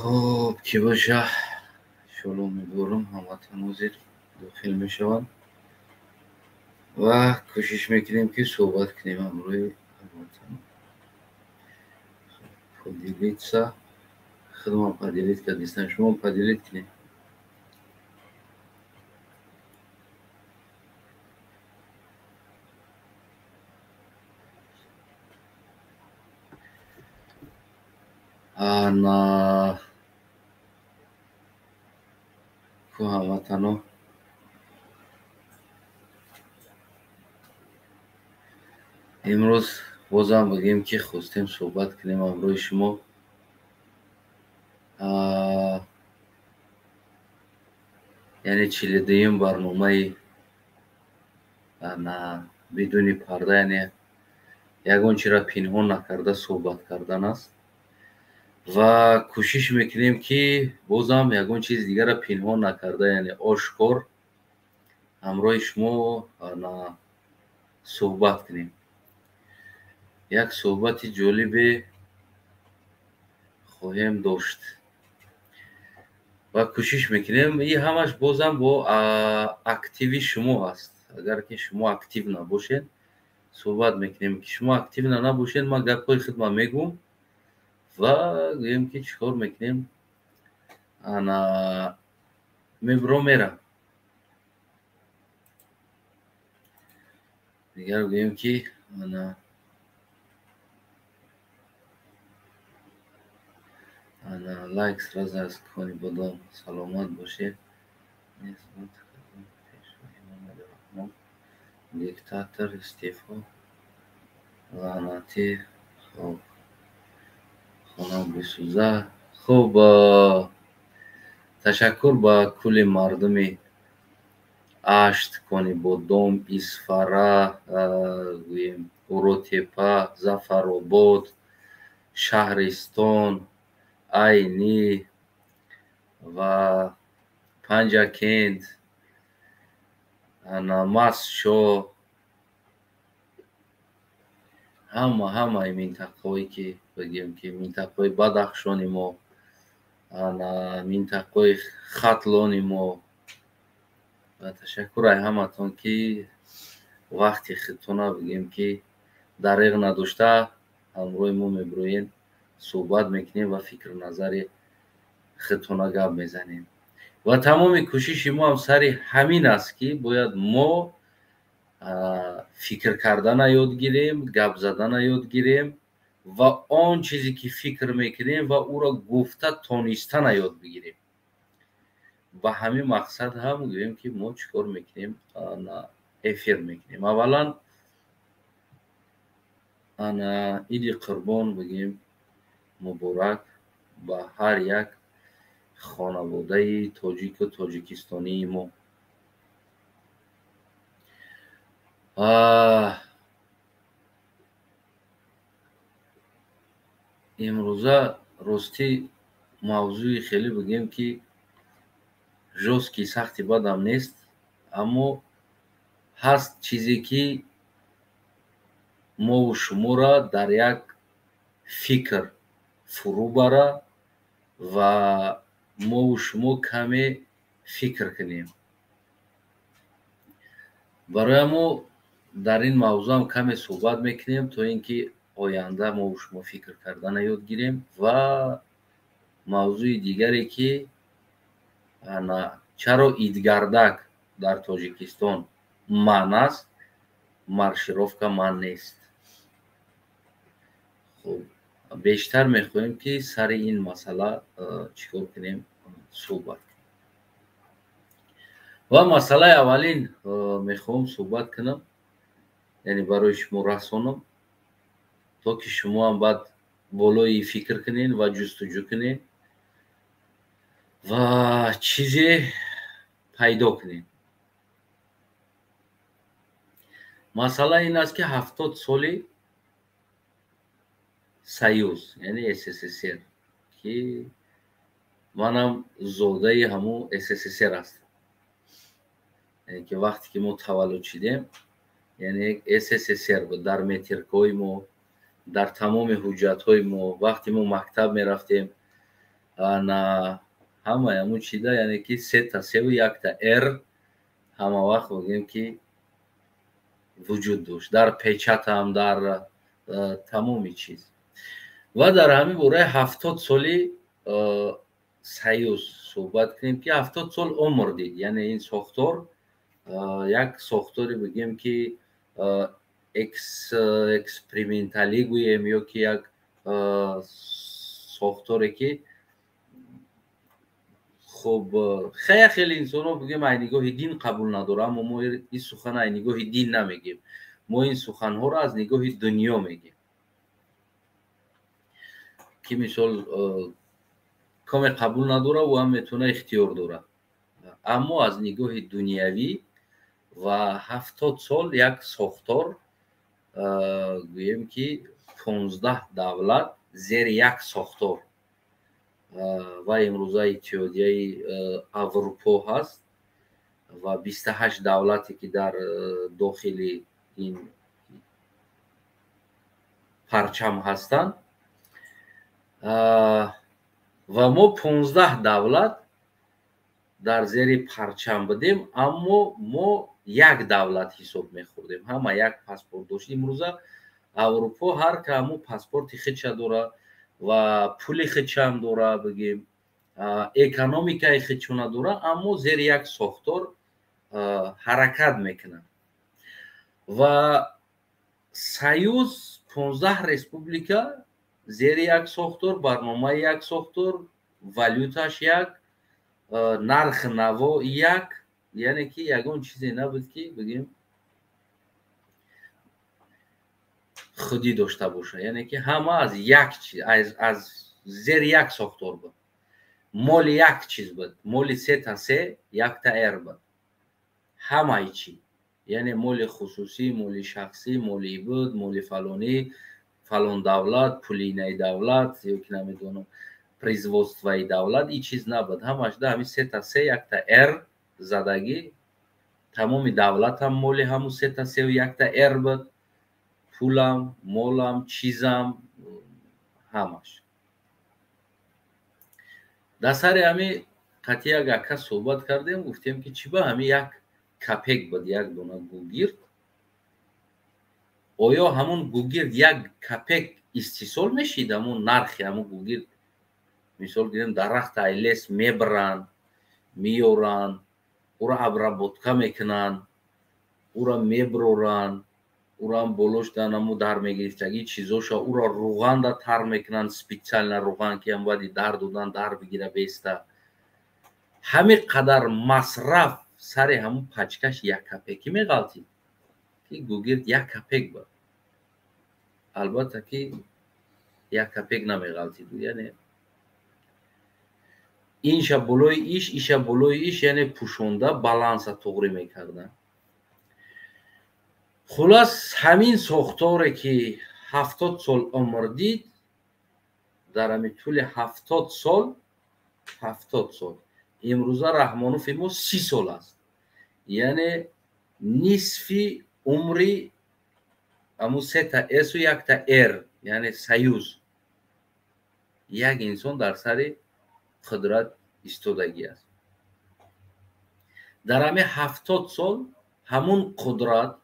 Хуб, ки боша, иншоалло умедворам ҳамватан ҳозир дохил мешаванд ва кӯшиш мекунем, ки суҳбат кунем ҳамроҳи ҳамватан. Поделиться, худман поделить кардистам, шумо поделить кунед. Ана ку ҳамватано, имрӯз бозам бигем, ки хостем суҳбат кунем ҳамроҳи шумо. Яъне 42-юм барномаи ана бидуни парда, яъне ягон чиро пинҳон накарда суҳбат кардан аст ва кӯшиш мекунем, ки бозам ягон чизи дигарро пинҳон накарда, яъне ошкор ҳамроҳи шумо ана суҳбат кунем. Як суҳбати ҷолибе хоҳем дошт ва кӯшиш мекунем. И ҳамаш бозам бо активи шумо ҳаст. Агар ки шумо актив набошед, суҳбат мекунем, ки шумо активна набошед, ман гапҳои худман мегӯм ва гӯем, ки чӣ кор мекунем, ана мебро мерам. Дигар гӯем, ки ана лайк сразу аз кони бодом. Саломат бошед. Диктатор истеъфо, лаънатӣ. Хоб, хона бисӯза. Хуб, ташаккур ба кулли мардуми Ашт, Конибодом, Исфара, гӯем, Уротепа, Зафаробод, Шаҳристон, Айнӣ ва Панҷакент, ана Мастчоҳ, ҳамаи минтақаҳое, ки бигем, ки минтақаҳои Бадахшони мо, ана минтақаҳои Хатлони мо. Ва ташаккур ай ҳаматон, ки вақти худтона, бигем, ки дареғ надошта ҳамроҳи мо мебироед, суҳбат мекунем ва фикру назари худтона гап мезанем. Ва тамоми кӯшиши мо ҳам сари ҳамин аст, ки бояд мо фикр кардана ёд гирем, гап задана ёд гирем ва он чизе ки фикр мекунем ва ӯро гуфта тонистана ёд бигирем. Ба ҳамин мақсад ҳам гӯем, ки мо чӣ кор мекунем, эфир мекунем. Аввалан, ана Иди Қурбон, бигем, муборак ба ҳар як хонаводаи тоҷику тоҷикистонии мо. Имрӯза ростӣ мавзӯи хеле, бигем, ки жёсткий, сахти бадам нест, аммо ҳаст чизе, ки мову шуморо дар як фикр фурӯ бара ва мову шумо каме фикр кунем. Барои мо дар ин мавзӯъам каме суҳбат мекунем, то ин ки оянда мову шумо фикр кардана ёд гирем. Ва мавзӯи дигаре, ки ана чаро идгардак дар Тоҷикистон манъ аст, маршировка манъ нест. Хуб, бештар мехоҳем, ки сари ин масъала чӣ кор кунем, суҳбат кунем. Ва масъалаи аввалин мехоҳам суҳбат кунам, яъне барои шумо расонам, то ки шумоам баъд болои фикр кунед ва ҷустуҷӯ кунед ва чизе пайдо кунед. Масъала ин аст, ки 70 соли Союз, яъне СССР, ки манам зодаи ҳамун СССР ҳастам, яъне ки вақте ки мо таваллуд шидем, яъне СССР буд. Дар метрикаҳои мо, дар тамоми ҳуҷҷатҳои мо, вақте мо мактаб мерафтем, Ана ҳамаи ҳамун чида, яъне ки сета севу якта р ҳама вақт бигӯем ки вуҷуд дошт дар печатам, дар тамоми чиз. Ва дар ҳамин бораи 70 соли союз суҳбат кунем, ки 70 сол умр дид. Яъне ин сохтор як сохторе бигӯем ки эксперименталӣ гӯем, ё ки як сохторе ки хуб хеле инсонҳо бигӯем ай нигоҳи дин қабул надорад, аммо мо ин сухан ай нигоҳи дин намегем, мо ин суханҳоро аз нигоҳи дунё мегем, ки мисол коме қабул надорад, ӯ ҳам метавона ихтиёр дорад, аммо аз нигоҳи дунявӣ. Ва 70 сол як сохтор гӯем ки 15 давлат зери як сохтор, ва имрӯза Иттиҳодияи Аврупо ҳаст ва 28 давлате ки дар дохили ин парчам ҳастанд, ва мо 15 давлат дар зери парчам будем, аммо мо як давлат ҳисоб мехӯрдем, ҳама як паспорт дошт. Имрӯза Аврупо ҳар каҳаму паспорти худша дора ва пули худшам дора, бигем экономикаи худшона дора, аммо зери як сохтор ҳаракат мекунад. Ва союз 15 республика зери як сохтор, барномаи як сохтор, валюташ як, нархи наво як, яъне ки ягон чизе набуд ки бигем худӣ дошта боша, яъне ки ҳама аз як чиз, аз зери як сохтор буд, моли як чиз буд, моли сета се якта р буд, ҳамаи чӣ, яъне моли хусусӣ, моли шахсӣ, моли буд, моли фалонӣ, фалон давлат, пули инаи давлат, ё ки намедонам производствои давлат, ин чиз набуд. Ҳамаш да ҳамин сета се якта р задагӣ, тамоми давлатам моли ҳамун сета севу якта р буд, пулам, молам, чизам, ҳамаш. Дар сари ҳамин қатъи як ака суҳбат кардем, гуфтем ки чӣ ба ҳамин як капек буд, як дона гугирд, оё ҳамун гугирд як капек истисол мешид? Ҳамун нархи ҳамун гугирд, мисол гирем, дарахта ай лес мебаранд, меёранд, ӯро обработка мекунанд, ӯро меброранд, ӯрам болош данаму дар мегирифтагӣ чизоша, ӯро руғанда тар мекунанд, специально руған ки ҳам баъди дар додан дар бигира беста. Ҳамин қадар масраф сари ҳамун пачкаш як капекӣ меғалтид, ки гугирд як капек буд. Албатта ки як капек намеғалтид, яъне инша болои иш, иша болои иш, яъне пӯшонда баланса туғрӣ мекарданд. Хулас ҳамин сохторе ки 70 сол умр дид, дар ҳамин тӯли 70 сол, 70 сол, имрӯза Раҳмонофи мо 30 сол аст, яъне нисфи умри ҳамун сета су якта р, яъне союз, як инсон дар сари қудрат истодагӣ аст. Дар ҳамин 70 сол ҳамун қудрат,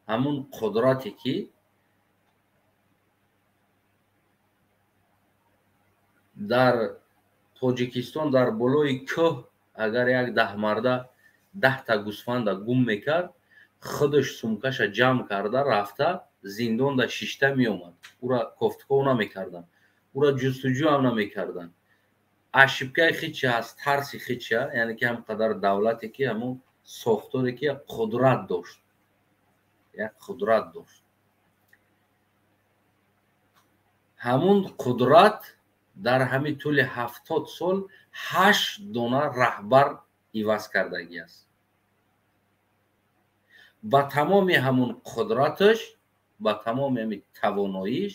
ҳамун қудрате ки дар Тоҷикистон дар болои кӯҳ агар як даҳмарда 10та гӯсфанда гум мекард, худаш сумкаша ҷамъ карда рафта зиндонда шишта меомад, ӯра кофтуков намекарданд, ӯра ҷустуҷӯ ҳам намекарданд. Ошибкаи хича аз тарси хича, яъне ки ҳам қадар давлате ки ҳамун сохторе ки як қудрат дошт, як қудрат дошт, ҳамун қудрат дар ҳамин тӯли 70 сол 8 дона раҳбар иваз кардагӣ аст. Ба тамоми ҳамун қудраташ, ба тамоми ҳамин тавоноиш,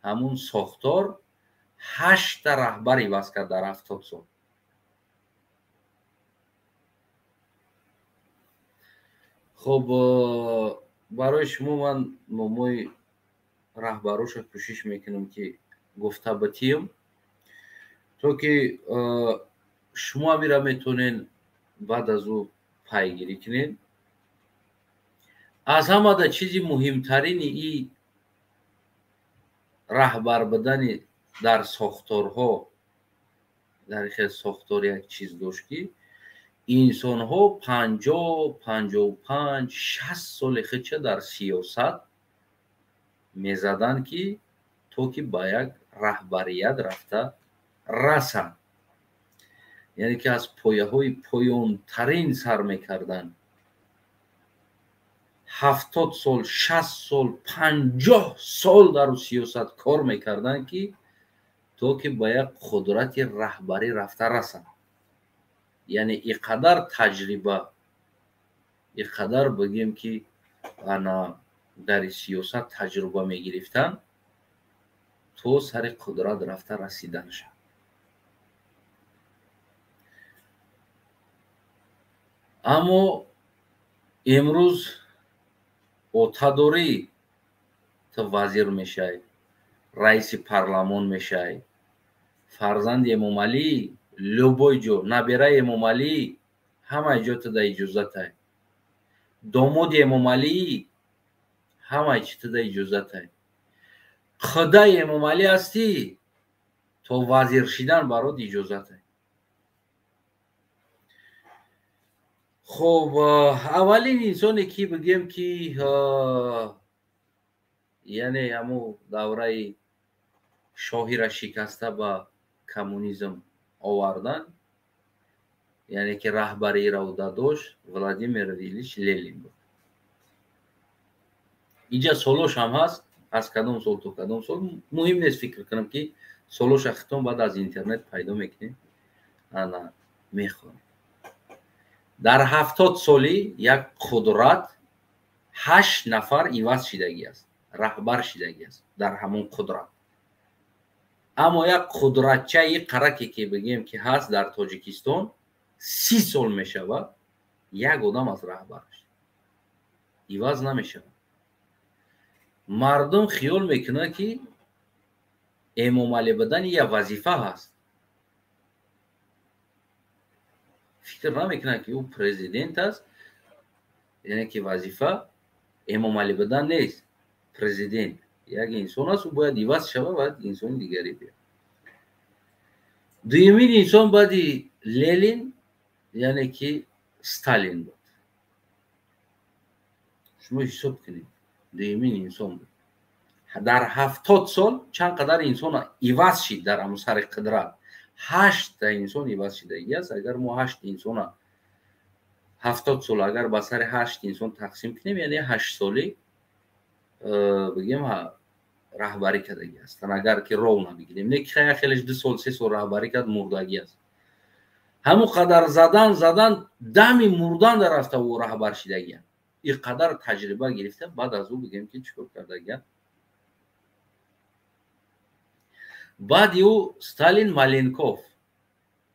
ҳамун сохтор 8 раҳбар иваз кард дар 70 сол. Хуб, барои шумо ман номҳои раҳбароша кӯшиш мекунам ки гуфта битиём, То ки шумо амира метонен баъд аз ӯ пайгирӣ кунед. Аз ҳамада чизи муҳимтарини и раҳбар будани дар сохторҳо, дар хел сохтор як чиз дошт, ки инсонҳо 50, 55, 60 соли худша дар сиёсат мезаданд, ки то ки ба як раҳбарият рафта расанд. Яъне ки аз пояҳои поёнтарин сар мекарданд. 70 сол, 60 сол, 50 сол дар сиёсат кор мекарданд, ки то ки ба як қудрати раҳбарӣ рафта расанд. Яъне и қадар таҷриба, и қадар бигем ки ана дар сиёсат таҷриба мегирифтанд, то сари қудрат рафта расиданашанд. Аммо имрӯз ота дорӣ, ту вазир мешай, раиси парламон мешай, фарзанди Эмомалӣ любой ҷо, набираи Эмомалӣ ҳамаи ҷо туда иҷозатай, домоди Эмомалӣ ҳамаи чи туда иҷозатай, худаи Эмомалӣ ҳастӣ, то вазир шидан барот иҷозатай. Хоб, аввалин инсоне ки бигем ки яъне ҳамун давраи шоҳира шикаста ба коммунизм овардан, яъне ки раҳбариро уда дошт, Владимир Ильич Ленин буд. Инҷа солош ҳам ҳаст, аз кадом сол то кадом сол муҳим нест, фикр кунам ки солоша хитон баъд аз интернет пайдо мекунем, ана мехонем. Дар 70 соли як қудрат 8 нафар иваз шидагӣ аст, раҳбар шидагӣ аст дар ҳамон қудрат. Аммо як қудратчаи қараке ки бигем ки ҳаст дар Тоҷикистон 30 сол мешавад, як одам аз раҳбараш иваз намешавад. Мардум хиёл мекунад, ки Эмомалӣ будани як вазифа ҳаст, фикр намекунад, ки ӯ президент аст, яъне ки вазифа Эмомалӣ будан нест, президент як инсон аст, ӯ бояд иваз шавад ва инсони дигаре биёяд. Дуюмин инсон баъди Ленин яъне ки Сталин буд. Шумо ҳисоб кунед, дуюмин инсон буд. Дар 70 сол чанд қадар инсон иваз шид дар ҳамун сари қудрат? 8 инсон иваз шидагӣ аст. Агар мо 8 инсона 70 сол агар ба сари 8 инсон тақсим кунем, яъне 8 соли бигем раҳбарӣ кардагӣ ҳастанд, агар ки ровно бигирем. Не ки хая хелеш 2 сол, 3 сол раҳбарӣ кард, мурдагӣ аст. Ҳамун қадар задан дами мурдан дарафта ӯ раҳбар шидагианд. И қадар таҷриба гирифта, баъд аз ӯ бигем ки чӣ кор кардагианд. Баъди ӯ Сталин, Маленков,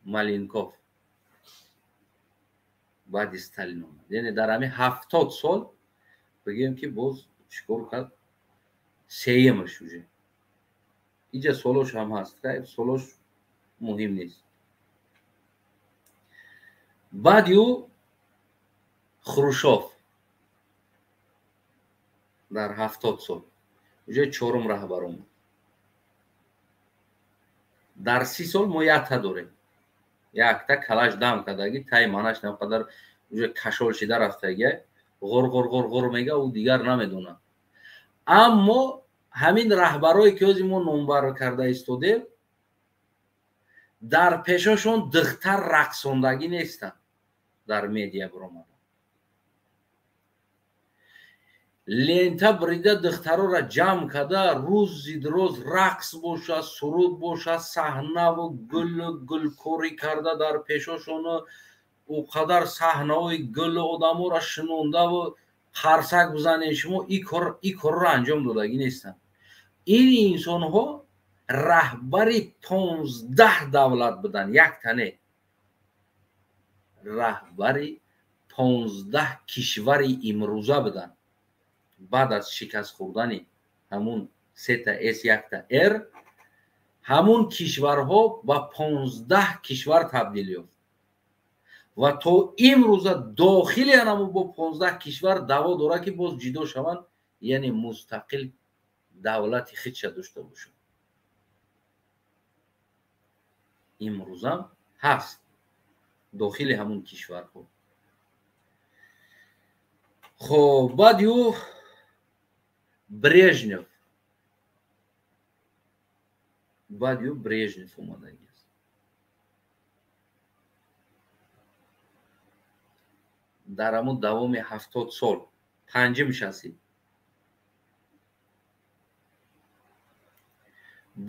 Маленков баъди Сталин омад. Яъне дар ҳамин 70 сол бигем ки боз чӣ кор кард? Сеюмаш уже. Инҷа солош ҳам ҳаст, солош муҳим нест. Баъди ӯ Хрушов дар 70 сол уже чорум раҳбар омад. Дар 30 сол мо якта дорем, якта калаш дам кардаги, тай манаш навқадар уже кашол шида рафтаги, ғур ғур ғур ғур мега, ӯ дигар намедонад. Аммо ҳамин раҳбарое ки ҳозир мо номбар карда истодем, дар пешошон духтар рақсондагӣ нестанд, дар медиа биромада лента брида духтарора ҷамъ карда, рӯзи роз рақс боша, суруд боша, саҳнаву гулу гулкорӣ карда дар пешошону ӯ қадар саҳнаҳои гулу одаморо шинондаву қарсак бизанед, шумо ин корро анҷом додагӣ нестанд. Ин инсонҳо раҳбари 15 давлат буданд, як тане раҳбари 15 кишвари имрӯза буданд. Баъд аз шикаст хӯрдани ҳамун сета С якта Р, Ҳамун кишварҳо ба 15 кишвар табдил ёфт ва то имрӯза дохили анаму бо 15 кишвар даъво дорад, ки боз ҷидо шаванд, яъне мустақил давлати худша дошта бошанд. Имрӯзам ҳаст дохили ҳамун кишварҳо. Хоб, баъд ю Брежнев, баъд ю Брежнев омадагӣ аст. Дар ҳамун давоми 70 сол панҷум шасид.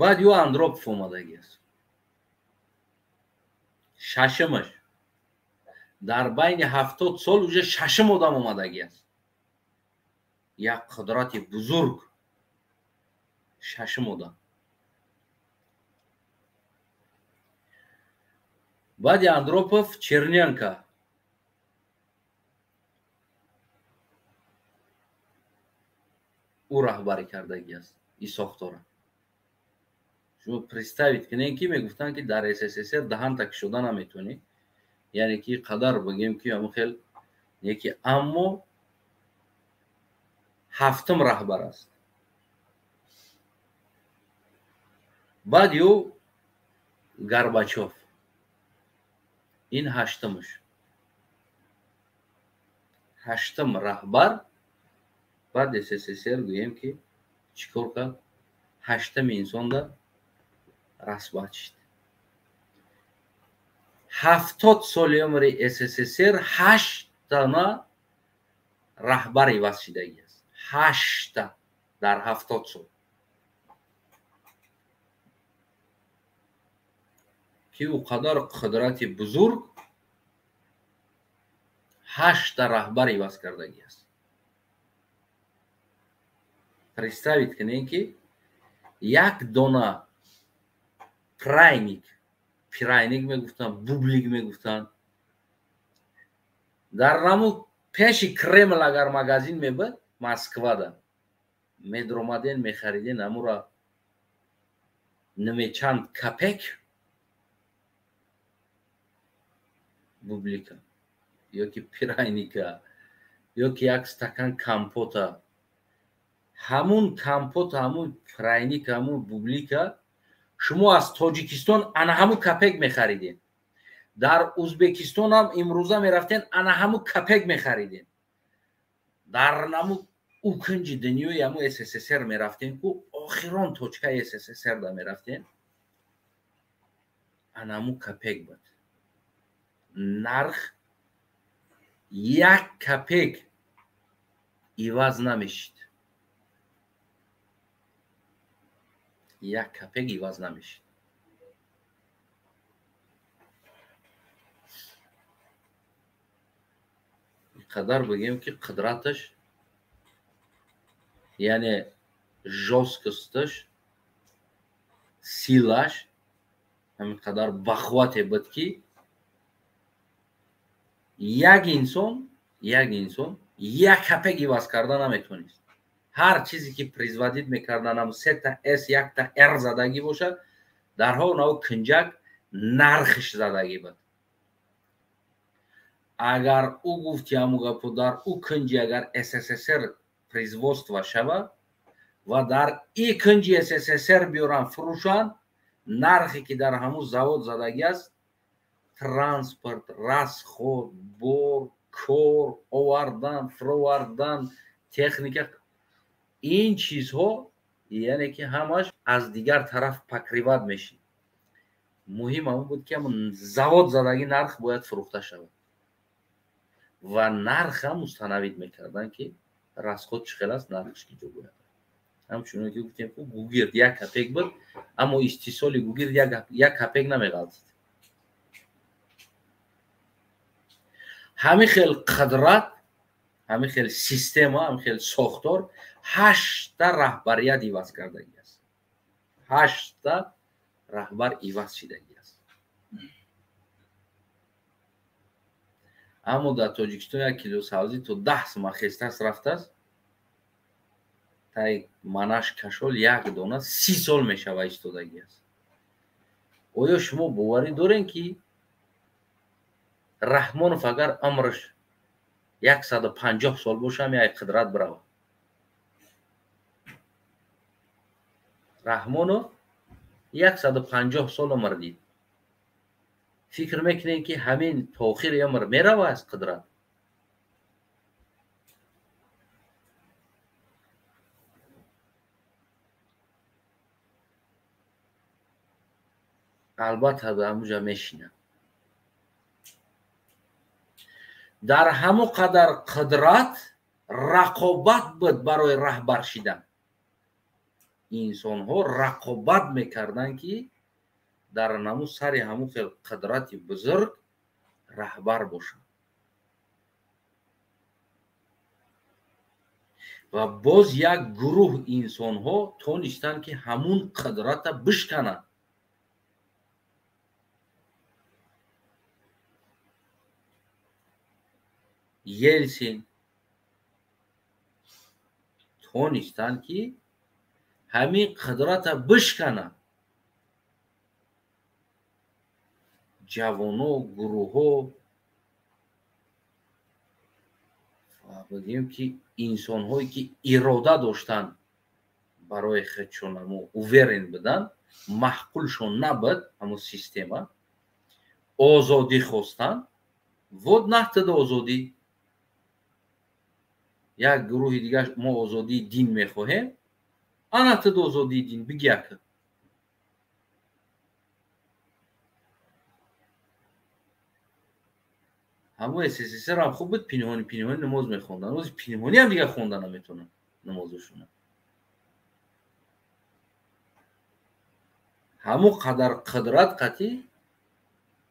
Баъд ю Андропов омадагӣ аст, шашумаш. Дар байни 70 сол уже шашум одам омадагӣ аст. Як қудрати бузург, шашум одам. Баъди Андропов Черненко, ӯ раҳбарӣ кардагӣ аст ин сохтора. Шумо представить кунед, ки мегуфтанд, ки дар СССР даҳанта кушода наметавонӣ, яъне ки қадар бигем, ки ҳамун хел неки, аммо ҳафтум раҳбар аст. Баъд ю Горбачов, ин ҳаштумаш, ҳаштум раҳбар. Баъд СССР гӯем, ки чӣ кор кард? Ҳаштами инсонда распад шид. 70 соли умри СССР ҳаштана раҳбар иваз шидагӣ аст, ҳашта дар 70 сол, ки ӯ қадар қудрати бузург ҳашта раҳбар иваз кардагӣ аст. Представить кунед, ки як дона пряник, пряник мегуфтанд, бублик мегуфтанд, дар наму пеши Кремл агар магазин мебуд Москвада, медромаден, мехариден амура нимечанд копек бублика ёки пряника ёки як стакан компота. Ҳамун компота, ҳамун пряника, ҳамун бублика шумо аз Тоҷикистон ана ҳамун копек мехариден, дар Узбекистонам имрӯза мерафтен, ана ҳамун копек мехариден, дар наму ӯ кунҷи дунёи ҳамун СССР мерафтен, ку охирон точкаи СССР да мерафтен, ана ҳамун копек буд нарх, як копек иваз намешид, як копек иваз намешид. Қадар бигем, ки қудраташ, яъне жёсткосташ, силаш ҳамин қадар бахвате буд, ки як инсон, як инсон як копек иваз карда наметавонист. Ҳар чизе ки производить мекарданам, сета с, якта р задагӣ бошад, дарҳол нав кунҷак нархш задагӣ буд. Агар ӯ гуфти ҳамун гапо, дар ӯ кунҷи агар СССР производство шавад ва дар и кунҷи СССР биёранд фурӯшанд, нархе ки дар ҳамун завод задагӣ аст, транспорт, расход, бор, кор овардан, фуровардан, техника, ин чизҳо, яъне ки ҳамаш аз дигар тараф покрывать мешид. Муҳим ҳамон буд, ки ҳамун завод задагӣ нарх бояд фурӯхта шавад ва нархам установить мекарданд, ки расход чӣ хел аст, нархш ки ҷо бояд. Ҳамчунон ки гуфтем, ку гугирд як копек буд, аммо истеҳсоли гугирд як копек намеғалтид. Ҳамин хел қудрат, ҳамин хел система, ҳамин хел сохтор ҳашта раҳбарият иваз кардагӣ аст, ҳашта раҳбар иваз шидагӣ аст. Аммо дар Тоҷикистон як кило сабзӣ то 10 сума хестааст, рафтааст, тай манаш кашол як дона 30 сол мешава истодагӣ аст. Оё шумо боварӣ дорем, ки Раҳмонов агар умраш 150 сол бошам, як қудрат биравад? Раҳмонов 150 сол умр дид. Фикр мекунем, ки ҳамин то охири умр мерава аз қудрат? Албатта, ба ҳамуҷа мешинад. Дар ҳамон қадар қудрат рақобат буд барои раҳбар шидан. Инсонҳо рақобат мекарданд, ки дар наму сари ҳамун хел қудрати бузург раҳбар бошанд. Ва боз як гурӯҳ инсонҳо тонистанд, ки ҳамун қудрата бишкананд. Елсин тонистанд, ки ҳамин қудрата бишкананд. Ҷавоно, гурӯҳҳо, бигӯем, ки инсонҳое, ки ирода доштанд, барои худшон ҳамо уверен буданд, маъқулшон набуд ҳамо система, озодӣ хостанд. Вот наҳтада озодӣ. Як гурӯҳи дигар: мо озодии дин мехоҳем. Анатада озодии дин, бигияка. Ҳамон СССР ҳам хуб буд, пинҳонӣ пинҳонӣ намоз мехонданд. Ози пинҳонӣ ҳам дигар хонда наметавонанд намозошона. Ҳамон қадар қудрат қатӣ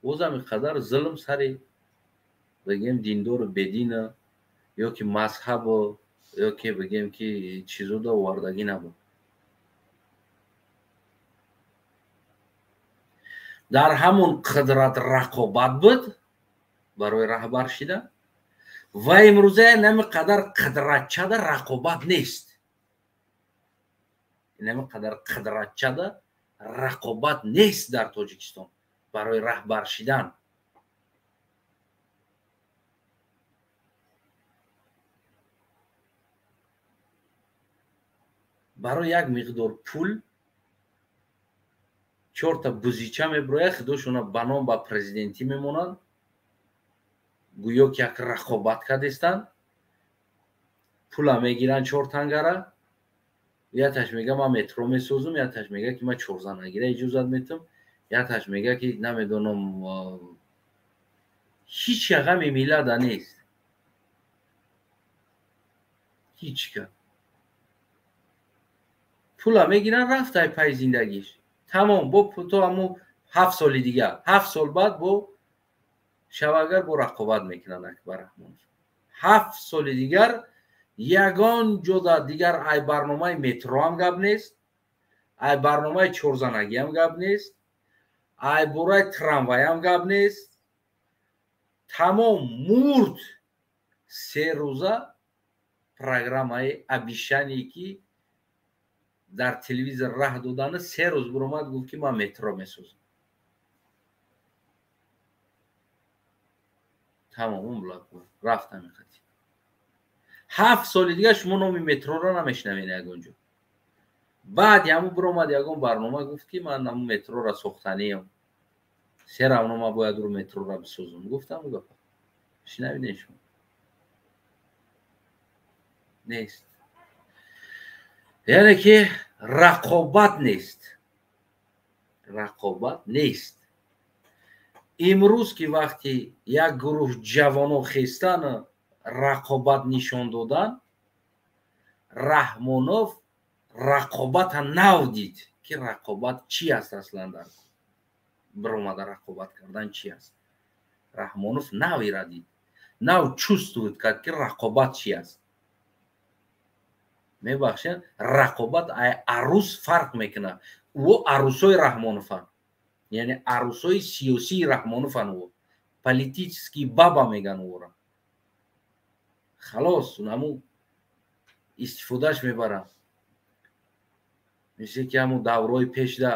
бозам ин қадар зулм сари, бигем, диндору бедина ё ки мазҳабу ё ки, бигем, ки чизода овардагӣ набуд. Дар ҳамон қудрат рақобат буд барои раҳбар шидан ва имрӯза нами қадар қудратчада рақобат нест. Нами қадар қудратчада рақобат нест дар Тоҷикистон барои раҳбар шидан. Барои як миқдор пул чорта бузича мебирояд, худошона ба ном ба президентӣ мемонанд, гӯё ки як рақобат кардестанд. Пула мегиранд, чор тангара. Яташ мега, ман метро месозум, яташ мега, ки ман чорзанагира иҷозат метам, яташ мега, ки намедонам. Ҳеҷ ғами миллата нест, ҳеҷ ка. Пула мегиранд, рафтай пай зиндагиш, тамом. Бо то ҳамун 7 соли дигар, 7 сол баъд бо шавагар бо рақобат мекунанд. Акбар Раҳмонов 7 соли дигар ягон ҷода дигар ай барномаи метро ҳам гап нест, ай барномаи чорзанагӣ ҳам гап нест, ай бораи трамвай ҳам гап нест. Тамом, мурд. 3 рӯза программаи обещание, ки дар телевизор раҳ додана, 3 рӯз биромад, гуфт, ки ман метро месозам. Тамом, рафт ҳамин хати. 7 соли дигар шумо номи метроро намешнавед ягон ҷо. Баъди ҳамун биромад ягон барнома, гуфт, ки ман ҳамун метрора сохтаниям, се равно ман бояд рӯ метрора бисозам. Гуфтам, гапа шунавидем шумо нест. Яъне ки рақобат нест, рақобат нест. Имрӯз ки вақти як гурӯҳ ҷавоно хестан, рақобат нишон додан, Раҳмонов рақобата нав дид, ки рақобат чи аст аслан. Дар биромада рақобат кардан чи аст, Раҳмонов навира дид, нав чувствует кард, ки рақобат чи аст. Мебахшед, рақобат арӯс фарқ мекунад. Ӯ арӯсои Раҳмонованд, яъне арӯсои сиёсии Раҳмонованд. Ӯ политический баба меган ӯро. Халос, ҳамун истифодааш мебаранд, мисли ки ҳамун давраҳои пешда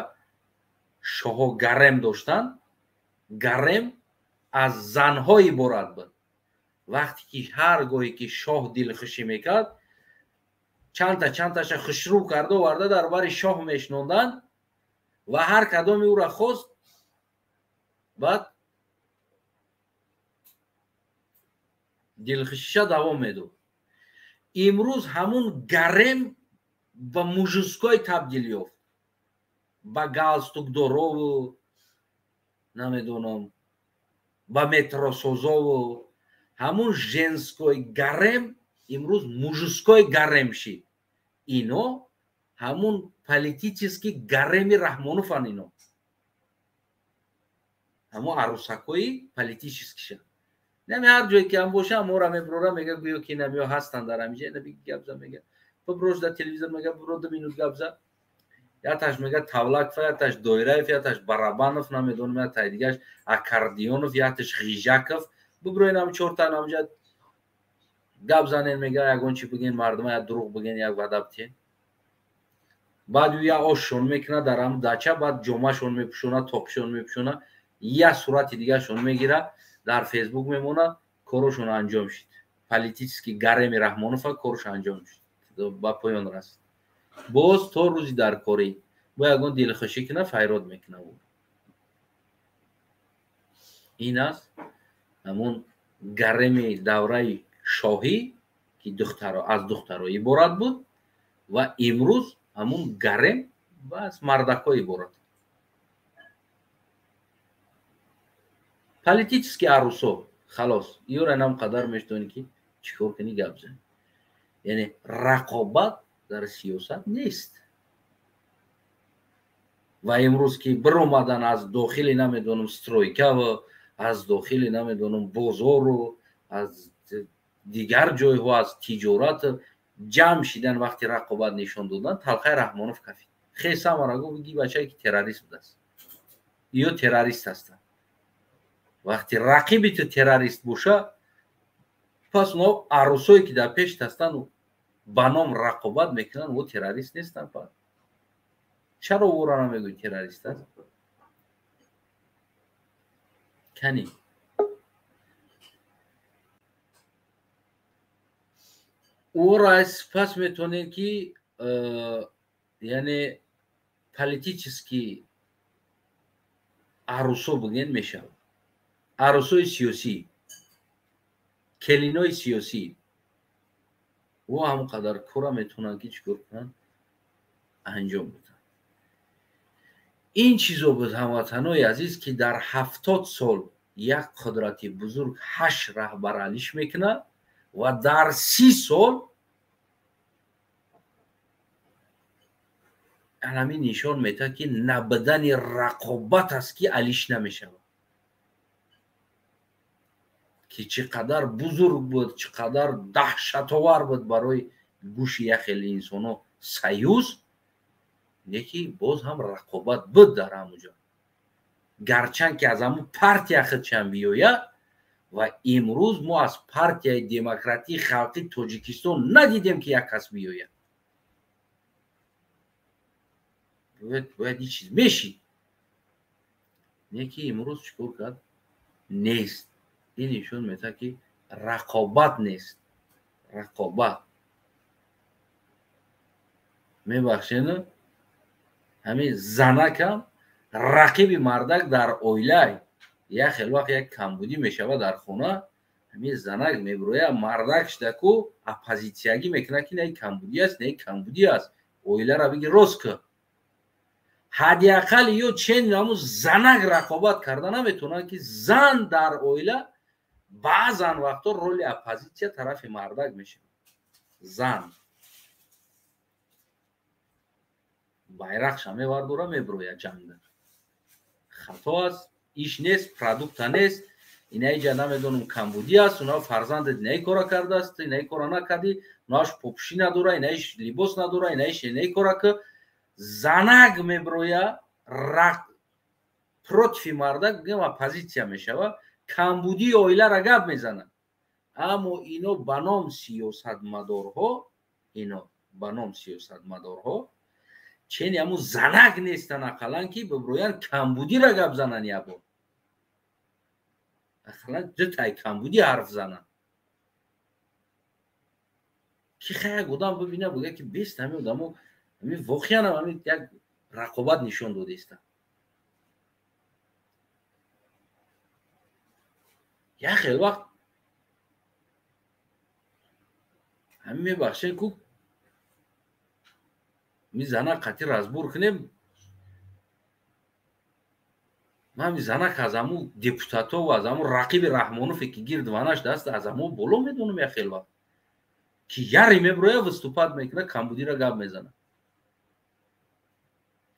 Шоҳо гарем доштанд, гарем аз занҳо иборат буд. Вақте ки ҳар гоҳе ки шоҳ дилхушӣ мекард, чандта чандташа хушрӯ карда оварда дар бари шоҳ мешнонданд ва ҳар кадоми ӯра хост, баъд дилхушиша давом медод. Имрӯз ҳамун гарем ба мужской табдил ёфт, ба галстукдорову, намедонам, ба метросозову. Ҳамун женской гарем имрӯз мужской гарем шид. Ино ҳамун политический гареми Раҳмонован, ино ҳамун арӯсакҳои политический ша. Нами ҳар ҷое ки ҳам боша, мора меброра, мега, гӯё ки намиё ҳастанд дар ҳамиҷа, наби гап за, мега, биброш дар телевизор, мега, бибро, 2 минут гап за. Яташ мега Тавлаков, яташ Дойраев, яташ Барабанов, намедонам, ятай дигаш Аккордеонов, яташ Ғижаков. Биброи нам чорта намҷа гап занен, мега, ягон чи биген мардума, як дурӯғ биген, як ваъда битен. Баъд ӯ як ошшон мекунад дар ҳам дача, баъд ҷомашон мепӯшона, топшон мепӯшона, як сурати дигашон мегира, дар Фейсбук мемона. Корошон анҷом шид. Политический гареми Раҳмонова корш анҷом шид, ба поён расид. Боз то рӯзи даркорӣ бо ягон дилхушӣ кина, файрод мекуна. Ин аст ҳамун гареми давраи шоҳӣ, ки духтаро аз духтаро иборат буд, ва имрӯз ҳамун гарем аз мардакҳо иборат, политический арӯсо. Халос, ёра нам қадар мешдонӣ, ки чӣ кор кунӣ, гап зани. Яъне рақобат дар сиёсат нест. Ва имрӯз ки биромадан аз дохили, намедонам, стройкаву аз дохили, намедонам, бозору аз дигар ҷойҳо, аз тиҷорат ҷамъ шидан, вақти рақобат нишон додан, талхаи Раҳмонов кафид. Хесамара гуфт, ги бачае ки террорист будааст, ё террорист ҳастанд. Вақти рақиби ту террорист боша, пас оно арӯсое ки дар пешт ҳастанд, ба ном рақобат мекунанд, о террорист нестанд? Па чаро ӯро намегӯи террорист аст? Кани ӯро пас метавонед ки яъне политический арӯсо бигӯен, мешавад арӯсои сиёсӣ, келинои сиёсӣ. Ӯ ҳамон қадар кора метавонанд ки чӣ кор кунанд, анҷом биданд. Ин чизо буд, ҳамватанои азиз, ки дар 70 сол як қудрати бузург ҳашт раҳбар алиш мекунад ва дар 30 сол ҳамин нишон медиҳад, ки набудани рақобат аст, ки алиш намешавад, ки чӣ қадар бузург буд, чӣ қадар даҳшатовар буд барои гӯши як хеле инсонҳо союз, леки боз ҳам рақобат буд дар ҳамуҷо, гарчанд ки аз ҳамун партия худшам биёяд. Ва имрӯз мо аз Партияи демократии халқи Тоҷикистон надидем, ки як кас биёяд. Бояд ин чиз мешид, не ки имрӯз чӣ кор кард, нест. Ин нишон медиҳад, ки рақобат нест. Рақобат, мебахшену, ҳамин занакам рақиби мардак дар оилай. Як хел вақт як камбудӣ мешавад дар хона, ҳамин занак мебироя, мардак шидаку оппозитсиягӣ мекунад, ки наи камбудӣ аст, наи камбудӣ аст, оиларо биги рост кун. Ҳадди ақал ё чен ҳамун занак рақобат карда наметавонад, ки зан дар оила баъзан вақтҳо роли оппозитсия тарафи мардак мешавад. Зан байрақша мевардора, мебирояд ҷангда. Хато аст, иш нест, продукта нест, инаиҷа, намедонам, камбудӣ аст, уна фарзандат инаи кора кардааст, инаи кора накардӣ, унааш попушӣ надора, инаиш либос надора, инаиш инаи кора ки. Занак мебироя против мардак, бигӯем, оппозитсия мешава, камбудии оиларо гап мезанад. Аммо ино ба ном сиёсатмадорҳо, ино ба ном сиёсатмадорҳо Чени ҳамун занак нестан ақаллан, ки биброян камбудира гап занан, як бор ақаллан дутай камбудӣ ҳарф занан, ки хай як одам бибина, буга ки бест ҳамин одамо ҳамин воқеан ҳамин як рақобат нишон додаистанд. Як хел вақт ҳамин, мебахшед, ку ми занак қатӣ разбор кунем. Ман ҳами занак аз ҳамун депутатову аз ҳамун рақиби Раҳмонове, ки гирд ванаш даст, аз ҳамун боло медонам. Як хел вақт ки яре меброя, выступать мекунад, камбудиро гап мезанад,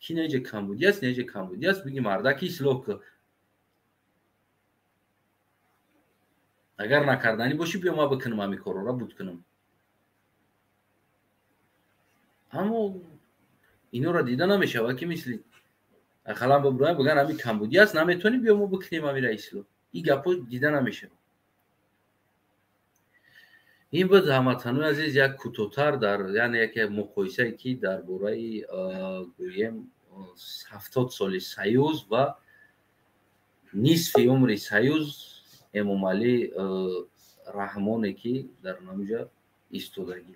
ки неҷа камбудӣ аст, неҷа камбудӣ аст, биги мардаки ислоҳ кун. Агар накарданӣ бошӣ, биё ман бикунам, ҳамин корора буд кунам. Аммо инора дида намешавад, ки мисли ақаллан биброян, биган ҳамин камбудӣ аст, наметавонӣ, биё мо бикунем ҳамира ислоҳ. Ин гапҳо дида намешавад. Ин буд, ҳамватанои азиз, як кӯтоҳтар дар, яъне яке муқоисае, ки дар бораи, гӯем, 70 соли союз ва нисфи умри союз Эмомалӣ Раҳмоне, ки дар намуҷа истодагӣ.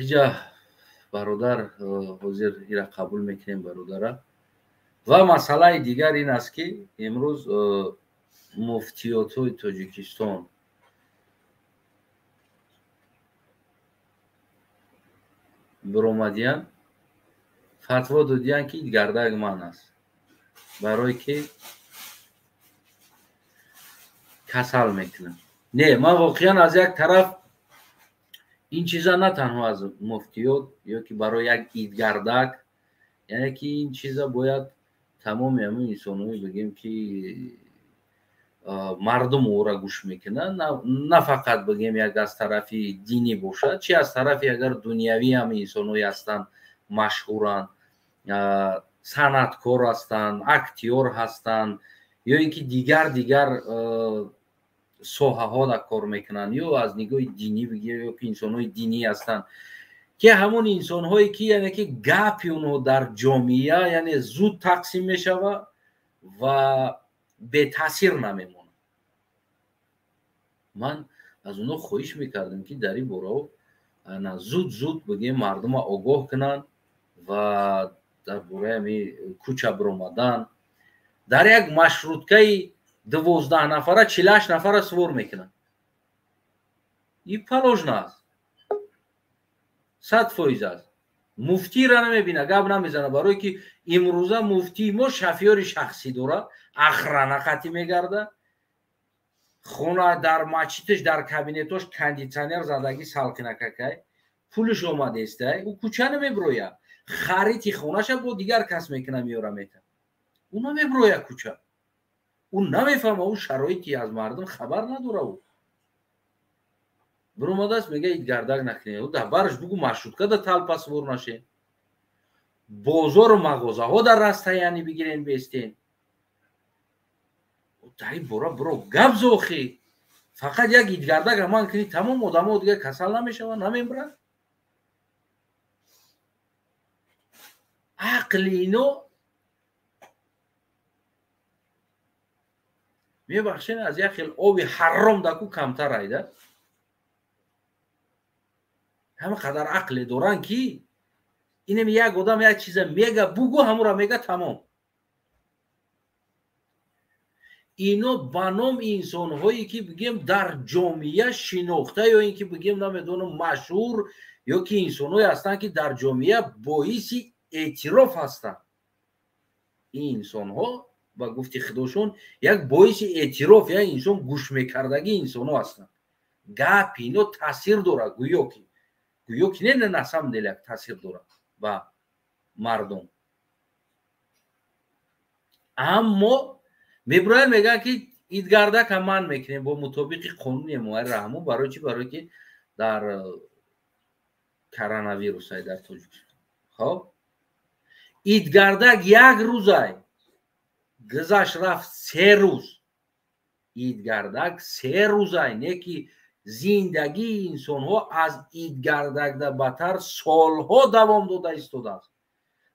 Иҷа бародар ҳозир ира қабул мекунем бародара. Ва масъалаи дигар ин аст, ки имрӯз муфтиётҳои Тоҷикистон биромадиян, фатво додиян, ки гардак ман аст, барое ки касал мекунад. Не, ман воқеан аз як тараф ин чиза на танҳо аз муфтиёт ё ки барои як идгардак, яъне ки ин чиза бояд тамоми ҳамин инсонҳое бигем, ки мардум ӯра гӯш мекунанд, на фақат бигем як аз тарафи динӣ бошад, чи аз тарафи агар дунявӣ ҳам инсонҳое ҳастанд, машҳуранд, санъаткор ҳастанд, актёр ҳастанд ё ин ки дигар соҳаҳо да кор мекунанд, ё аз нигоҳи динӣ бигем, ё ки инсонҳои динӣ ҳастанд, ки ҳамон инсонҳое ки, яъне ки гапи онҳо дар ҷомеа, яъне зуд тақсим мешавад ва бетаъсир намемонад. Ман аз онҳо хоҳиш мекардам, ки дар ин борао зуд зуд бигем мардума огоҳ кунанд ва дар бораи ҳами кӯча биромадан дар як маршруткаи 12 нафара 48 нафара свор мекунанд. Ин положено аст, 100% аст. Муфтиро намебина, гап намезана, барое ки имрӯза муфтии мо шофёри шахсӣ дорад, охрана қатӣ мегарда, хона дар мачиташ, дар кабинетош кондитсионер задагӣ, салқинакакай, пулиш омадестай, ӯ кӯча намеброя, харити хонаша бо дигар кас мекуна, меёра, мета, ӯ намеброя кӯча, ӯ намефаҳма, ӯ шароити аз мардум хабар надора. Ӯ биромадааст, мега идгардак накунед. Ӯ дар бараш бугу маршрутка да толпа свор нашед, бозору мағозаҳо дар расстояние бигирен, бестен. Дар ин бора биро гап зохӣ. Фақат як идгардак аман кунӣ, тамом, одамо дигар касал намешаванд, намемиранд. Ақли ино, мебахшед, аз як хел оби ҳаром даку камтар айда. Ҳама қадар ақле доранд, ки инем як одам як чиза мега, бугу, ҳамура мега, тамом. Ино ба номи инсонҳое ки бигем дар ҷомеа шинохта, ё ин ки бигем, намедонам, машҳур, ё ки инсонҳое ҳастанд, ки дар ҷомеа боиси эътироф ҳастанд, ин инсонҳо ба гуфти худошон як боиси эътироф, як инсон гӯшмекардагӣ инсонҳо ҳастанд. Гапи ино таъсир дорад, гӯё ки не, на самом деле як таъсир дорад ба мардум. Аммо меброянд, мегӯянд, ки идгардака ман мекунем бо мутобиқи қонуни Эмомалӣ Раҳмон. Барои чӣ? Барое ки дар коронавирусай дар Тоҷикистон. Хоб, идгардак як рӯзай гузашт, рафт 3 рӯз. Идгардак 3 рӯзай, не ки Зиндагии инсонҳо аз идгардакда батар солҳо давом дода истодааст.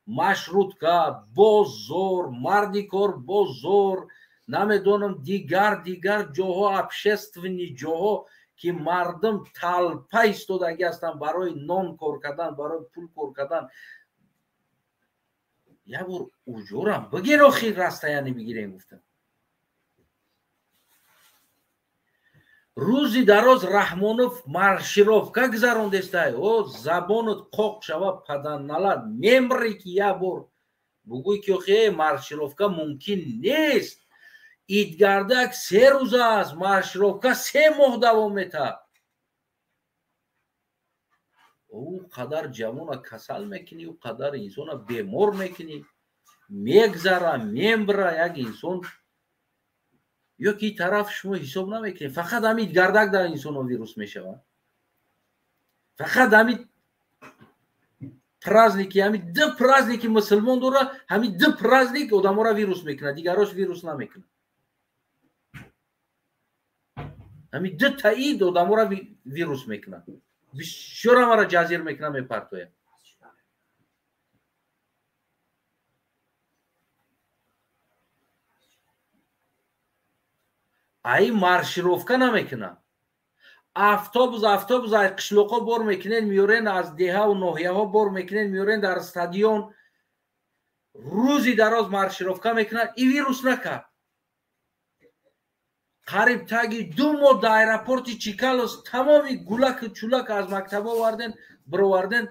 Маршрутка, бозор, мардикор бозор, намедонам дигар дигар ҷоҳо, общественный ҷоҳо ки мардум талпа истодагӣ ҳастанд барои нон кор кардан, барои пул кор кардан. Як бор уҷорам бигир, охир расстояние бигирем гуфтам. Рӯзи дароз Раҳмонов маршировка гузарондестай. О, забонат қоқ шава, паданалат, мемри ки як бор бугӯй ки охи маршировка мумкин нест. Идгардак 3 рӯз аст, маршировка 3 моҳ давом метавад. Ӯ қадар ҷавона касал мекунӣ, ӯ қадар инсона бемор мекунӣ, мегзара, мембра як инсон. Ё ки тараф шумо ҳисоб намекунед, фақат ҳамин гардак дар инсонҳо вирус мешавад. Фақат ҳамин праздники, ҳамин ду праздники мусулмон дора, ҳамин ду праздник одаморо вирус мекунад, дигарош вирус намекунад. Ҳамин ду та ид одаморо вирус мекунад. Бисёр ҳамаро ҷазир мекунад, мепартояд. Ай маршировка намекунад. Автобус автобус ай қишлоқҳо бор мекунед, меорен, аз деҳаву ноҳияҳо бор мекунед, меорен дар стадион. Рӯзи дароз маршировка мекунад, и вирус накард. Қариб таги 2 моҳ дар аэропорти Чикалос тамоми гулаку чулак аз мактаб оварден, бироварден.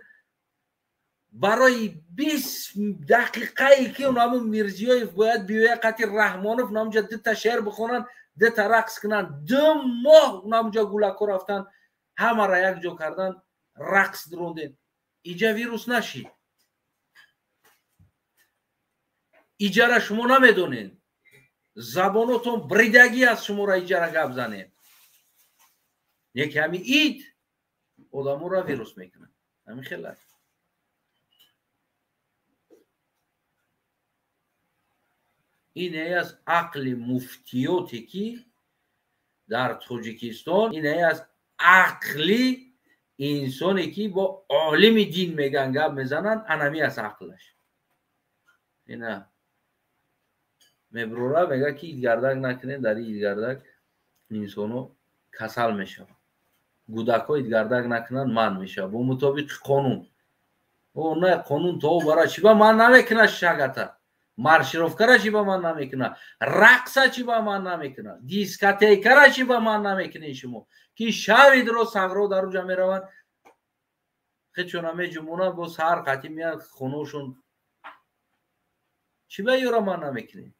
Барои 20 дақиқае ки унаму Мирзиёев бояд биёяд қати Раҳмонов намуҷа дута шеър бихонанд, дута рақс кунанд. 2 моҳ намуҷа гулакҳо рафтан, ҳамаро якҷо кардан, рақс дуронден. Иҷа вирус нашид. Иҷара шумо намедонед. Забонотон бридагӣ аст, шуморо иҷара гап занед. Яке ҳамин ид одаморо вирус мекунад. Ҳамин хел аст. Ин аст ақли муфтиёте ки дар Тоҷикистон, ин аст ақли инсоне ки бо олими дин меган гап мезананд, анами аст ақлаш. Ина меброра мега ки идгардак накунед, дар идгардак инсоно касал мешаванд. Гудакҳо идгардак накунанд, манъ мешавад бо мутобиқи қонун. О, на қонун то бара чӣ ба ман намекунад шагата? Маршировкара чӣ ба ман намекунад? Рақса чӣ ба ман намекунад? Дискотекара чӣ ба ман намекунед шумо? Ки шави дро сағро дар уҷа мераванд, хечона меҷумонанд, бо саҳар қатӣ меянд хоношон. Чӣ ба ёра ман намекунед?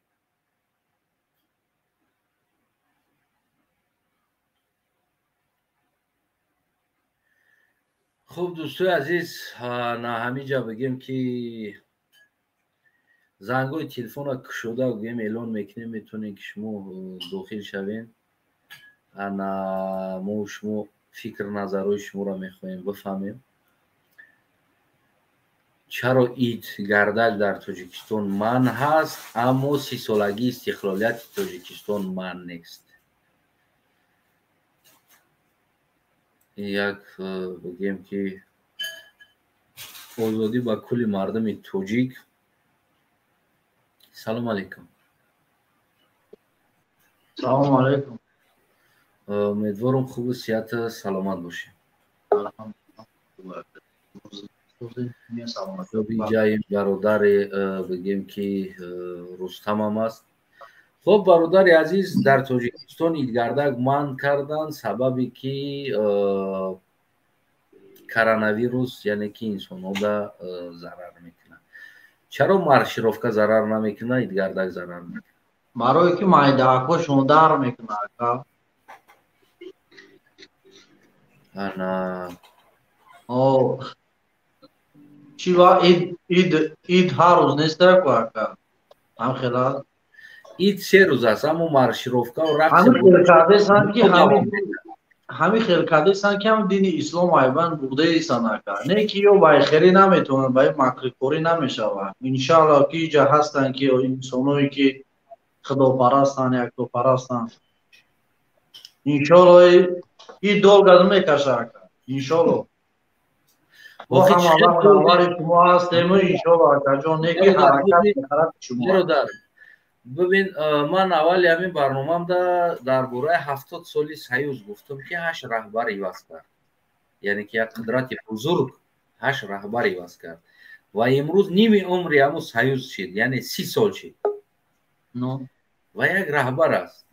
Хуб, дӯстои азиз, на ҳамин ҷа бигем ки зангҳои телефонро кушода гӯем эълон мекунем, метавонем ки шумо дохил шавем. Ана мо шумо фикр назарҳои шуморо мехоҳем бифаҳмем. Чаро ид гардак дар Тоҷикистон манъ ҳаст, аммо 30-солагии истиқлолияти Тоҷикистон манъ нест? Як бигем ки озодӣ ба кулли мардуми тоҷик. Салом алейкум. Салом алейкум. Умедворам хубу сиҳату саломат бошед. Ҷаим бародари бигем ки Рустамам аст. Хуб, бародари азиз, дар Тоҷикистон идгардак манъ кардан сабаби ки коронавирус, яъне ки инсонҳода зарар мекунад. Чаро маршировка зарар намекунад, идгардак зарар мекунад? Барое ки майдаҳакҳошон дар мекунад. Ана чӣ ва ид ид ҳар рӯз нест ака? Ҳам хела ид 3 рӯз аст, аммо маршировка ва рақс ҳамин хел кардесан ки ҳам дини ислом айбан будаесан ака. Не ки ё байхерӣ наметавонанд, ба макрикорӣ намешавад. Иншааллоҳ ки иҷа ҳастанд ки инсоное ки худопарастанд, яктопарастанд. Иншоаллоҳ И долго намекаша, ака, иншолло. Мо ҳама вақт давари шумо ҳастему, иншолло, акаҷон, неки ҳаракат тарафи шумо. Бародар, бибин, ман аввали ҳамин барномамда дар бораи 70 соли союз гуфтам, ки ҳашт раҳбар иваз кард, яъне ки як қудрати бузург ҳашт раҳбар иваз кард ва имрӯз ними умри ҳамун союз шид, яъне 30 сол шид ва як раҳбар аст.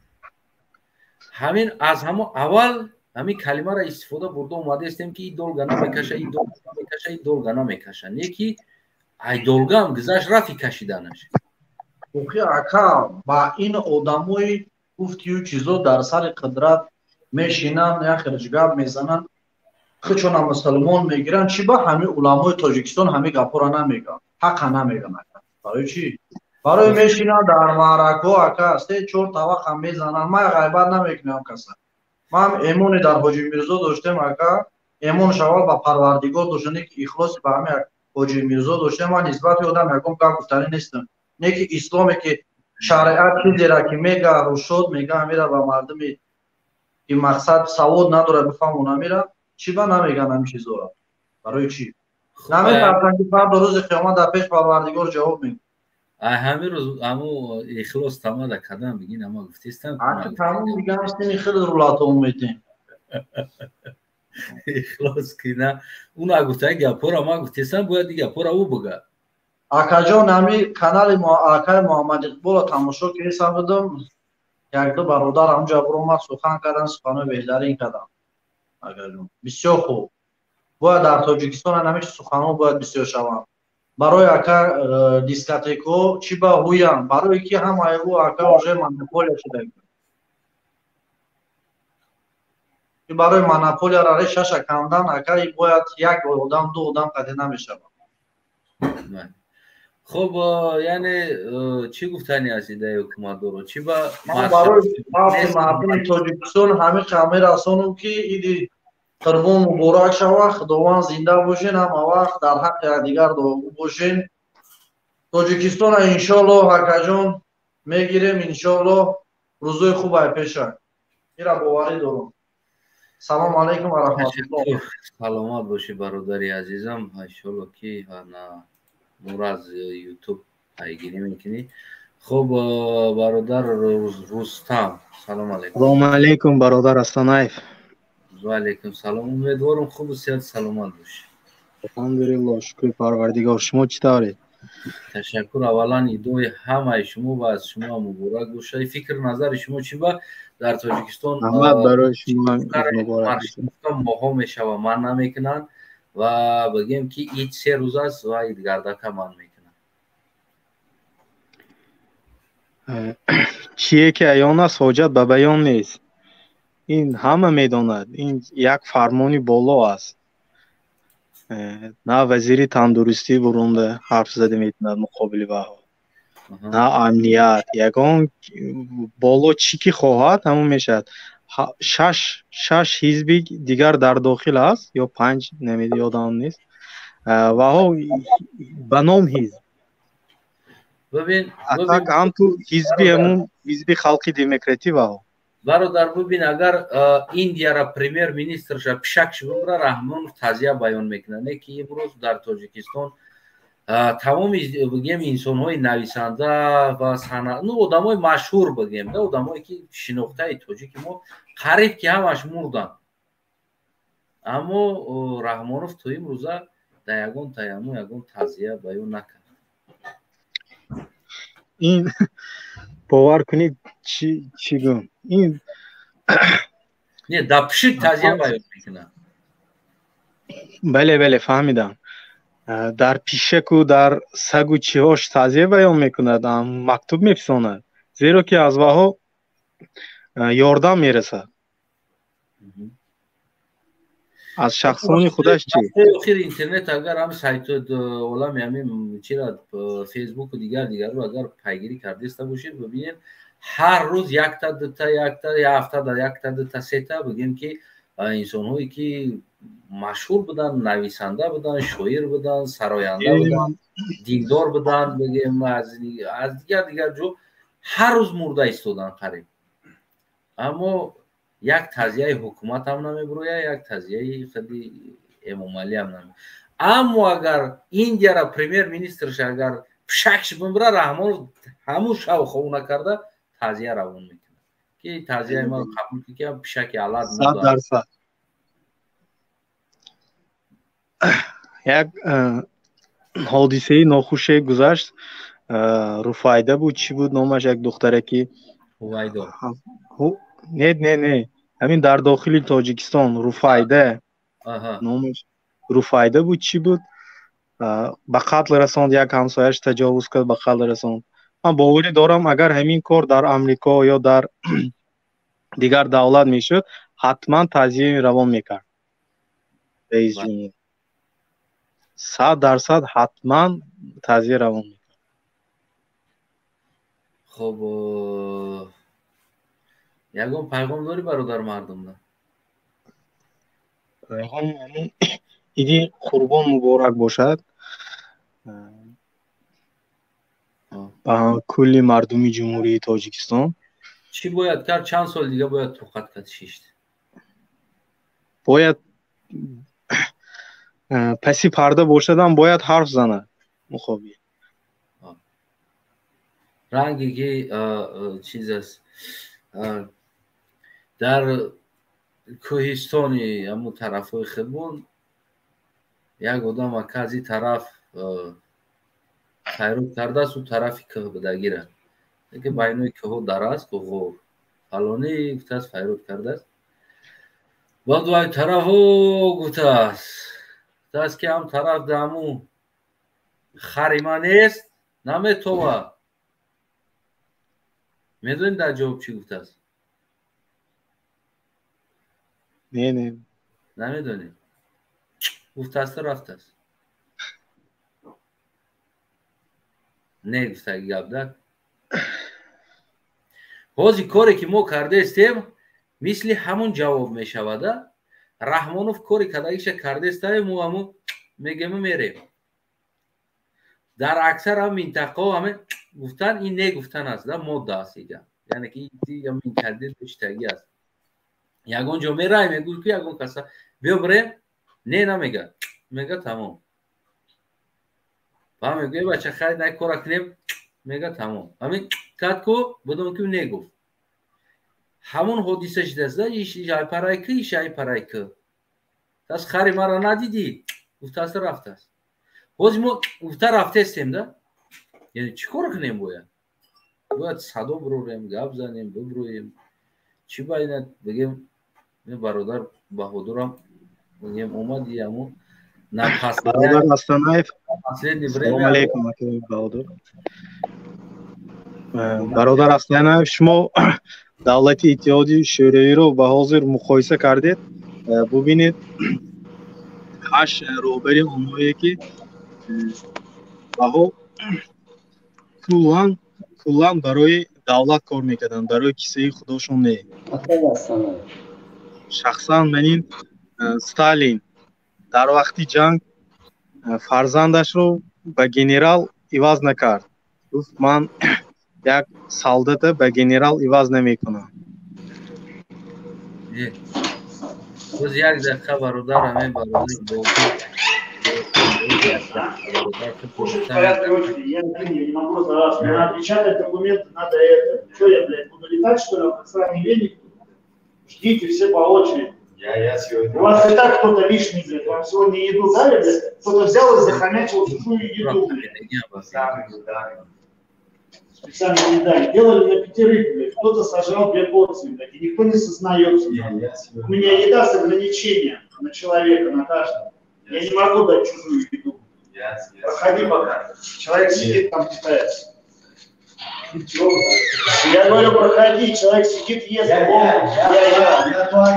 Ҳамин аз ҳамон аввал ҳамин калимаро истифода бурда омадаистем, ки и долго намекаша, и долго намекаша, и долго намекаша. Не ки ай долго ам гузашт, рафи кашиданаш. Охи, ака, ба ин одамои гуфтию чизо дар сари қудрат мешинанд, як хелиш гап мезананд, худшона мусулмон мегиранд. Чӣ ба ҳамин уламои Тоҷикистон ҳамин гапҳоро намегӯянд, ҳақа намегӯянд, ака? Барои чӣ? Барои мешинанд дар маъракҳо, ака, се чор тавақам мезананд. Ман ғайбат намекунам каса. Ман эмоне дар Ҳоҷи Мирзо доштем, ака, эмонш аввал ба Парвардигор доштем, не ки ихлоси ба ҳамин Ҳоҷи Мирзо доштем. Ман нисбати одам ягон гап гуфтанӣ нестам, не ки исломе ки шариат чизера ки мега, рушод мега, ҳамира ба мардуме ки мақсад савод надорад бифаҳмона, мера. Чӣ ба намеган ҳамин чизора? Барои чӣ наметарсанд, ки фардо рӯзи қиёмат дар пеш Парвардигор ҷавоб мегӯ? Ай ҳамин рӯз ҳаму ихлос тамада кадам бигин, ама гуфтистам. Ака, тамом дигам, сини хеле рулатон метем. Ихлос ки на, ӯ нагуфта гапҳоро, ман гуфтистам, бояд ин гапҳоро ӯ буга. Акаҷон, ҳами канали акаи Муҳаммад Иқболо тамошо кардам будам, якду бародар ҳамҷо буромад, сухан кардан, суханои беҳтарин кардам, акаҷон, бисёр хуб. Бояд дар Тоҷикистон ҳамин суханҳо бояд бисёр шаванд. Барои, ака, дискотекҳо чӣ ба ҳуянд? Барое ки ҳамаи ӯ, ака, уже монополия шуда. Барои монополияро решаша кандан, ака, бояд як одам, ду одам қади намешавад. Хуб, яъне чӣ гуфтани аст идаи ҳукуматдоро? Чӣ ба барои мардуми Тоҷикистон ҳамин мерасонам, ки иди Қурбон муборак шавад, Худованд зинда бошен, ҳама вақт дар ҳаққи якдигар дуогӯ бошен. Тоҷикистона, иншоалло, акаҷон, мегирем, иншоалло, рӯзои хуб ай пеша, ира боварӣ дорам. Салому алайкум ва раҳматуллоҳ. Саломат бошӣ, бародари азизам. Иншоалло, ки моро аз Ютуб пайгирӣ мекунӣ. Хуб, бародар Рустам, салом алайкум. Салому алайкум, бародар Астанаев. Ва алайкум салом. Умедворам, хубу сиҳат, саломат бошӣ. Алҳамдулилло, шукри Парвардигор. Шумо чӣ тавред? Ташаккур. Аввалан, идои ҳамаи шумо ва аз шумо муборак бошад. Фикр назари шумо чӣ ба дар Тоҷикистон Раҳмат, барои шумо муборак. Моҳҳо мешава, ман намекунанд ва бигем, ки ид 3 рӯз аст ва идгардака ман мекунанд. Чие ки аён аст, ҳоҷат ба баён нест. Ин ҳама медонад, ин як фармони боло аст. На вазири тандурустӣ бурунда ҳарф зада метавонад муқобили ваҳо, на амният. Ягон боло чӣ ки хоҳад, ҳамон мешавад. Шаш ҳизби дигар дар дохил аст ё панҷ, ёдам нест, ваҳо ба ном ҳизб ҳам ту ҳизби ҳамун ҳизби халқи демократӣ ваҳо. Бародар, бубин, агар Индияра премьер министрша пишак шибумра, Раҳмонов тазия баён мекунад. Не ки имрӯз дар Тоҷикистон тамоми, бигем, инсонҳои нависанда ва ну, одамои машҳур, бигем да, одамое ки шинохтаи тоҷики мо, қариб ки ҳамаш мурданд, аммо Раҳмонов то имрӯза дар ягон таямму ягон тазия баён накард. Ин бовар кунед, чӣ гӯм, ин Не, дар пишик тазия баён мекунад. Бале, бале, фаҳмидам. Дар пишаку дар сагу чиҳош тазия баён мекунад, мактуб мефисонад, зеро ки аз ваҳо ёрдам мерасад. Аз шахсони худаш чӣ? Охир интернет, агар ҳами сайт олами ҳамин чира, Фейсбуку дигар дигарро агар пайгирӣ кардиста бошед, бибинед, ҳар рӯз якта, дута, якта, як ҳафта дар якта, дута, сета, бигем, ки инсонҳое ки машҳур буданд, нависанда буданд, шоир буданд, сароянда буданд, диндор буданд, бигем, аз дигар дигар ҷо ҳар рӯз мурда истоданд қариб, аммо Як тазияи ҳукуматам намебуроя, як тазияи худи Эмомалиам наме. Аммо агар Индияра премьер-министрш агар пишакш бимбира, Раҳмонов ҳамун шав хов накарда тазия равон мекунад, ки тазияи ман қабул ки пишаки алат. 100%. Як ҳодисаи нохуше гузашт. Руфайда буд, чӣ буд номаш, як духтаре ки Ҳувайдо. Не, не, не, ҳамин дар дохили Тоҷикистон Руфайда номаш, Руфайда буд, чӣ буд, ба қатл расонд, як ҳамсояш таҷовуз кард, ба қатл расонд. Ман боварӣ дорам, агар ҳамин кор дар Амрико ё дар дигар давлат мешуд, ҳатман тазия равон мекард раисҷумҳур. 100% ҳатман тазия равон мекард. Хоб, ягон пайғом дорӣ, бародар, мардумда? Пайғом: иди Қурбон муборак бошад ба кулли мардуми Ҷумҳурии Тоҷикистон. Чӣ бояд кард? Чанд сол дига бояд тоқат кард, шишт? Бояд паси парда бошадам, бояд ҳарф занад мухобир. Ранге ки чиз аст, дар кӯҳистони ҳамун тарафҳои хидмон як одам ака аз ин тараф хайрот кардааст, ӯ тарафи кӯҳ будагира, ки байнои кӯҳо дара аст, ғор, фалонӣ гуфтааст, файрод кардааст. Баъд вай тарафо гуфтааст, гуфтааст ки ҳам тараф даму хари ман нест, наметова. Медонӣ дар ҷавоб чӣ гуфтааст? Не, не. Намедонӣ? Гуфтааста, рафтааст. Не гуфтаги гап да. Ҳозир коре ки мо кардаистем, мисли ҳамун ҷавоб мешавада. Раҳмонов кори кардагиша кардаистае, мо ҳамун мегему мерем. Дар аксар ҳам минтақаҳо ҳаме гуфтан, ин не гуфтан аст да, модда аст ига, яъне ки менталитет доштагӣ аст. Ягон ҷо мерай, мегӯй ки ягон каса биё бирем, не намега, мега тамом. Ба мегӯ, бача, хайр, най кора кунем, мега тамом. Ҳамин кард ку будум ки не гуфт. Ҳамун ҳодиса шидааст да, ишайпарайкы, ишайпарайкы тас хари мара надидӣ, гуфтааст, рафтааст. Ҳозир мо гуфта рафтестем да, яъне чӣ кор кунем? Бояд садо бирорем, гап занем, бибурӯем. Чӣ бояд бигем? Бародар Баҳодурам бигем, омади ҳамун. Бародар Астанаев, салому алейкум. Баҳодур, бародар Астанаев, шумо давлати Иттиҳоди Шӯравиро ба ҳозир муқоиса кардед. Бубинед, ҳашт роҳбари онҳое ки баҳо куллан барои давлат кор мекарданд, барои кисаи худошон не. Шахсан манин Сталин дар вақти ҷанг фарзандашро ба генерал иваз накард, гуфт: «Ман як солдата ба генерал иваз намекунам». Боз як дақиқа, бародар, ҳамин бародар. Порядка очереди. Я не могу за вас. Мне надо печатать документы, надо это. Что я, блядь, буду летать, что ли, как сраный веник? Ждите все по очереди. Я сегодня... У вас и так кто-то лишний, блядь. Вам сегодня еду дали, блядь. Кто-то взял и захомячил чужую еду, блядь. Специально не дали. Делали на пятерых, блядь. Кто-то сожрал две порции, блядь. И никто не сознается. У меня еда с ограничением на человека, на каждого. Я не могу дать чужую еду. Проходи пока. Человек сидит там, питается. Я говорю, проходи, человек сидит, ест. Я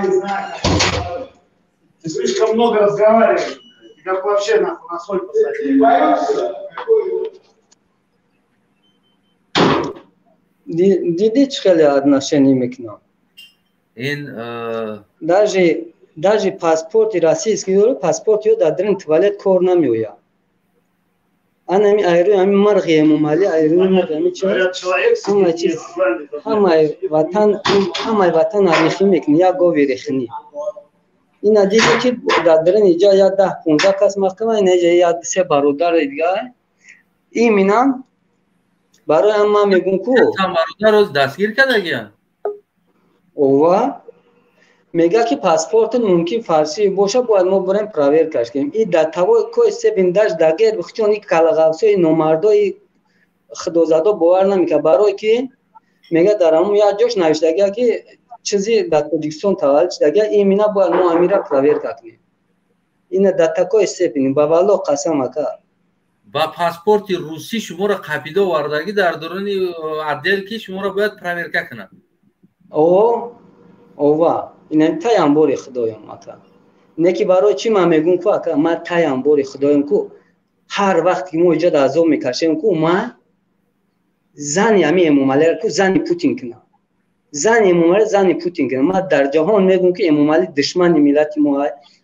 не знаю. Ты слишком много разговариваешь. Тебя вообще нахуй на соль посадили. Диди, чӣ хеле отношение мекунам. Ин Даже паспорти российский дорад, паспорти ё дар дрин туалет кор намеояд. Анами айрӯи ҳами марғи Эмомалӣ, айрӯи марғи ҳами чӣ, ҳама чиз, ҳамаи ватан, ҳамаи ватан рехӣ мекунӣ, як гови рехинӣ. Ина диди ки дар дарин иҷа як 10-15 кас маҳкама, ина иҷа як се бародари дига. Иминам барои ҳам ман мегӯм ку бародарро дастгир кардагиян. Ова мега ки паспортат мумкин фарсӣ боша, бояд мо бурем проверкаш кунем. И дар тавои кои себиндаш дар герби хучони калағавсои номардои худозадо бовар намекард, барое ки мега дар ҳамун як ҷош навиштагия ки чизи дар Тоҷикистон таваллуд шудагия, имина бояд мо амира проверка кунем. Ина дар такои степени ба валло қасам ака. Ба паспорти русӣ шуморо қапида овардагӣ дар дуруни отдел ки шуморо бояд проверка кунад. О, ова ина таямбори худоём ака. Не ки барои чӣ ман мегӯм ку ака, ман таямбори худоём ку ҳар вақт ки мо иҷода азоб мекашем ку ман зани ҳами Эмомалиро ку зани Путин кунам. Зани Эмомалӣ зани Путин кунам. Ман дар ҷаҳон мегӯм ки Эмомалӣ душмани миллати мо.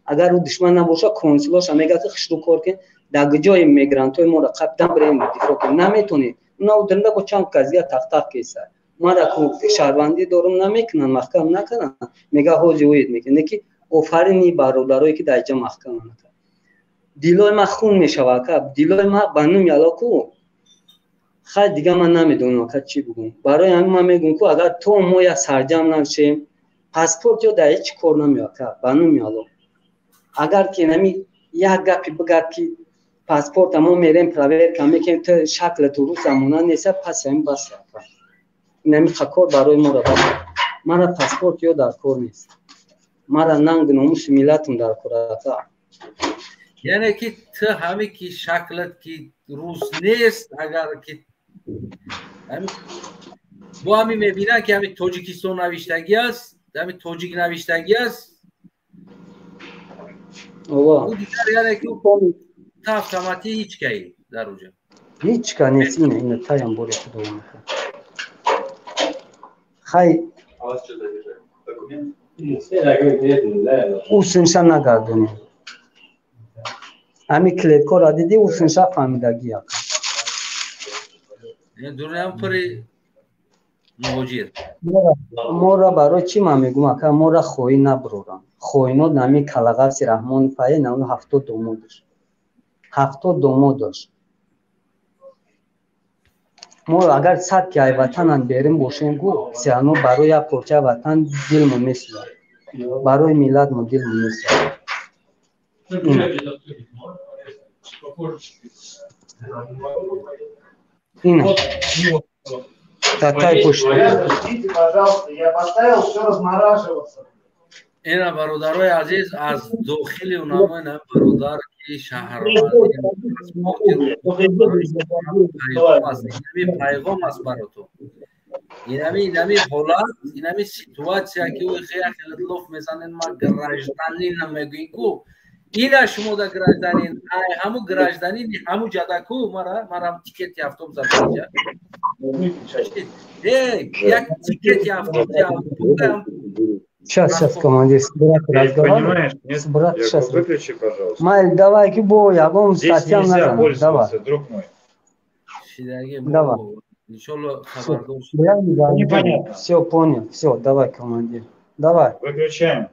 Агар ӯ душман набошад, консулоша мегӯяд ки хушрӯ кор кун, дар ҷои мигрантҳои моро қабдан бирем дифоъ кунем. Наметонем. Уна удирда бо чанд кас дига тақтақ кеса. Мара ку шаҳрвандӣ дорум намекунанд, маҳкам накунанд. Мега ҳози оид мекунад. Не ки офарини бародарое ки дар ҷа маҳкам накард. Дилои ман хун мешавад ака. Дилои ман ба нуми Алло ку хай дига ман намедонам ака чӣ бигӯм. Барои ҳамин ман мегӯм ку агар то мо як сарҷам нашем, паспорт ё дар ҳеҷ кор намеояд ака, ба нуми Алло. Агар ки нами як гапи бигад ки паспорта мо мерем проверка мекунем, ту шаклату рус замона неста, пас ҳамин бас ака. Инами кор барои моро бас. Мара паспорт ё дар кор нест. Мара нанг номуси миллатум дар кор ака. Яъне ки ту ҳаме ки шаклат ки рус нест, агар ки бо ҳами мебинанд ки ҳами Тоҷикистон навиштагӣ аст, ҳами тоҷик навиштагӣ аст. Ӯ дигар яъне ки та автоматӣ ҳеҷ каи дар уҷа. Ҳеҷ ка нест, ина ина таям бори худо мекунад. Хай усинша нагардонем. Ҳами клеткора диди, усинша фаҳмидагӣ ака. Дурам пури муҳоҷир. Мора барои чӣ ман мегӯм ака, мора хоин набурорам. Хоинот нами Калағаси Раҳмонов ае нану 70 домод дошт. 70 домод дошт. Мо агар сад ки ай ватанан берин бошем ку, сиано барои як порча ватан дилмо месӯзад. Барои миллатмо дилмо месӯзад. Ина. Татай пушт. Ждите, пожалуйста, я поставил все размораживаться. Ина бародарои азиз, аз дохили унамои на бародар ки шаҳрванди инами пайғом аст барото. Инами ҳолат, инами ситуатсия ки ӯ хеле хеле лоф мезанен, ма гражданин намегӯем ку. Ина шумо да гражданин, ай ҳаму гражданин ҳаму ҷадаку мара тикети автобуса биҷа. Як тикети автобуса. Сейчас, сейчас, командир, с братом разговариваю. С братом сейчас. Выключи, пожалуйста. Маль, давай, кибо, я вам статьям надо. Давай. Друг мой. Давай. Непонятно. Все, понял. Все, давай, командир. Давай. Выключаем.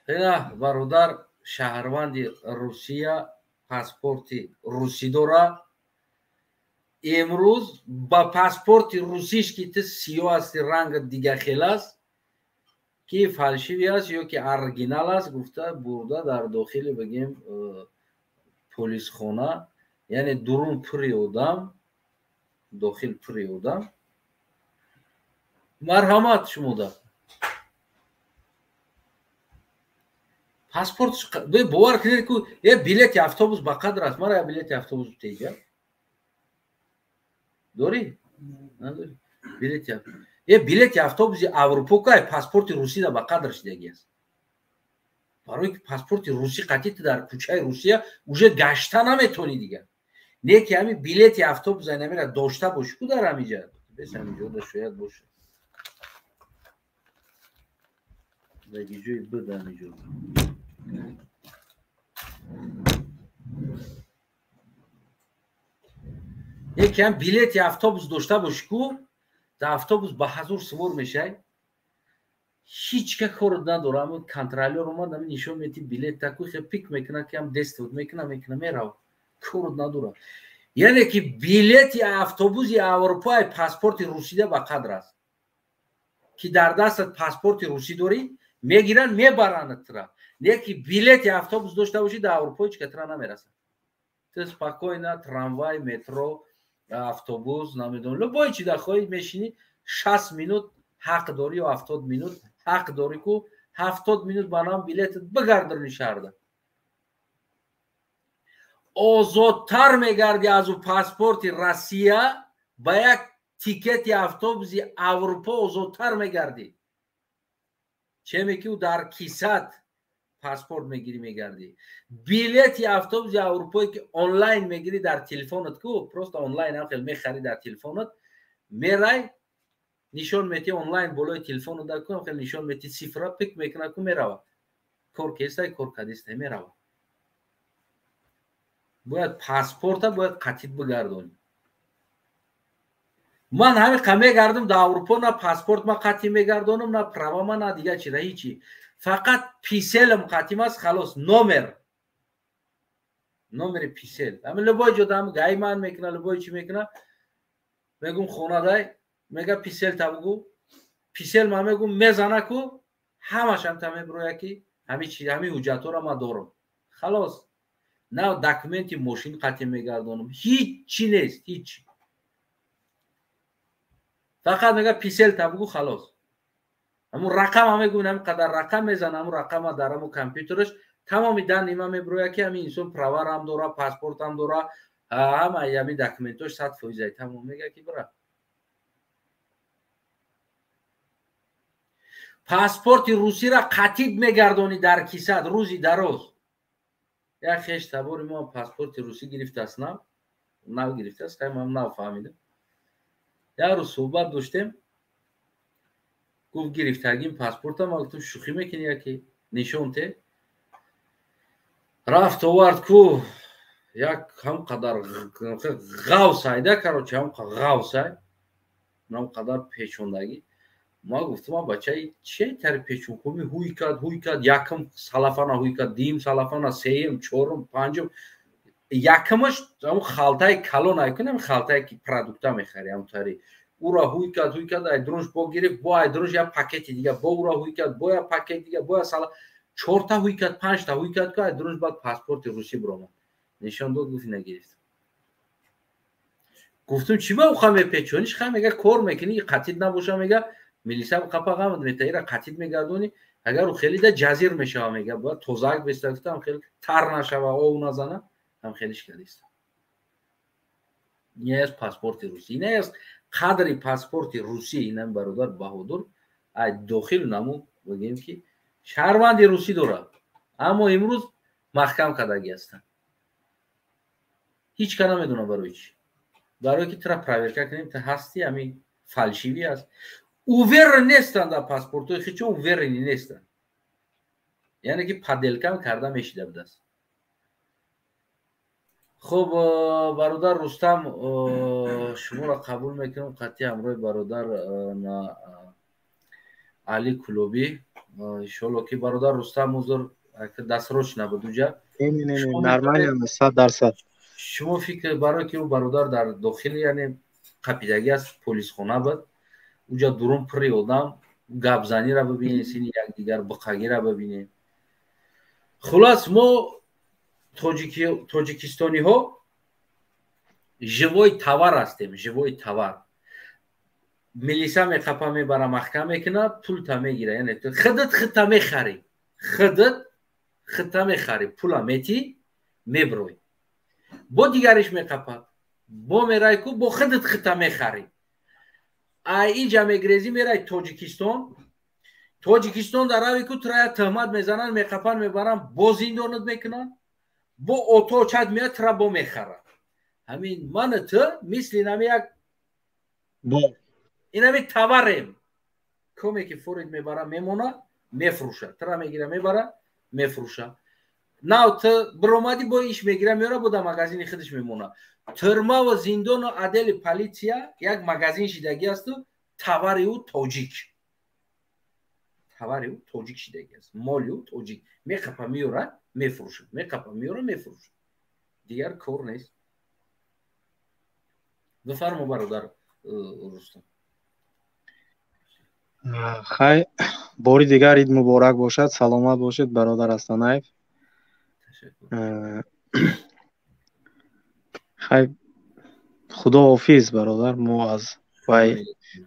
Ина, бародар, шаҳрванди Русия, паспорти русӣ дора. Имрӯз ба паспорти русиш ки ту сиёҳ ҳасти, рангат дига хел аст, ки фальшивый аст ё ки оригинал аст, гуфта бурда дар дохили бигем полисхона, яъне дурун пури одам, дохил пури одам. Марҳамат шумода. Паспорт бовар кунед ку е билети автобус ба қадр аст. Мара билети автобус теҷа. Дорӣ? Надорӣ? Билети е билети автобуси Аврупо кай паспорти русӣ да ба қадр шидаги аст. Барои ки паспорти русӣ қатъи ту дар кӯчаи Русия уже гашта наметонӣ дигар. Не ки ҳами билети автобус айнамира дошта бошӣ ку дар ҳамиҷа. Бес ҳамиҷода шояд бошад. Даги ҷои буд ҳамиҷо. Якеам билети автобус дошта бошӣ ку, дар автобус ба ҳазур сувор мешай, ҳеҷ ка корот надора. Ҳамн контролёр омад, ҳамин нишон мети билет таку, хе пик мекуна, ки ҳам действовать мекуна, мерава, корот надора. Яъне ки билети автобуси аврупои паспорти русида ба қадр аст, ки дар дастат паспорти русӣ дорӣ, мегиранд, мебаранд тра. Не ки билети автобус дошта бошӣ, дар Аврупо ҳеҷ ка тра намерасад. Ту спокойно трамвай, метро, автобус, намедонам, любой чи да хоҳӣ мешинӣ, 60 минут ҳақ дорӣ ё 70 минут ҳақ дорӣ ку, 70 минут ба нам билетат бигардони шаҳрда, озодтар мегардӣ аз ӯ паспорти Россия. Ба як тикети автобуси Аврупо озодтар мегардӣ, чеме ки ӯ дар кисат паспорт мегирӣ, мегардӣ. Билети автобуси аврупое ки онлайн мегирӣ дар телефонат ку, просто онлайн ҳам хел мехарӣ, дар телефонат мерай, нишон метӣ онлайн болои телефонат ку, ҳам хел нишон метӣ, цифра пик мекуна ку, мерава. Кор кестай, кор кадистай, мерава. Бояд паспорта бояд қатит бигардонӣ. Ман ҳамин қа мегардам дар Аврупо, на паспорт ма қатӣ мегардонам, на права ма, на дигар чира, ҳичи. Фақат писелам қатим аст, халос. Номери писел ҳамин любой ҷо дам гай ман мекуна, любой чӣ мекуна, мегум хонадай, мега писел та бугу, писел ма мегум, мезана ку, ҳамашам та мебироя ки ҳами ҳуҷҷатҳоро ма дорам, халос. На документи мошин қатӣ мегардонам, ҳичи нест, ҳичи. Фақат мега писел та бугу, халос. Ҳамун рақама мегӯ, ҳамин қадар рақам мезана, ҳамун рақама дар ҳамун компютераш тамоми данные ма мебироя, ки ҳамин инсон праварам дора, паспортам дора, ҳама ҳамин документош 100%-ай, тамом. Мега ки бира. Паспорти русиро қатиб мегардонӣ дар кисат рӯзи дароз. Як хеш табори мо паспорти русӣ гирифтааст, нав гирифтааст, хай ман нав фаҳмидам. Як рӯз суҳбат доштем, гуфт: «Гирифтагим паспорта». Ма гуфтам: «Шӯхӣ мекунӣ?» Яке нишон те, рафт, овард ку, як ҳам қадар ғавсайда, короче, ҳам ғавсай, ҳам қадар печондагӣ. Ма гуфтам: «А бачаи че тари печонкуми?» Ҳуй кард, ҳуй кард, якм салафана ҳуй кард, дуюм салафана, сеюм, чорум, панҷум. Якмаш ҳамун халтаи калон айкунем, халтае ки продукта мехари, ҳамун тари ура ҳуй кард, ҳуй кард, айдронш бо гирифт, бо айдронш як пакети дига, бо ура ҳуй кард, бо як пакет дига, бо як сала, чорта ҳуй кард, панҷта ҳуй кард ку, айдронш баъд паспорти русӣ биромад, нишон дод, гуфт: «Нагирифт». Гуфтум: «Чӣ ба уха мепечониш?» Хай, мега, кор мекунӣ, қатид набоша, мега, милиса қапағамад мета, ира қатид мегардонӣ, агар ӯ хеле да ҷазир мешава, мега, бояд тозаак беста. Гуфтам: «Хеле тар нашава, ов назана». Ҳам хелиш кардиста. Ин аст паспорти русӣ, ин аст қадри паспорти русӣ. Инам бародар Баҳодур ай дохил наму, бигем ки шаҳрванди русӣ дорад, аммо имрӯз маҳкам кардагӣ ҳастанд. Ҳеҷ ка намедонам барои чӣ. Барое ки тура проверка кунем, ту ҳасти, ҳамин фальшивый аст. Уверен нестанд дар паспортҳои хичон, уверенный нестанд, яъне ки подделка м карда мешида будааст. Хуб, бародар Рустам, шуморо қабул мекунам қатъи ҳамроҳи бародар Али Кулобӣ. Иншолло ки бародар Рустам узр, дасроч набуд уҷа. Нормально, 100%. Шумо фикр, барое ки ӯ бародар дар дохили, яъне қапидагӣ аст, полисхона буд, уҷа дурун пурри одам, гапзанира бибинед, сини якдигар биқагира бибинед. Хулас, мо тоҷикистониҳо живой товар ҳастем, живой товар. Милиса меқапа, мебара, маҳкам мекуна, пулта мегира. Яъне худат худта мехарӣ, худат худта мехарӣ, пула метӣ, меброй. Бо дигариш меқапад, бо мерай ку, бо худат худта мехарӣ. Ай иҷа мегрезӣ, мерай Тоҷикистон. Тоҷикистон дар рави ку, тура як тӯҳмат мезананд, меқапанд, мебаранд, бо зиндонат мекунанд, бо ото чад меяд, тура бо мехарад. Ҳамин мани ту мисли инами як инами товарем, коме ки форид мебара, мемона. Мефурӯша, тра мегира, мебара, мефурӯша. Нав ту биромадӣ, бо иш мегира, меёра, бо дар магазини худаш мемона. Тюрьма ва зиндону отдели полиция як магазин шидагӣ асту товари ӯ тоҷик, товари ӯ тоҷик шидагӣ аст, моли ӯ тоҷик. Меқапа, меёра, мефурӯшад, меқапа, меёра, мефурӯшад, дигар кор нест. Бифармо, бародар Рустам. Хай, бори дигар ид муборак бошад, саломат бошед, бародар Астанаев. Хай, худоҳофиз, бародар, мо аз вай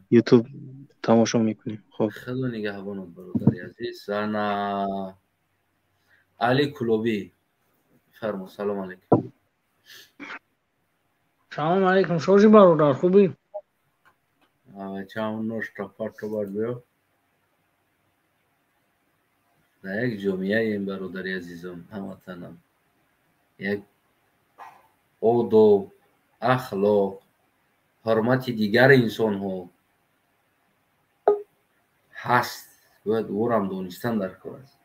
Ютуб тамошо мекунем. Хоб. Худо нигаҳбонат, бародари азиз. Ана Али Кулобӣ, фармо, салом алейкум. Салом алейкум, шози, бародар, хубӣ? Чам. Дар як ҷомеаем, бародари азизом, ҳамватанам, як одоб, ахлоқ, ҳурмати дигар инсонҳо ҳаст, бояд ӯрам донистан дар кор аст.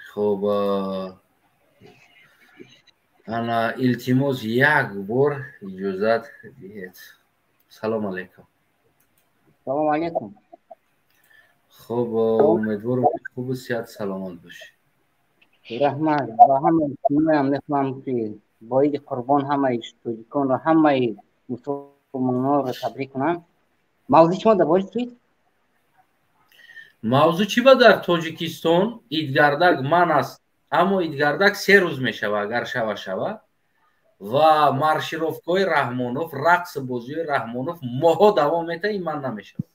Хоб, ана, илтимос, як бор иҷозат диҳед. Салом алейкум. Салом алейкум. Хуб, умедворам, хубу сиҳат, саломат бошӣ. Раҳмат. Ба ҳамаи шумоям мехоҳам, ки бо иди Қурбон ҳамаи тоҷиконро, ҳамаи мусулмононро табрик кунам. Мавзӯи шумо дар бораи чист? Мавзӯъ чӣ ба дар Тоҷикистон идгардак ман аст, аммо идгардак 3 рӯз мешава, агар шава шава, ва маршировкаҳои Раҳмонов, рақсу бозиҳои Раҳмонов моҳҳо давом метаҳад, ин ман намешавад.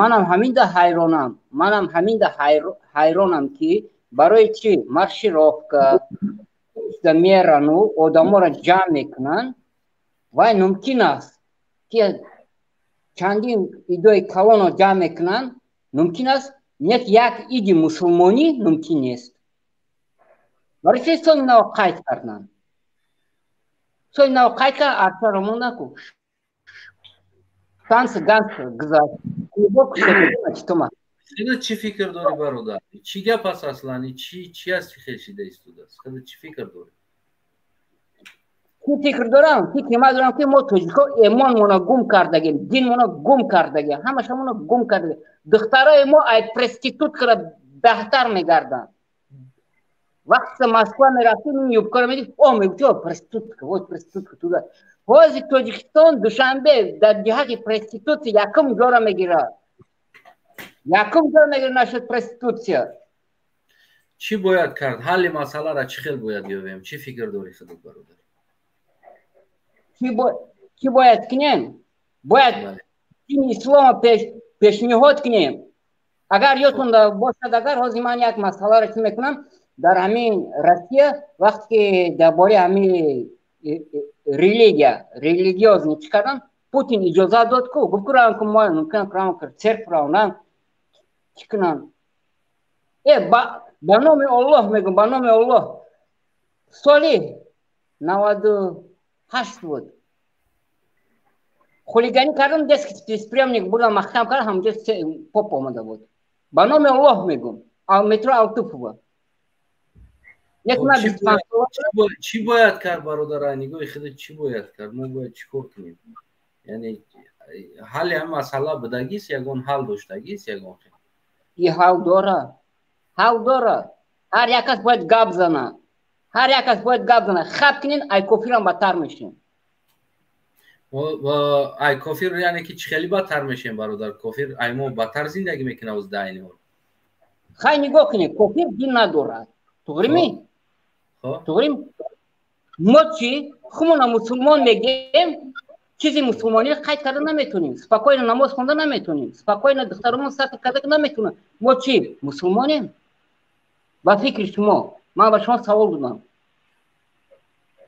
Манам ҳаминда ҳайронам, манам ҳаминда ҳайронам, ки барои чӣ маршировка мерану одаморо ҷамъ мекунанд. Вай мумкин аст, ки чандин идои калонро ҷамъ мекунанд, мумкин аст, нет, як иди мусулмонӣ мумкин нест. Барои чӣ соли нав қайд карданд? Соли нав қайд кард, арчаро мондаку, танс ганс гузашт. Чӣ фикр дорӣ, бародар? Чӣ гап аст аслан? Чӣ аст, хел шида истодааст? Чӣ фикр дорӣ? Чӣ фикр дорам? Фикри ман дорам, ки мо тоҷико эмонмона гум кардагем, динмона гум кардагем, ҳамашамона гум кардагем. Духтарои мо ай проституткара беҳтар мегарданд. Вақте Москва мерафтем, юбкаро медид, о, мегуфти: «О, проститутка, вот проститутка туда». Ҳозир Тоҷикистон, Душанбе дар ҷиҳати проститутсия якум ҷора мегирад, якум ҷора мегирад нашуд проститутсия. Чӣ бояд кард? Ҳалли масъаларо чӣ хел бояд ёбем? Чӣ фикр дорӣ худат, бародар? Чӣ бояд кунем? Бояд дини ислома пешниҳод кунем. Агар ёдтон бошад, агар ҳозир ман як масъаларо чӣ мекунам, дар ҳамин Россия вақте ки дар бораи ҳамин религия, религиозный чӣ кардан, Путин иҷозат дод ку, гуфт ку равам ку, мумкин равам церковь, равнам, чӣ кунам. Э, ба номи Оллоҳ мегӯм, ба номи Оллоҳ, соли 98 буд, хулиганӣ кардам, детский бесприёмник бурдам, маҳкам кардам, ҳамҷо поп омада буд. Ба номи Оллоҳ мегӯм, метро Алтуфова. Чӣ бояд кард, бародар, нигоҳи худат, чӣ бояд кард? Мо бояд чӣ кор кунем? Яъне ҳалли ҳам масъала будагист, ягон ҳал доштагист, ягон? И ҳал дора, ҳал дора. Ҳар як кас бояд гап зана, ҳар як кас бояд гап зана. Хаб кунен, ай кофирам бадтар мешем. Ай кофир, яъне ки чӣ хеле бадтар мешем, бародар? Кофир ай мо бадтар зиндагӣ мекунад оз дар айни ҳол. Хай, нигоҳ кунед, кофир дин надорад, туғрими? Туғрим? Мо чӣ, хумона мусулмон мегем, чизи мусулмониро қайд карда наметонем, спокойно намоз хонда наметонем, спокойно духтаромон сатр карда наметонем. Мо чӣ, мусулмонем? Ба фикри шумо, ман ба шумо савол додам,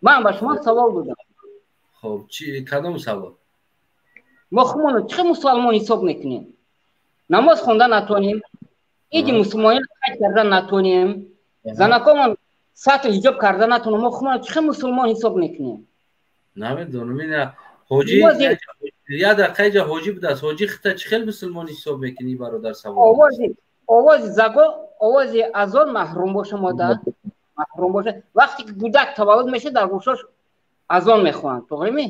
ман ба шумо савол додам. Хоб, кадом савол? Мо хумоно чӣ мусулмон ҳисоб мекунем? Намоз хонда натонем, иди мусулмониро қайд карда натонем, занакомон сатр ҳиҷоб карда натонем, мо хумоно чӣ мусулмон ҳисоб мекунем? Намедонам, ина ҳоҷи. Я дақиқа иҷа ҳоҷӣ будааст. Ҳоҷӣ хита чӣ хел мусулмон ҳисоб мекунӣ, бародар, савол? Овози заго, овози азон маҳрум боша, модар маҳрум боша. Вақте ки кӯдак таваллуд мешавад, дар гӯшош азон мехонанд. Тоғри ми?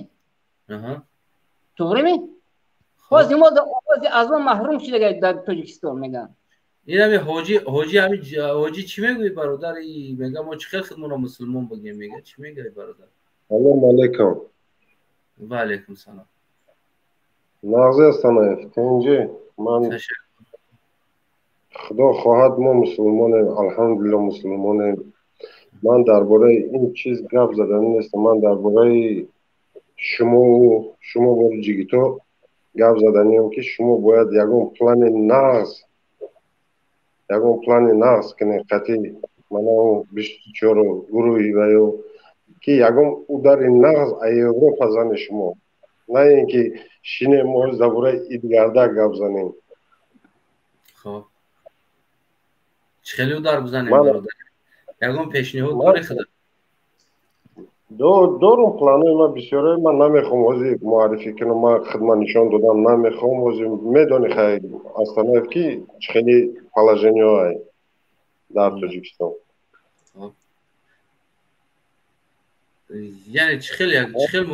Тоғри ми? Ҳози мо овози азон маҳрум шуда дар Тоҷикистон мегӯянд. Ин ҳами ҳоҷӣ, ҳоҷӣ, ҳами ҳоҷӣ чӣ мегӯӣ, бародар? Мега мо чӣ хел худмонро мусулмон бигем, мега чӣ мегӯӣ, бародар? Салом алейкум. Ва алейкум салом. Нағзи Астанаев, тинҷӣ? Ман худо хоҳад мо мусулмонем, алҳамдулилло мусулмонем. Ман дар бораи ин чиз гап заданӣ нестам, ман дар бораи шумову шумо бори ҷигито гап заданиам, ки шумо бояд ягон плани нағз, ягон плани нағз кунед қатъи мана 24 гурӯҳи ваё, ки ягон удари нағз а Европа зани шумо, на ин ки шинем мо дар бораи идгарда гап занем. Хоб, чӣ хеле удар бизанем, бародар? Ягон пешниҳод дорӣ худат? Дорум, планои ман бисёре, ман намехоҳам ҳозир муаррифӣ кунам, ман хидмат нишон додам намехоҳам ҳозир. Медонӣ хай, Астанаев, ки чӣ хели положениҳоай дар Тоҷикистон. Яъне чӣ хел, чӣ хел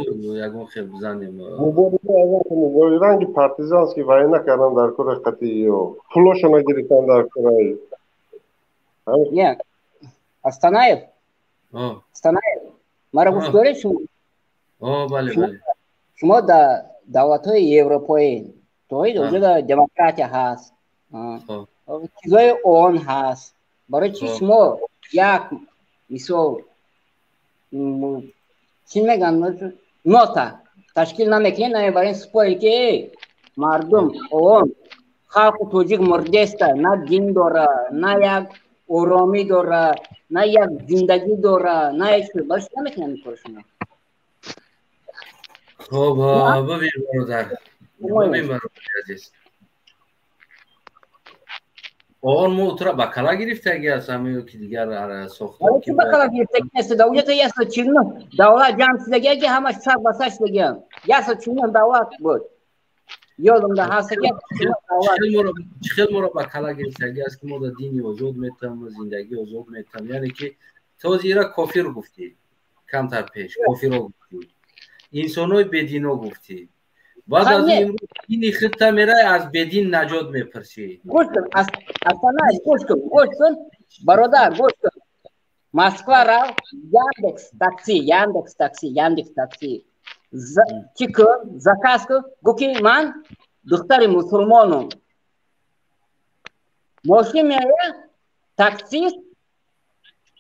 ягон хел бизанем? Мубориза, ранги партизанский война кардан дар кори қатъи ё пулошона гирифтан дар кораи. Астанаев, Астанаев, маро гӯш доред шумо? Бале, бале. Шумо дар давлатҳои европоӣ тоид, оҷода демократия ҳаст, чизҳои ООН ҳаст. Барои чӣ шумо як мисол чӣ мегӯянд, нота ташкил намекунед, намебаред супоред, ки мардум, ООН, халқи тоҷик мурдеста, на дин дора, на як оромӣ дора, на як зиндагӣ дора, на як чиз. Барои чӣ намекунед ин кори шумо? Хоб, бибин, бародар, бибин, бародари азиз, он мо тура ба кала гирифтаги аст ҳамё ки дигар сохтор? Ба кала гирифтаги нест. Да уҷата 149 давлат ҷамъ шудагия, ки ҳамаш сар ба сар шудагиям. 149 давлат буд, ёдам да ҳаст. Чӣ хел моро ба кала гирифтаги аст, ки мо да дини озод метам, зиндагӣ озод метам? Яъне ки този ира кофир гуфтӣ, камтар пеш кофиро гуфтӣ, инсонҳои бедино гуфтӣ, баъд аз имрӯз дини худта мерай, аз бедин наҷот мепурсӣ. Гӯш кун, Астанаев, гӯш кун, гӯш кун, бародар, гӯш кун. Москва рав, Яндекс такси, Яндекс такси, Яндекс такси чӣ кун, заказ кун, гӯ ки ман духтари мусулмонум. Мошин меояд, таксист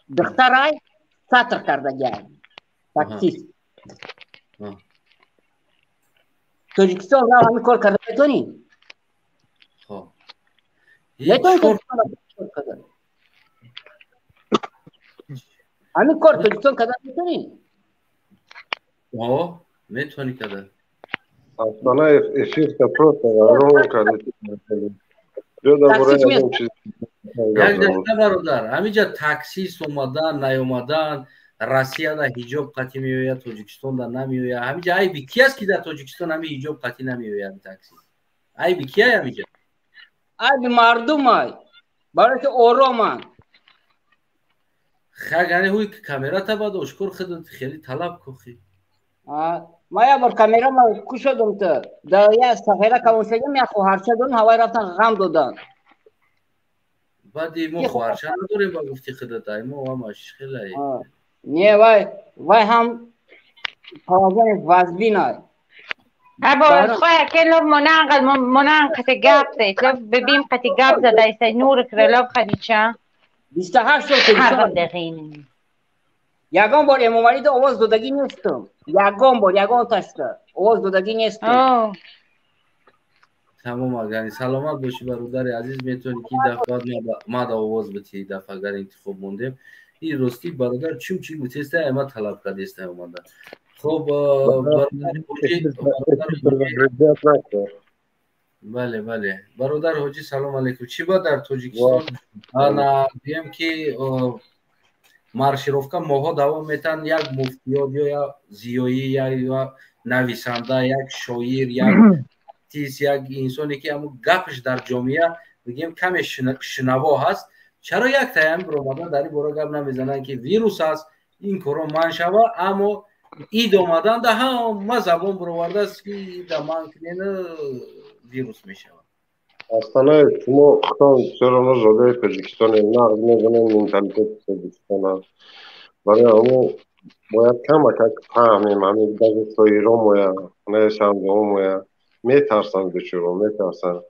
духтарай сатр кардагиай таксист. Тоҷикистон рав, ҳамин кор карда метавонӣ? Метавонӣ ҳамин кор Тоҷикистон карда метавонӣ? Метавонӣ карда. Астанаев, эфирта просто вайрон карди. Биё дар бораи ягон чиз. Як дақиқа, бародар, ҳаминҷа таксист омадан наёмадан, Россияда ҳиҷоб қатъӣ меояд, Тоҷикистонда намеояд. Ҳаминҷа айби ки аст, ки дар Тоҷикистон ҳами ҳиҷоб қатъӣ намеояд такси? Айби ки ай ҳаминҷа? Айби мардумай, барои ки ороманд. Хагани ҳуй камерата бад ошкор худат хеле талаб кухи. Ма як бор камерама кушодум, ту дар як сафера калоншагим, як хоҳарча дорум, ҳавай рафтан ғам додан. Баъди мо хоҳарча надорем, ба гуфти худат, ай мо ҳамаш хеле. Не, вай вай ҳам положение вазбинай. Або хоя ке лоб монанга монан қати гап зад, лоб бибим қати гап задайса нур кре лоб Хадича. 28 сол Тоҷикистон ягон бор Эмомалида овоз додагӣ нестум, ягон бор, ягон ташта овоз додагӣ нестум. Тамом, агани саломат бошӣ, бародари азиз. Метавонӣ ки дафъа мада овоз битӣ, дафъа агар интихоб мондем. Ин ростӣ, бародар, чун чӣ гуфтеста, ама талаб кардеста омада. Хоб, бале, бале, бародар ҳоҷӣ, салом алейкум. Чӣ ба дар Тоҷикистон ана гӯем ки маршировка моҳҳо давом метаҳанд, як муфтиёт ё як зиёӣ, Нависанда, як шоир, як артист, як инсоне ки ҳамун гапаш дар ҷомеа бигем каме шунаво ҳаст, чаро як таям биромадан дар ин бора гап намезананд, ки вирус аст, ин корро манъ шава, аммо ид омадан да ҳама забон бировардааст, ки ида манъ кунен, вирус мешавад. Астанаев, шумо худтон бисёр зодаи Тоҷикистоне, нағз медонем менталитети Тоҷикистона. Барои ҳамун бояд камакак фаҳмем, ҳамин даже соиро моя, нависандаҳо моя метарсанд, бечуро метарсанд.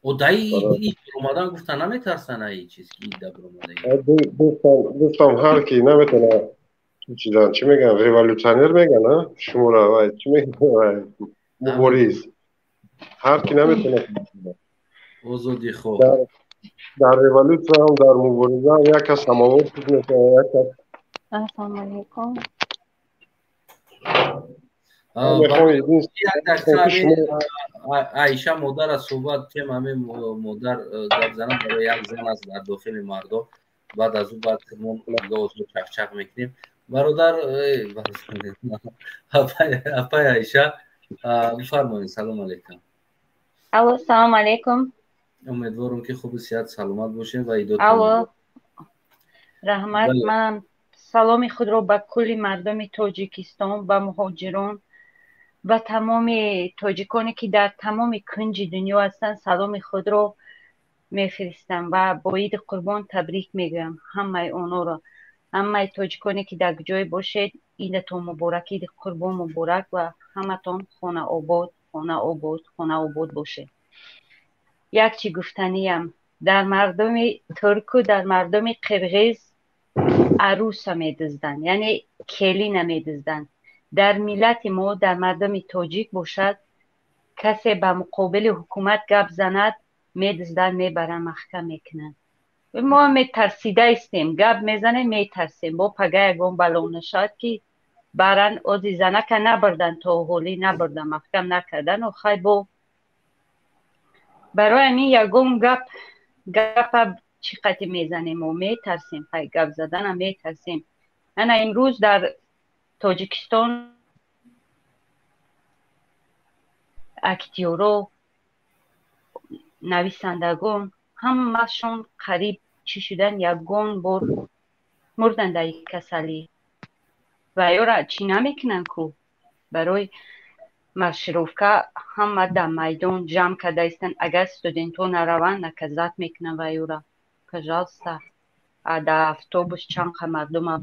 Одаи ид биромадан гуфта наметарсанд, аи чиз ки ида биромада. Дӯстам, ҳар ки наметавона чизан, чӣ мегӯян, революционер мегӯян, а шуморо вай чӣ мегӯян, мубориз, ҳар ки наметавона озодихоҳ. Дар революсияам, дар муборизаам як кас самовар шуд мешавад, як кас. Ассалому алайкум. Аиша модара суҳбат кем, ҳамин модар гап занам, барои як зан аст дар дохили мардо. Баъд аз ӯ баъд мо чақчақ мекунем. Бародар, апай Аиша, бифармоед. Салом алейкум. Алло, салом алейкум. Умедворам, ки хубу сиҳат, саломат бошед ва идотон. Алло, раҳмат. Ман саломи худро ба кулли мардуми Тоҷикистон, ба муҳоҷирон, ба тамоми тоҷиконе, ки дар тамоми кунҷи дунё ҳастанд, саломи худро мефиристам ва бо Иди Қурбон табрик мегӯям ҳамаи онҳоро. Ҳамаи тоҷиконе, ки дар ҷое бошед, идатон муборак, Иди Қурбон муборак ва ҳаматон хона обод, хона обод, хона обод бошед. Як чӣ гуфтаниям: дар мардуми турку, дар мардуми қирғиз аруса медузданд, яъне келина медузданд. Дар миллати мо, дар мардуми тоҷик бошад, касе ба муқобили ҳукумат гап занад, медузданд, мебаранд, маҳкам мекунанд. Мо метарсида истем, гап мезанем, метарсем, бо пага ягон бало нашавад, ки баран. Ози занака набурдан, то ҳолӣ набурдан, маҳкам накардан. Охай, бо барои ҳамин ягон гап, гапа чӣ қати мезанем, мо метарсем, хай, гап заданам метарсем. Ана имрӯз дар Тоҷикистон актёро, нависандагон ҳамашон қариб чӣ шудан, ягон бор мурдан дар касалӣ. Ва ёра чӣ намекунанд ку, барои маршировка ҳама дар майдон ҷамъ карда истанд. Агар студентҳо нараванд, наказать мекунанд ва ёра. Пожалуйста, дар автобус чанд қа мардума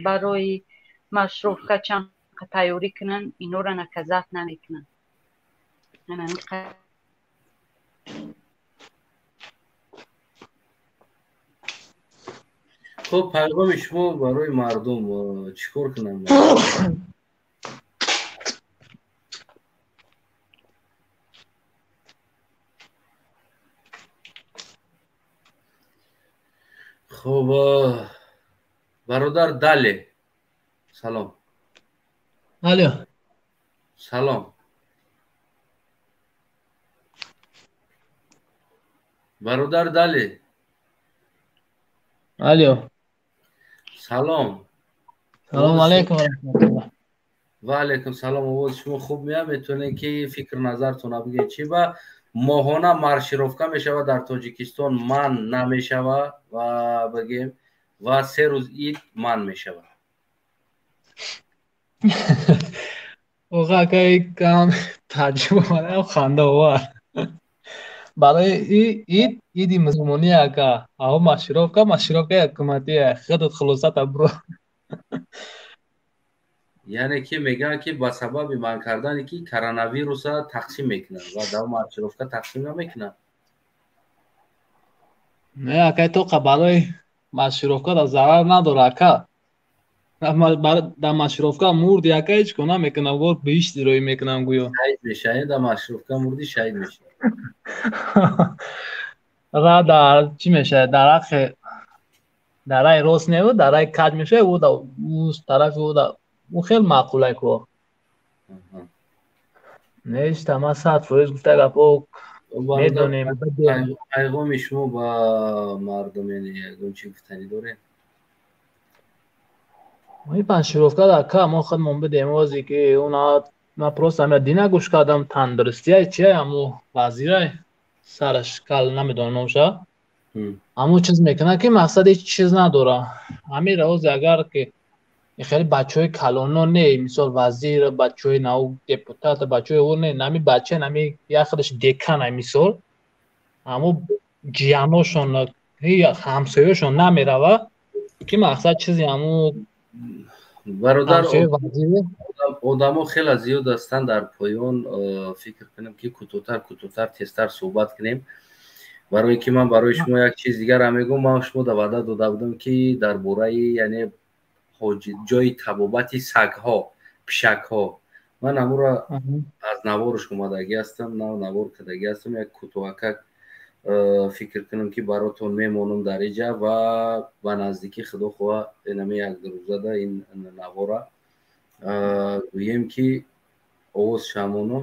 барои маршировка чанд қа тайёрӣ кунанд, инора наказать намекунанд. Хуб, пайғоми шумо барои мардум, чӣ кор кунанд? Хуб, бародар Дале, салом. Алло. Салом, бародар Дале. Алло. Салом. Салом алейкум ва раҳматуллоҳ. Ва алейкум салом. Овози шумо хуб меяд, метавонед ки фикр назартона бигӯед, чӣ ба моҳона маршировка мешавад дар Тоҷикистон, манъ намешава ва бигем ва 3 рӯз ид манъ мешавад? Оға, акай, кам таъҷуб омадам, хандаовар. Барои ид, иди мусулмонӣ, ака, аҳо, маршировка, маршировкаи ҳукуматия, худат хулосата бро. Яъне ки мегӯянд, ки ба сабаби манъ кардане ки коронавируса тақсим мекунанд ва дар маршировка тақсим намекунанд. Не, акай, тоқа барои маршировка да зарар надора, ака. Дар маршировка мурди, ака, ҳеҷ кор намекунам, бор биҳишти роӣ мекунам гӯё. Шаҳид мешавӣ дар маршировка, мурди, шаҳид мешавӣ. Ра дар чӣ мешавад, дар ҳаққи дараи рост неву дараи каҷ мешавад, ӯ да ӯ тарафи ӯ да ӯ хел маъқулай ко. Нешта, ман 100% гуфта гапо медонем. Пайғоми шумо ба мардум, яъне ягон чӣ гуфтанӣ доред? Ин паншировка дар ка мо худмон бидем, озе ки уна ма просто ҳамя дина гӯш кардам, тандурустия чия, ҳамо вазирай сараш кал намедонам номша, ҳамо чиз мекунад ки мақсад ҳеҷ чиз надора. Ҳамин озе агар ки хеле бачаҳои калоно не, мисол вазир, бачаҳои нав депутат, бачаҳои ӯ не, нами бача нами як худаш декана, мисол ҳамо ҷияношон, ҳамсояшон намерава ки мақсад чизи ҳамо. Бародар, одамо хеле зиёд ҳастанд дар поён. Фикр кунем ки кӯтоҳтар, кӯтоҳтар, тезтар суҳбат кунем, барое ки ман барои шумо як чиз дигарам мегӯм. Ман шумо да ваъда дода будам ки дар бораи, яъне ҷои табобати сагҳо, пишакҳо, ман амуро аз наворш омадагӣ ҳастам, нав навор кардагӣ ҳастам, як кӯтоҳакак фикр кунам ки баротон мемонам дар иҷа ва ба наздикӣ, худо хоҳа, инаме як рӯзада ин навора гӯем ки овоз шамоно.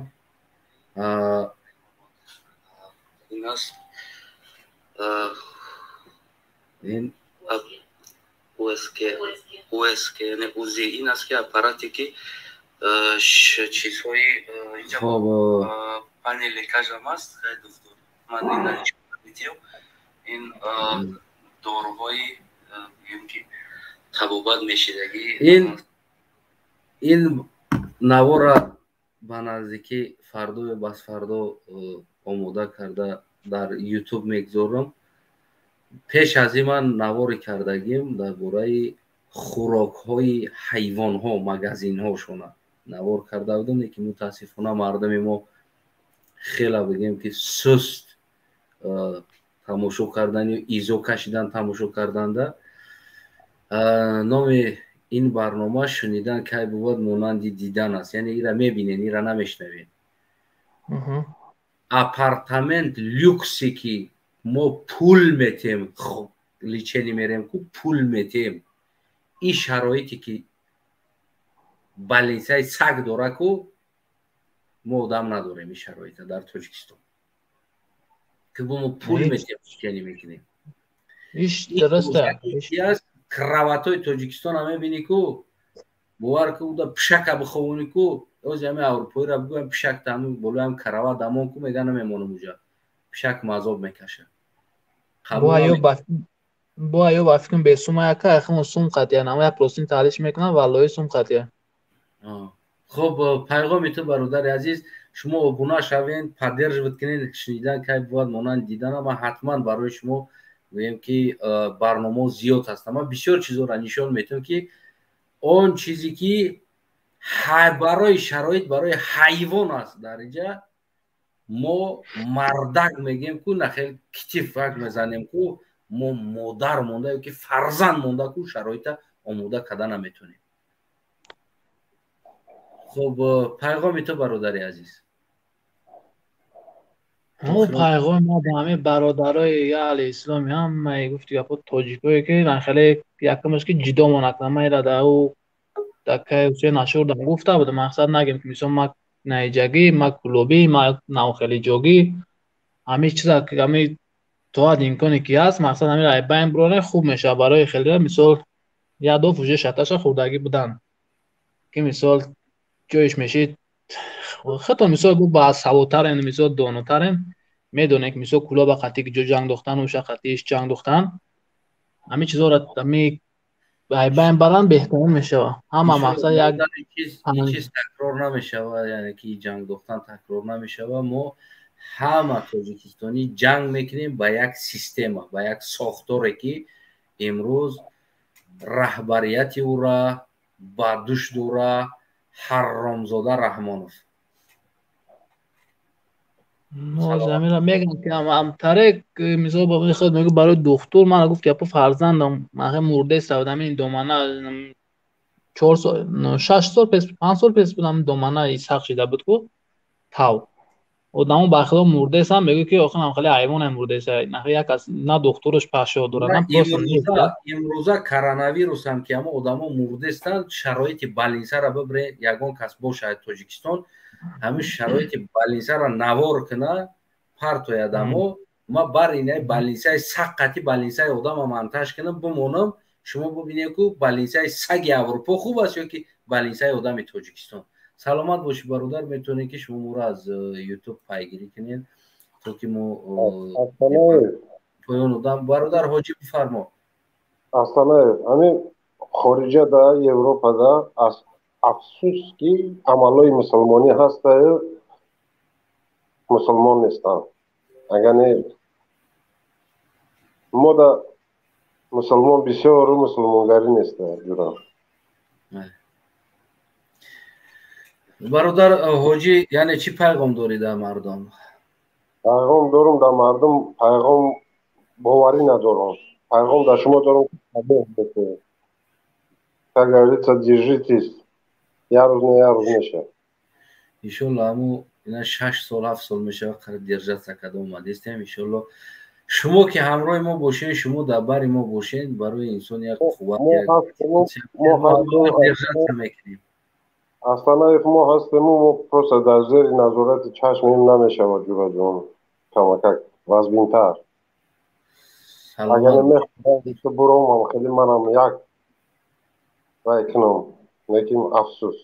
Ин аст ин УСК, УСК, яъне УЗИ, ин аст ки аппарате ки чизҳои панели кажам аст. Ман ин доруҳои гӯем ки табобат мешидагӣ. Ин навора ба наздикӣ фардо ё басфардо омода карда дар Ютуб мегузорам. Пеш аз ин ман навори кардагим дар бораи хӯрокҳои ҳайвонҳо, магазинҳошона навор карда будам, лекин мутаассифона мардуми мо хеле бигем ки суст тамошо кардан ё изо кашидан тамошо карданда. Номи ин барнома «Шунидан кай бувад монанди дидан аст», яъне ира мебинен, ира намешнавен. Апартамент люксе ки мо пул метем, лечение мерем ку пул метем, ин шароите ки больницаи саг дора ку мо одам надорем ин шароита дар Тоҷикистон, ки бо мо пул метем, лечение мекунем. Кроватҳои Тоҷикистона мебинӣ ку, бовар ку, уда пишака биховонӣ ку, ози ҳами аврупоиро бигӯям, пишак тами болоям кровать дамон ку, мега намемонам, уҷа пишак мазоб мекашад. Бо ё ба фикрам бесума яка яхмо сум қатия нама як простин таҳлиш мекунам, валлоҳи сум қатия. Хуб, пайғоми ту, бародари азиз. Шумо обуна шавен, поддерживать кунед «Шунидан кай бувад монанд дидана». Ман ҳатман барои шумо гӯем ки барномаҳо зиёд ҳастанд, ман бисёр чизҳоро нишон метиҳам ки он чизе ки барои шароит барои ҳайвон аст, дар инҷа мо мардак мегӯем ку, нахел китифак мезанем ку, мо модар монда ё ки фарзанд монда ку шароита омода карда наметонем. Хуб, пайғоми ту, бародари азиз. Мо пайғоми ма ба ҳамаи бародарои аҳли исломи, ҳамаи гуфти гапо тоҷикое ки ман хеле якумаш ки ҷидомо накунам. Ман ира дар ӯ дакаи Ҳусейн Ашурдам гуфта будам, мақсад нагем ки мисол ма наиҷагӣ, ма кулобӣ, ма навхелиҷогӣ, ҳамин чиза ҳами то ҳад имконе ки ҳаст, мақсад ҳамин байн бироре хуб мешавад барои хеле. Мисол як доф уже шаташа хӯрдагӣ будан ки мисол ҷоиш мешид хато, мисол бу ба саводтарен, мисол донотарен, медонем ки мисол кулоба қатӣ ҷо ҷанг дохтан, уша қатиш ҷанг дохтан, ҳамин чизҳоро ҳами байн баранд, беҳтарин мешавад ҳама мақсад як. Чиз такрор намешавад, яъне ки ҷанг дохтан такрор намешавад. Мо ҳама тоҷикистонӣ ҷанг мекунем ба як система, ба як сохторе ки имрӯз раҳбарияти ӯра ба душ дора Ҳарромзода Раҳмонов. Замира мегӯям ки амтарек мисол худ мегӯ барои духтур мана гуфт япо фарзандам махе мурдеста будам, ин домана 4 сол, 6 сол пес, 5 сол пес будам, домана исҳақ шида буд ку тав одамо ба худо мурдесам, мегӯ ки охир хеле ҳайвоне мурдеса, як кас на духтураш пашо дорад, на просто. Имрӯза коронавирусам ки ҳамо одамо мурдестанд, шароити больницара бибире, ягон кас бошад Тоҷикистон, ҳамин шароити больницара навор куна партояд. Амо ма бар инаи больницаи саққати больницаи одама монтаж кунам, бимонам. Шумо бубинед, ку больницаи саги Аврупо хуб аст ё ки больницаи одами Тоҷикистон. Саломат бошӣ, бародар. Метавонед, ки шумо моро аз Ютуб пайгирӣ кунед, то ки мо поён одам. Бародар Ҳоҷӣ, бифармо. Астанаев, ҳамин хориҷада, Европада афсӯс, ки амалҳои мусулмонӣ ҳастаю мусулмон нестанд. Агар не, мо да мусулмон бисёру мусулмонгарӣ неста, ҷура. Бародар Ҳоҷӣ, яъне чӣ пайғом дорӣ дар мардум? Пайғом дорум дар мардум, пайғом боварӣ надорам. Пайғом дар шумо дорум, как говорится, держитесь, як рӯз не, як рӯз мешавад. Иншолло, ҳаму ина 6 сол, 7 сол мешавад, қариб держаться карда омадистем. Иншолло, шумо ки ҳамроҳи мо бошед, шумо дар бари мо бошед, барои инсон як қувват держаться мекунем. Астанаев, мо ҳастему, мо просто дар зери назорати чашмем намешавад, ҷураҷон, камакак вазбинтар. Агар мехоҳам буромам, хеле манам як рай кунам, лекин афсӯс.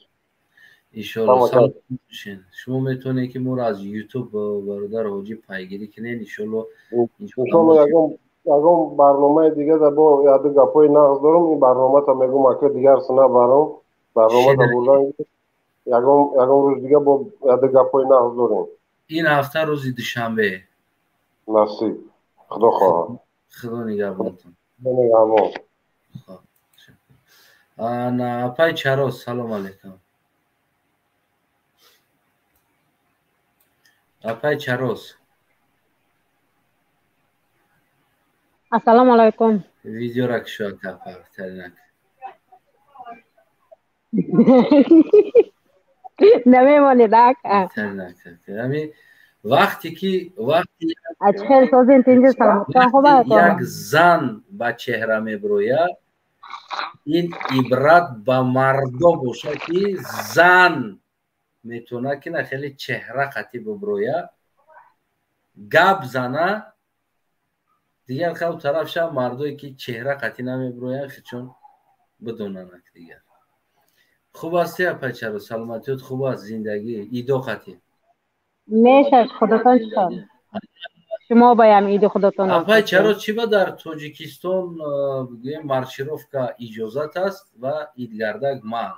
Иншолло, саломат бошед. Шумо метавонед, ки моро аз Ютуб, бародар Ҳоҷӣ, пайгирӣ кунед, иншолло. Иншолло, ягон барномаи дига да бо яду гапҳои нағз дорум. Ин барномата мегум, ака, дигар сина баром барномата бурдан, ягон рӯз дига бо яду гапҳои нағз дорем. Ин ҳафта рӯзи душанбе. Насиб, худо хоҳад. Худо нигаҳбонтон. Нигаҳбон. Апай Чарос, салом алейкум. Апай Чарос. Ассалому алайкум. Видеора кушо, апа, таринак. Намемонед, ака. Ами вақте ки вақти Хел созин, тинҷи, саломатон хуб аст? Як зан ба чеҳра меброяд, ин ибрат ба мардо бошад, ки зан метавонад, ки на хеле чеҳра қатӣ биброяд, гап зана. Дигар хав тараф ша мардое, ки чеҳра қатӣ намеброянд, чун бидонанд. Дигар хуб асти, апачаро? Саломатиёт хуб аст? Зиндагӣ, идо қатӣ? Мешаш, худатон чикор? Шумо баям иди худатон. Апай Чаро, чӣ ба дар Тоҷикистон гӯем маршировка иҷозат аст ва идгардак манъ?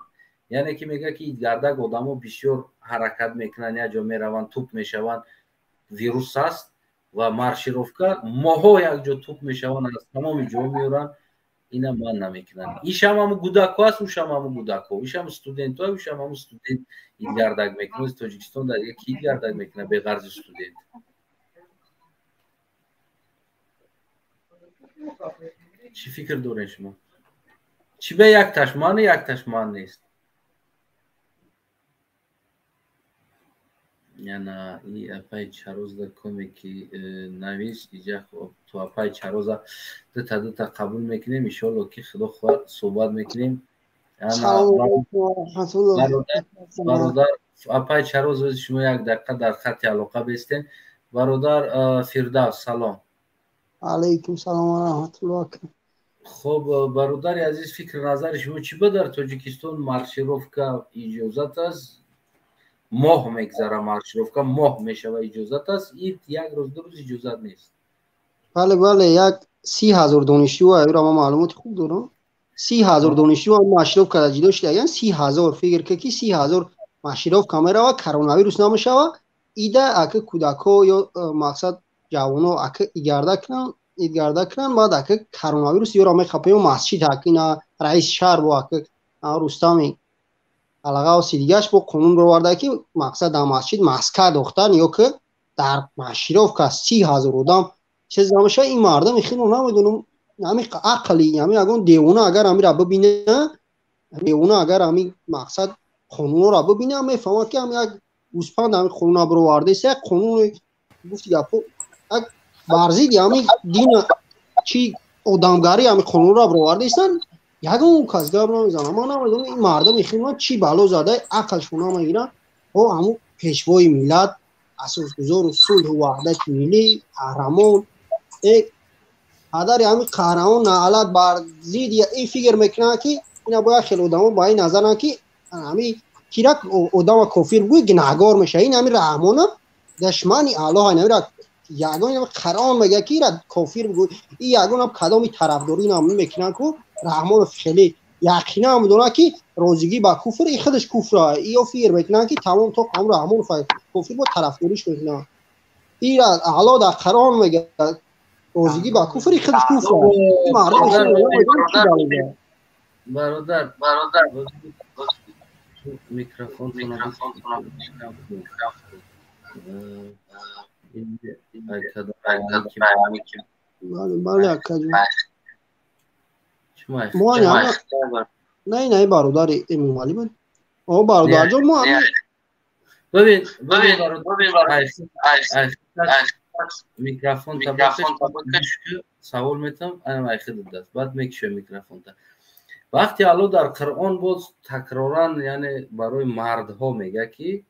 Яъне ки мегӯяд, ки идгардак одамо бисёр ҳаракат мекунанд, як ҷо мераванд, туп мешаванд, вирус аст, ва маршировка моҳо якҷо туп мешаванд, аз тамоми ҷо меоранд, ина манъ намекунанд. Ишам ҳаму гудако аст, ушам ҳаму гудако, ишам студентҳо, ушам ҳаму студент идгардак мекунад. Тоҷикистон дар ки идгардак мекунад беғарзи студент? Чӣ фикр доред шумо? Чӣ ба якташ манъ, якташ манъ нест? Яна и апай Чарозда коме ки навис иҷа, то апай Чароза дута дута қабул мекунем. Иншоалло, ки худо хоҳад, суҳбат мекунем. Бародар апай Чароз, шумо як дақиқа дар хатти алоқа бестен. Бародар Фирдавс, салом. Алайкум салом ва раҳматуллоҳ. Хуб, бародари азиз, фикри назари шумо чӣ ба дар Тоҷикистон маршировка иҷозат аст, моҳ мегзара, маршировка моҳ мешава, иҷозат аст, ид як рӯз, 2 рӯз иҷозат нест? Бале, бале, як 30 000 донишҷӯ, аюра ман маълумоти хуб дорам, 30 000 донишҷӯ маршировка ҷидо шудаган. 30 000, фикр ка, ки 30 000 маршировка мерава, коронавирус намешава. Ида ака кӯдакҳо ё мақсад ҷавоно ака игарда кунанд, идгарда кунанд, баъд ака коронавирус ёро мехапа. Ё масҷид ака ина раиси шаҳр бо ака Рустами Алағавси дигаш бо қонун бироварда, ки мақсад дар масҷид маска дохтан, ё ки дар маршировка 30 000 одам чиз намешава. Ин мардами хело намедонам, ҳами ақли ҳами ягон девона агар ҳамира бибина, девона агар ҳами мақсад қонунҳоро бибина, мефаҳмад, ки ҳами як гӯспанд ҳами қонуна бировардест, як қонуни гуфти гапо, як бар зидди ҳами дина чи одамгарӣ ҳами қонунро бировардестанд. Ягон кас гап намезанад. Ман намедонам, ин мардами хело чӣ бало зада, ақлшон намегирад. О ҳамун пешвои миллат, асосгузору сулҳу ваҳдати миллӣ, қаҳрамон. Падари ҳамин қаҳрамон наалат бар зидди ин фикр мекунанд, ки ина бояд хеле одамо ба ин назаранд, ки ҳамин кирак одама кофир буй гунаҳгор мешавад. Ин ҳамин Раҳмона душмани Аллоҳ, ин ягон Қуръон мегӯяд, ки ира кофир бугӯй. Ин ягонам кадоми тарафдорӣ инам мекунанд, ку Раҳмонов хеле яқинан медонад, ки розигӣ ба куфр ин худаш куфр. Ё фикр мекунанд, ки тамом то ҳамн Раҳмонов кофир бо тарафдориш мекунанд. Ира Аллоҳ дар Қуръон мегӯяд, розигӣ ба куфр ин худаш куфр. Бародар, бародар, микрофон. Бале, акаҷон, не, не, бародари Эмомалӣ буд. О, бародарҷон, мо бибин, бибин, микрофон савол метам, даст баъд мекушем микрофонта. Вақте Алло дар Қуръон боз такроран, яъне барои мардҳо мега, ки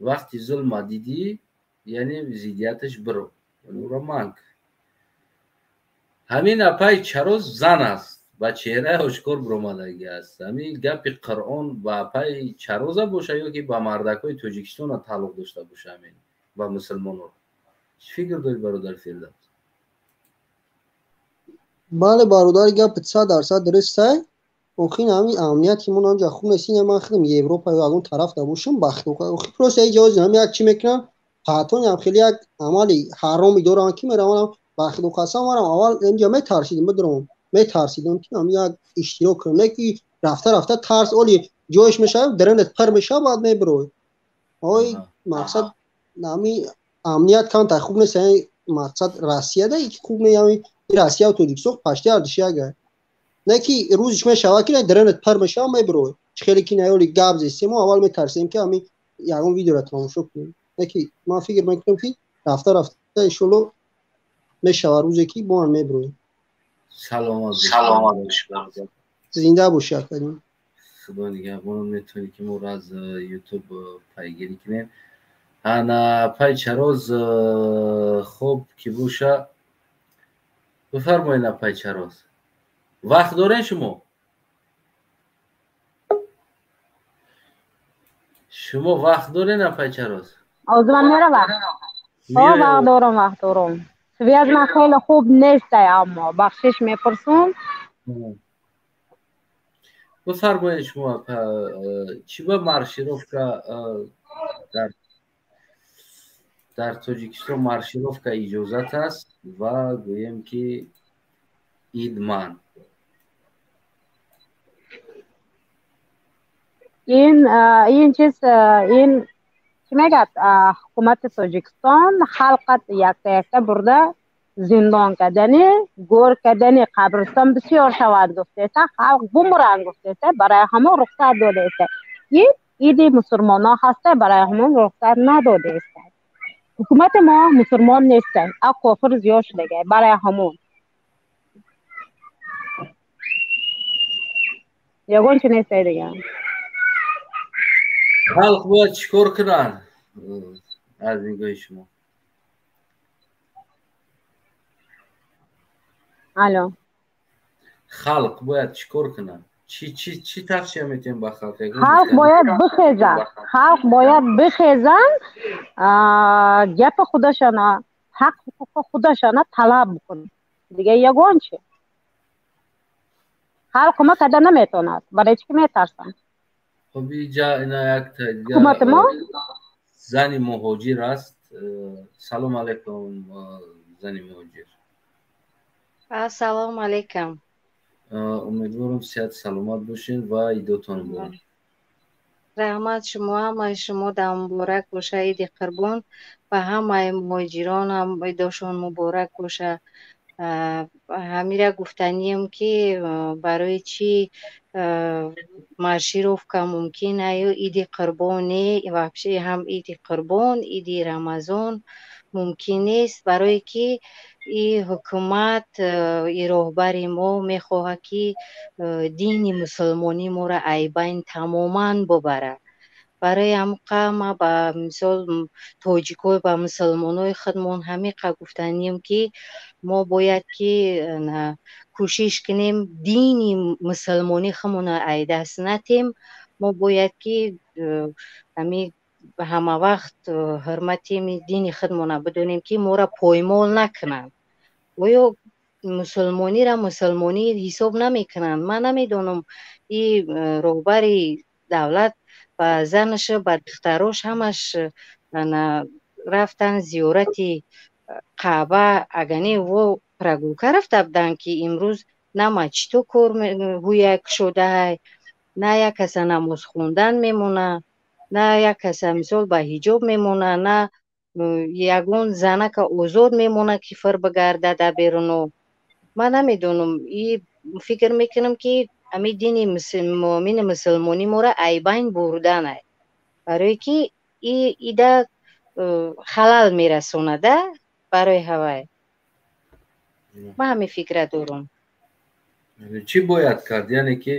вақти зулма дидӣ, яъне зиддияташ биро, ӯро манг. Ҳамин апай чаро зан аст, ба чеҳраи ошкор биромадагӣ аст. Ҳамин гапи Қуръон ба апай чароза боша ё ки ба мардакҳои Тоҷикистона тааллуқ дошта боша, ҳамин ба мусулмонҳо? Чӣ фикр дорӣ, бародар Фирдавс? Бале, бародари, гапи 100% дурустай. Охин ҳамин амнияти мо ҳамҷа хуб нест. Ина ман худам Европа ё ягон тараф набошам, бахт охи просто иҷоз ҳам як чӣ мекунам, ҳатон ҳам хеле як амали ҳароми дорам, ки меравам ба худо қасам, марам аввал инҷа метарсидам, бидурам, метарсидам, ки ҳам як иштирок кунам, не ки рафта рафта тарс оли ҷояш мешавад, даранат пар мешавад, баъд мебурой. Ой, мақсад ҳамин амният камтар хуб нест. Мақсад Россияда хуб не, ҳамин Россия Тоҷикистон пашти ҳардуш яга. Не ки рӯзиш мешавад, ки даранат пар мешавад, мебурой. Чӣ хеле ки наёли гап зестем, мо аввал метарсем, ки ҳамин ягон видеоро тамошо кунем. Не ки ман фикр мекунам, ки рафта рафта иншолло мешавад рӯзе, ки бо ҳам мебуроем. Саломат, саломат бош. Зинда бошӣ, акаҷон. Худо нигаҳбон. Метавонӣ, ки моро аз Ютуб пайгирӣ кунем. Ана пай чароз, хуб ки боша, бифармоед. Апай чароз, вақт дорем? Шумо вақт дорен, апай чароз? Озман мерава? Вақт дорам, вақт дорам. Связь ман хеле хуб нест, аммо бахшиш мепурсум. Бифармоед, шумо чӣ ба маршировка дар Тоҷикистон маршировка иҷозат аст ва гӯем, ки ид ман Ин чиз, ин чӣ мегӯяд, ҳукумати Тоҷикистон халқат якта якта бурда зиндон кардани, гӯр кардани, қабристон бисёр шавад гуфтеса, халқ бумуранд гуфтеса, барои ҳамон рухсат додаеста. Ид иди мусулмонон ҳаста, барои ҳамон рухсат надодаеста. Ҳукумати мо мусулмон неста, а кофир зиёд шудага, барои ҳамон ягон чи нестай дига. Халқ бояд чӣ кор кунанд аз нигоҳи шумо? Алло. Халқ бояд чӣ кор кунанд? Чӣ тавсия метиҳем ба халқ? Халқ бояд бихезанд, халқ бояд бихезанд, гапи худашона, ҳақ ҳуқуқи худашона талаб бикунанд. Дига ягон чи халқ ма карда наметавонад, барои чӣ ки метарсанд. Хуб, иҷа ина як ҳукумати мо зани муҳоҷир аст. Салом алайкум, зани муҳоҷир. Ассалому алайкум. Умедворам, сиҳат саломат бошед ва идотон муборак. Раҳмат, шумо, ҳамаи шумо да муборак боша иди Қурбон ва ҳамаи муҳоҷирон ҳам идошон муборак боша. Ҳамира гуфтанием, ки барои чӣ маршировка мумкин аю иди Қурбон не, вообще ҳам иди Қурбон, иди Рамазон мумкин нест, барое ки и ҳукумат, и роҳбари мо мехоҳад, ки дини мусулмонӣ моро айбайн тамоман бубарад. Барои ҳамқа ма ба мисол тоҷикой, ба мусулмонои худмон ҳамиқа гуфтанем, ки мо бояд ки кӯшиш кунем, дини мусулмонӣ худмона ай даст натем. Мо бояд ки ҳами ҳама вақт ҳурмати дини худмона бидонем, ки моро поймол накунанд. Оё мусулмонира мусулмонӣ ҳисоб намекунанд? Ман намедонам, и роҳбари давлат ба занаш, ба духтарош ҳамаш рафтан зиёрати Каъба, агане во прогулка рафта буданд, ки имрӯз на мачито кор ҳуя кушодаҳай, на як каса намоз хондан мемона, на як каса мисол ба ҳиҷоб мемона, на ягон занака озод мемона, ки фир бигарда дар беруно. Ман намедонам, и фикр мекунам, ки ҳами дини муъмини мусулмонӣ моро айбайн бурданай, барое ки ида халал мерасонада барои ҳавай. Ман ҳамин фикра дорам. Чӣ бояд кард, яъне ки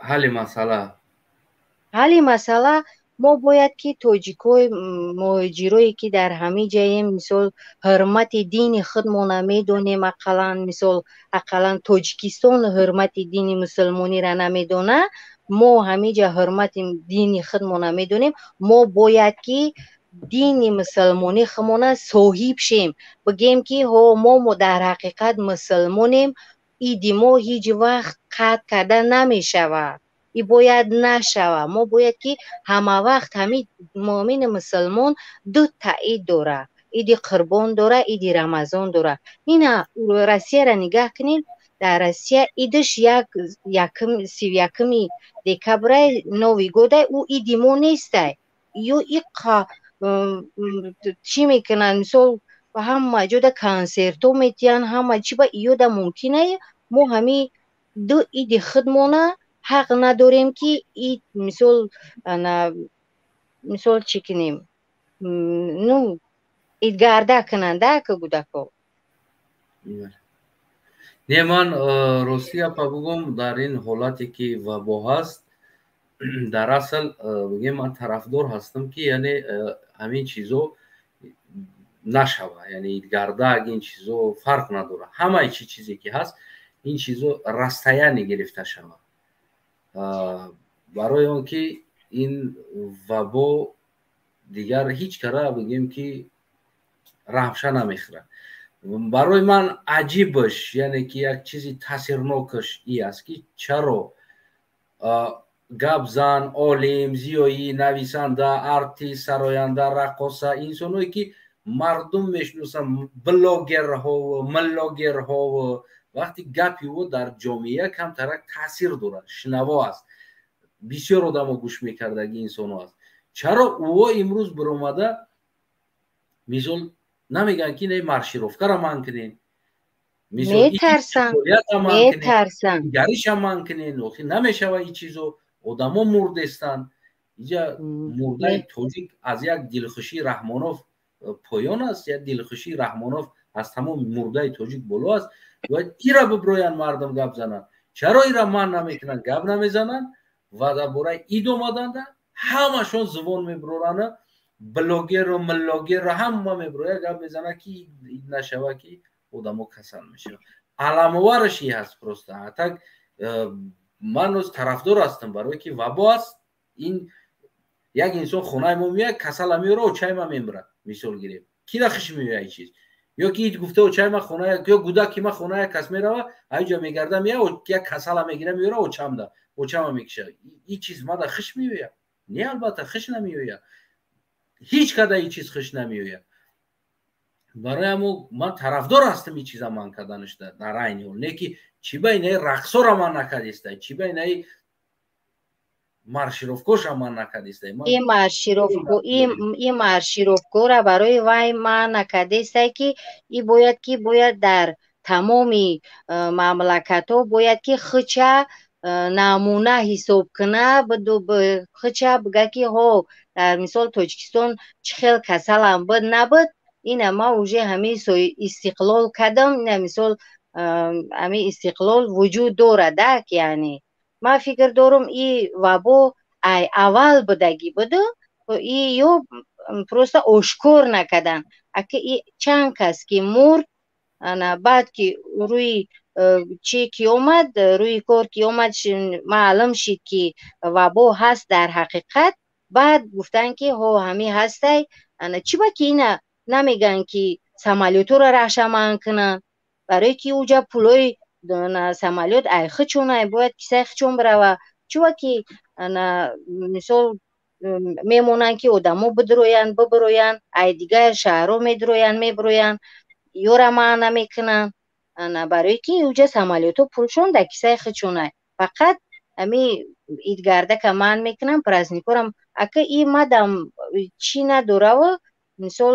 ҳалли масъала? Ҳалли масъала, мо бояд ки тоҷикои муҳоҷирое, ки дар ҳамин ҷаем, мисол ҳурмати дини худмона медонем. Ақаллан, мисол, ақаллан Тоҷикистон ҳурмати дини мусулмониро намедона, мо ҳамин ҷа ҳурмати дини худмона медонем. Мо бояд ки дини мусулмонӣ худмона соҳиб шем, бигем, ки ҳо, мо дар ҳақиқат мусулмонем, иди мо ҳеҷ вақт қатъ карда намешавад, и бояд нашава. Мо бояд ки ҳама вақт ҳамин муъмини мусулмон дута ид дора: иди Қурбон дора, иди Рамазон дора. Ина Россияро нигаҳ кунед. Дар Россия идаш як 31-уми декабрай, Новый годай, ӯ иди мо нестай. Ё иқа чӣ мекунанд? Мисол, ҳама ҷода консертҳо метиҳанд, ҳама чӣ. Ба иёда мумкинае, мо ҳамин ду иди худмона ҳақ надорем, ки ид, мисол, мисол чӣ кунем, ну идгарда кунанд ка кӯдако. Не, ман рости гапа бугум, дар ин ҳолате ки вабо ҳаст, дар асл бигем, ман тарафдор ҳастам, ки яъне ҳамин чизо нашава, яъне идгардак, ин чизо фарқ надорад, ҳамаи чи чизе ки ҳаст, ин чизо расстояние гирифта шавад, барои он ки ин вабо дигар ҳеҷ кара, бигем, ки раҳмша намехӯрад. Барои ман аҷибаш, яъне ки як чизи таъсирнокаш и аст, ки чаро гапзан, олим, зиёӣ, нависанда, артист, сароянда, раққоса, инсоное ки мардум мешиносанд, блогерҳову миллогерҳову, вақти гапи ӯ дар ҷомеа камтарак таъсир дорад, шунаво аст, бисёр одамо гӯш мекардаги инсоно аст, чаро ӯо имрӯз биромада, мисол, намегӯянд, ки не, маршировкаро манъ кунед? Метарсанд, метарсанд. Гариша манъ кунед. Охи намешава ин чизо, одамо мурдестанд иҷа. Мурдаи тоҷик аз як Дилхушӣ Раҳмонов поён аст, як Дилхушӣ Раҳмонов аз тамоми мурдаи тоҷик боло аст. Бояд ира биброянд, мардум гап зананд. Чаро ира манъ намекунанд, гап намезананд ва дар бораи ид омаданда ҳамашон зувон мебуроранд, блогеру миллогеру ҳама мебурояд, гап мезанад, ки ид нашава, ки одамо касал мешавад. Аламовараш и ҳаст просто. Так ман оз тарафдор ҳастам, барое ки вабо аст. Ин як инсон хонаи мо меяд, касала меёра, очаи ма мемирад, мисол гирем, кира хиш меояд ин чиз? Ё ки ид гуфта очаи ма хона, ё гудаки ма хона як кас мерава, аҷа мегарда, мея, як касала мегира, меёра, очамда, очама мекиша. Ин чиз мада хиш меояд? Не, албатта, хиш намеояд, ҳеҷ када ин чиз хиш намеояд. Барои ҳамо ман тарафдор ҳастам ин чиза манъ карданашда дар айни ҳол. Не ки чӣ ба инаи рақсора манъ накардиста, чӣ ба инаи маршировкоша манъ накардиста? Ин маршировкора барои вай манъ накардестай, ки и бояд ки бояд дар тамоми мамлакатҳо бояд ки хича намуна ҳисоб куна, хича бига, ки ҳо, дар мисол Тоҷикистон чӣ хел касалам буд набуд, ина ма уже ҳамин истиқлол кардам, ина мисол ҳамин истиқлол вуҷуд дорад, яъне Ман фикр дорам, и вабо ай аввал будагӣ буду, и ё просто ошкор накардан. Ака, и чанд кас ки мурд, ана баъд ки рӯи чӣ ки омад, рӯи кор ки омад, маълум шид, ки вабо ҳаст дар ҳақиқат. Баъд гуфтанд, ки ҳо, ҳамин ҳастай. Ана чӣ ба ки ина намегӯянд, ки самолётҳоро раҳша манъ кунанд? Барое ки уҷа пулои самолёт ай хичонай, бояд кисаи хичон бирава. Чуба ки ана мисол мемонанд, ки одамо бидроянд, бибироянд, ай дигар шаҳрҳо медроянд, мебироянд, ёра манъ намекунанд? Ана барое ки уҷа самолётҳо пулшон дар кисаи хичонай. Фақат ҳами идгардака манъ мекунанд, праздникорам. Ака, и мадам чӣ надораву, мисол,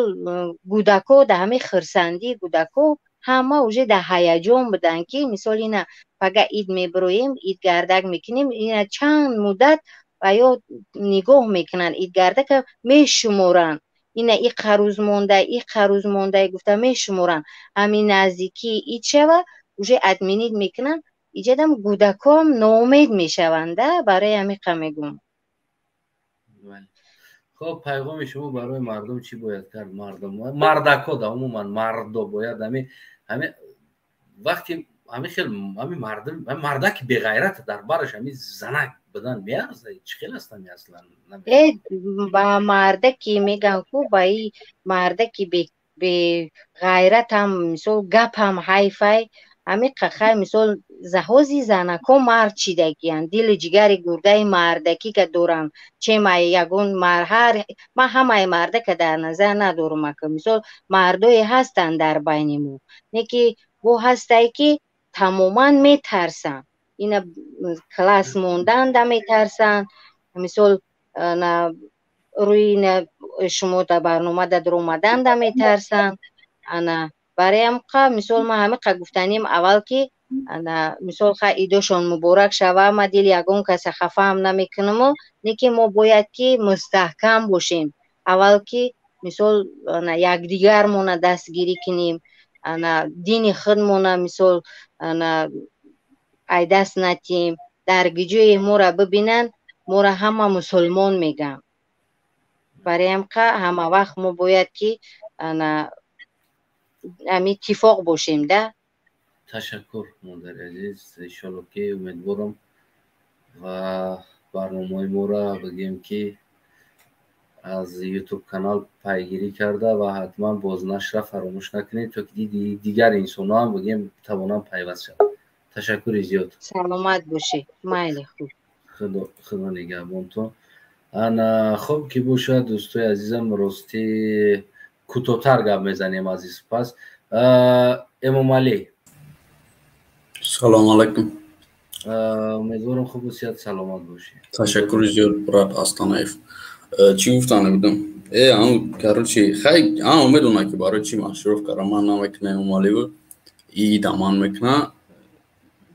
гудако дар ҳамин хирсандии гудако ҳама уже дар ҳаяҷон буданд, ки мисол ина пага ид мебироем, идгардак мекунем. Ина чанд муддат ва ё нигоҳ мекунанд, идгардака мешуморанд, ина и қарӯз монда, и қарӯз монда гуфта мешуморанд. Ҳамин наздикии ид шава, уже отменить мекунанд. Иҷадам гудакоам ноумед мешаванда. Барои ҳамиқа мегӯм. Хоб, пайғоми шумо барои мардум: чӣ бояд кард мардум, мардако да, умуман мардо бояд ҳами вақти ҳами хел ҳами мардум, мардаки беғайрат дар бараш ҳами занак будан меарза? Чӣ хел аст ҳами аслан? Э, ба мардаки мегӯям ку, ба и мардаки беғайратам мисол гапам ҳайфай. Ҳамин қахай, мисол, заҳози занако мард чидагиянд, дили ҷигари гурдаи мардакӣ ка доранд. Чемай ягон ҳар ман ҳамаи мардака дар назар надорам, ака. Мисол, мардое ҳастанд дар байни мо, не ки бо ҳастае, ки тамоман метарсанд, ина класс монданда метарсанд. Мисол, рӯи шумо дар барнома да дуромаданда метарсанд. Ана барои ҳамқа, мисол, ман ҳамиқа гуфтанем аввал, ки ана мисол ха идошон муборак шава. Ма дили ягон каса хафаам намекунаму, не ки мо бояд ки мустаҳкам бошем аввал, ки мисол ана якдигармона дастгирӣ кунем, ана дини худмона мисол ана айдаст натиҳем. Дар гиҷое мора бибинанд, мора ҳама мусулмон мегӯянд. Барои ҳамқа ҳама вақт мо бояд ки ана ҳами иттифоқ бошем да. Ташаккур, модари азиз. Иншолло, ки умедворам ва барномаҳои моро бигӯем, ки аз Ютуб канал пайгирӣ карда ва ҳатман бознашра фаромӯш накунед, то ки дигар инсонҳо ҳам бигӯем тавонанд пайваст шаванд. Ташаккури зиёд. Саломат бошед, майли, хуб. Худо нигаҳбонтон. Ана хуб ки бошад, дӯстои азизам, ростӣ кӯтоҳтар гап мезанем аз ин пас. Эмомалӣ. Салому алайкум. Умедворам, хубу сиҳат, саломат бошед. Ташаккури зиёд, брат Астанаев. Чӣ гуфтане будам? Э, ам, короче, хай, ам медона, ки барои чӣ машруф кара ман намекуна Эмомаливу и даман мекуна.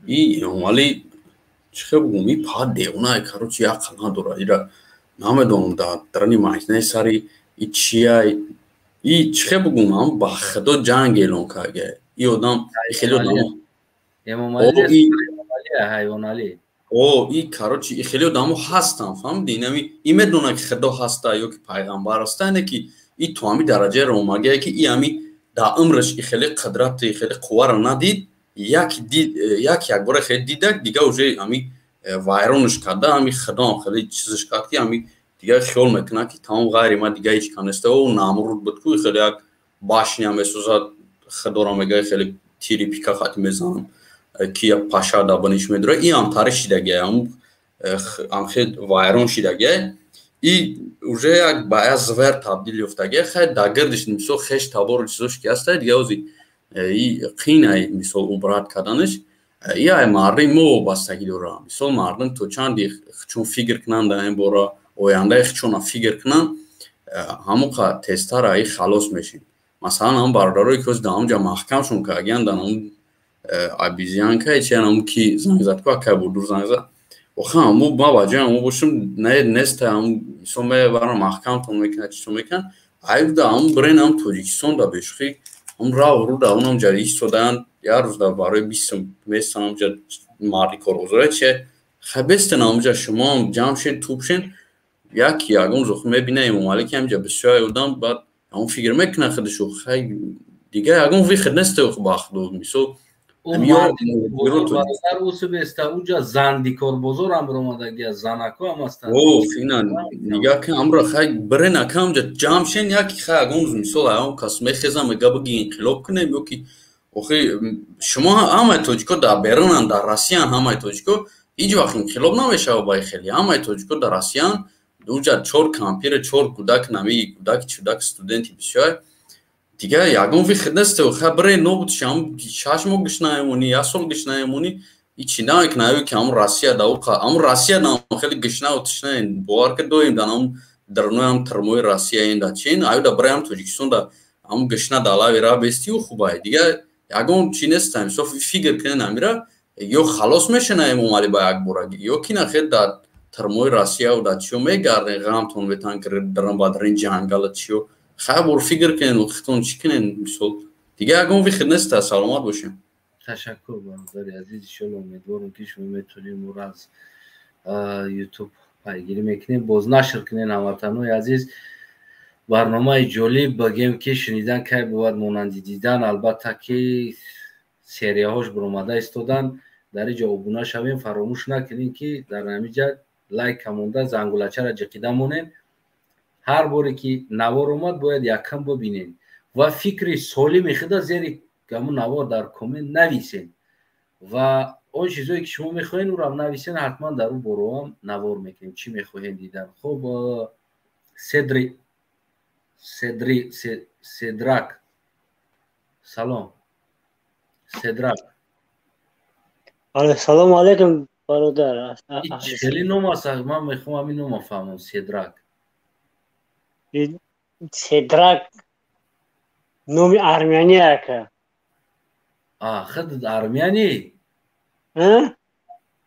И Эмомалӣ, чӣ хел бугум, и па девонае, короче, ақл надора. Ира намедонам, дар дарани машинаи сари и чия, и чӣ хел бугум, ам ба худо ҷанг эълон карда и одам, хеле одамо. Ҳайвоналӣ. О, и, короче, и хеле одамо ҳастанд, фаҳмиди? Инами и медона, ки худо ҳаста ё ки пайғамбар ҳаста, ине ки и то ҳами дараҷаеро омагае, ки и ҳами дар умраш и хеле қудрати, и хеле қувваро надид. Як дид, як якбора хеле дидак, дига уже ҳами вайронаш карда. Ҳами худоам хеле чизаш кард, ки ҳами дига хиёл мекунад, ки тамом, ғайри ма дига ҳеҷ кас неста. О, Намруд буд ку, хеле як башня месозад, худоро мега, хеле тири пика хати мезанам, ки як паша да баниш медора. И ҳам тари шидагия, ҳам хел вайрон шидагия, и уже як ба як зверь табдил ёфтагия. Хай, дар гирдиш мисол хеш табору чизош ки ҳаста, дига ози и қинай, мисол, убрать карданаш. И ай мардуми мо вобастагӣ дора. Мисол, мардум то чанди чун фикр кунанд дар ин бора, ояндаи хичона фикр кунанд, ҳамоқа тезтар аи халос мешем. Масалан, ҳам бародарое ки ҳози дар ҳамҷа маҳкамшон кардагиянд, дар ҳамун обезьянка чи ҳамун ки занг зад ку, акай Бурдур занг зад. Охи, ҳаму ма ба ҷои ҳаму бошам, не неста, ҳаму мисол мебарам, маҳкамтон мекунад, чизо мекунад. Айб да ҳаму брен, ҳам Тоҷикистон да бешухӣ, ҳам рав ру да унам ҷа истодаанд, як рӯз да барои 20 сум местан, ҳамҷа марди коргузора чи Хай бестен ҳамҷа шумоам ҷамъ шед, туп шен, як ягон зух мебина Эмомалӣ ки ҳамҷа бисёр одам, баъд ҳамон фикр мекуна худшу, хай дига ягон выход нест ба худо, мисол. Уҷа зандикорбозорам ромадагия, занако ҳам ҳастанд. Ина нигаҳ кун, амра хай бирен ака, ҳамҷа ҷамъ шен, яки хай ягон, мисол, ягон кас мехеза, мега биги инқилоб кунем ё ки охи шумо ҳамаи тоҷико дар берунанд, дар Россиян ҳамаи тоҷико, ҳеҷ вақт инқилоб намешава ба хеле. Ҳамаи тоҷико дар Россиян, уҷа чор кампира, чор кӯдак, нами кӯдаки чудак, студенти бисёр, дига ягон выход нест. Хай бирен нобуд шам, 6 моҳ гишнаемонӣ, як сол гишнаемонӣ, ҳичи намекуна. Ки ҳамун Россия да, ҳамун Россия нам хеле гишнаву тишнаен, бовар ки доим дар ҳамун дарунои ҳам тирмои Россия да чин аю да бираям Тоҷикистон да ҳамун гишна да лави ра бестию хубай, дига ягон чи неста. Мисол, фикр кунен, амира ё халос мешена Эмомалӣ ба якборагӣ, ё ки нахел дар тирмои Россияву дар чиё мегарден, ғамтон метан ки даран ба дарин ҷангала чиё. Хай бор фикр кунен, хитон чӣ кунен, мисол, дига ягон выход неста. Саломат бошем. Ташаккур, бародари азиз. Иншолло, умедворам, ки шумо метавонем моро аз Ютуб пайгирӣ мекунем, боз нашр кунем. Ҳамватанои азиз, барномаи ҷолиб бигем, ки шунидан кай бувад монанди дидан. Албатта, ки серияҳош баромада истоданд. Дар ин ҷо обуна шавем, фаромӯш накунем, ки дар ҳамин ҷа лайка монда, зангулачаро ҷиқида монем. Ҳар боре ки навор омад, бояд якам бибинем ва фикри солими худа зери ҳамун навор дар коммент нависем ва он чизое ки шумо мехоҳед, ӯрам нависен, ҳатман дар ӯ бороам навор мекунем. Чӣ мехоҳем дидан? Хуб, Седри, Седри, Седрак, салом, Седрак. Салому алайкум, бародар. Хеле ном аст, ман мехоҳам ҳамин нома фаҳмам, Седрак. Седрак номи армянӣ, ака. Худат армянӣ?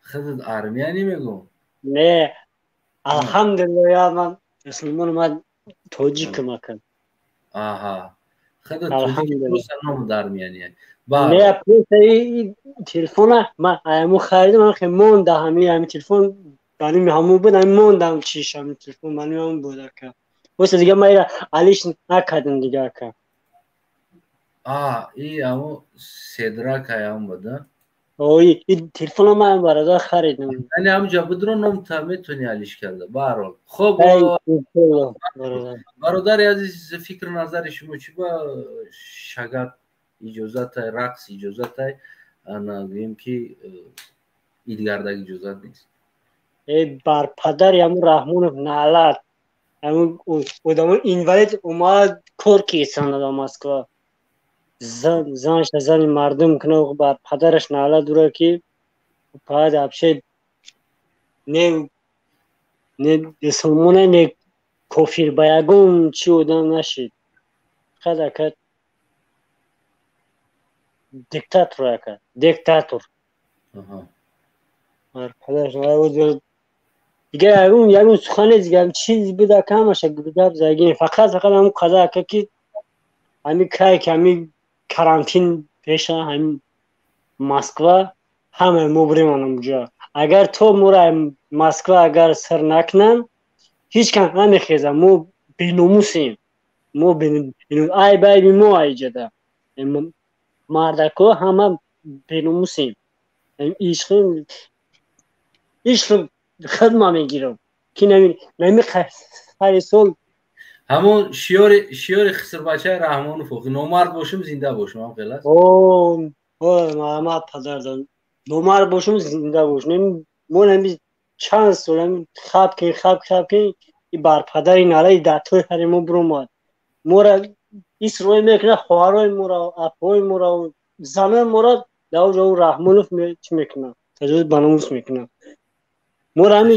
Худат армянӣ мегӯм? Не, алҳамдулилла, ман мусулмон, ман тоҷикам, ака. Аҳа, худат тоҷик, номат армянӣ. Не, просто телефона ман аяму харидам, ҳам хел монда, ҳами телефон ба номи ҳамун буд, ҳами мондам, чиш, ҳами телефон ба номи ҳамун буд, ака. Просто дига ман ира алиш накардам дига, ака. И ҳамун Седрак аям буд? Ой, и телефона ман бародар харидам. Яъне ҳамҷа будро номта метавонӣ алиш карда. Баҳарҳол, хуб, бародари азиз, фикру назари шумо чӣ? Ба шагат иҷозатай, рақс иҷозатай, ана гӯем ки идгардаг иҷозат нест? Э, бар падари ҳамун Раҳмонов наълат. Ҳамун одамо инвалид омад, кор кисанд дар Москва, занша зани мардум куна, бар падараш наълат дура, ки пад вообще не мусулмоне, не кофир, ба ягон чи одам нашид. Фақат, ака, диктатор, ака, диктатор. Бар падараш дига ягон сухане дига чиз буд, ака, ҳамаша гап задагим. Фақат ҳамун қадар, ака, ки ҳамин кай ки ҳамин карантин пеша, ҳамин Москва ҳамаи мо бурем анамуҷа. Агар то моро Москва агар сир накунанд, ҳеҷ кас намехезад. Мо беномусем, мо айб, айби мо айҷада мардако ҳама беномусем. Ишқ хидма мегирам, ки нами ҳари сол. Ҳамон шиёри хисрбачаи Раҳмонов, охи: «Номард бошум, зинда бошум», ҳам хел аст. Маҳмад падардан, номард бошум, зинда бошум. Мо нами чанд сол хаб кин, хаб, хаб кин, бар падари налаи датои ҳари мо биромад, мора исроил мекунад, хоҳарои мора, апҳои мора, занои мора дар ӯ Раҳмонов чӣ мекунад, таҷовуз ба номус мекунад. Мора ҳами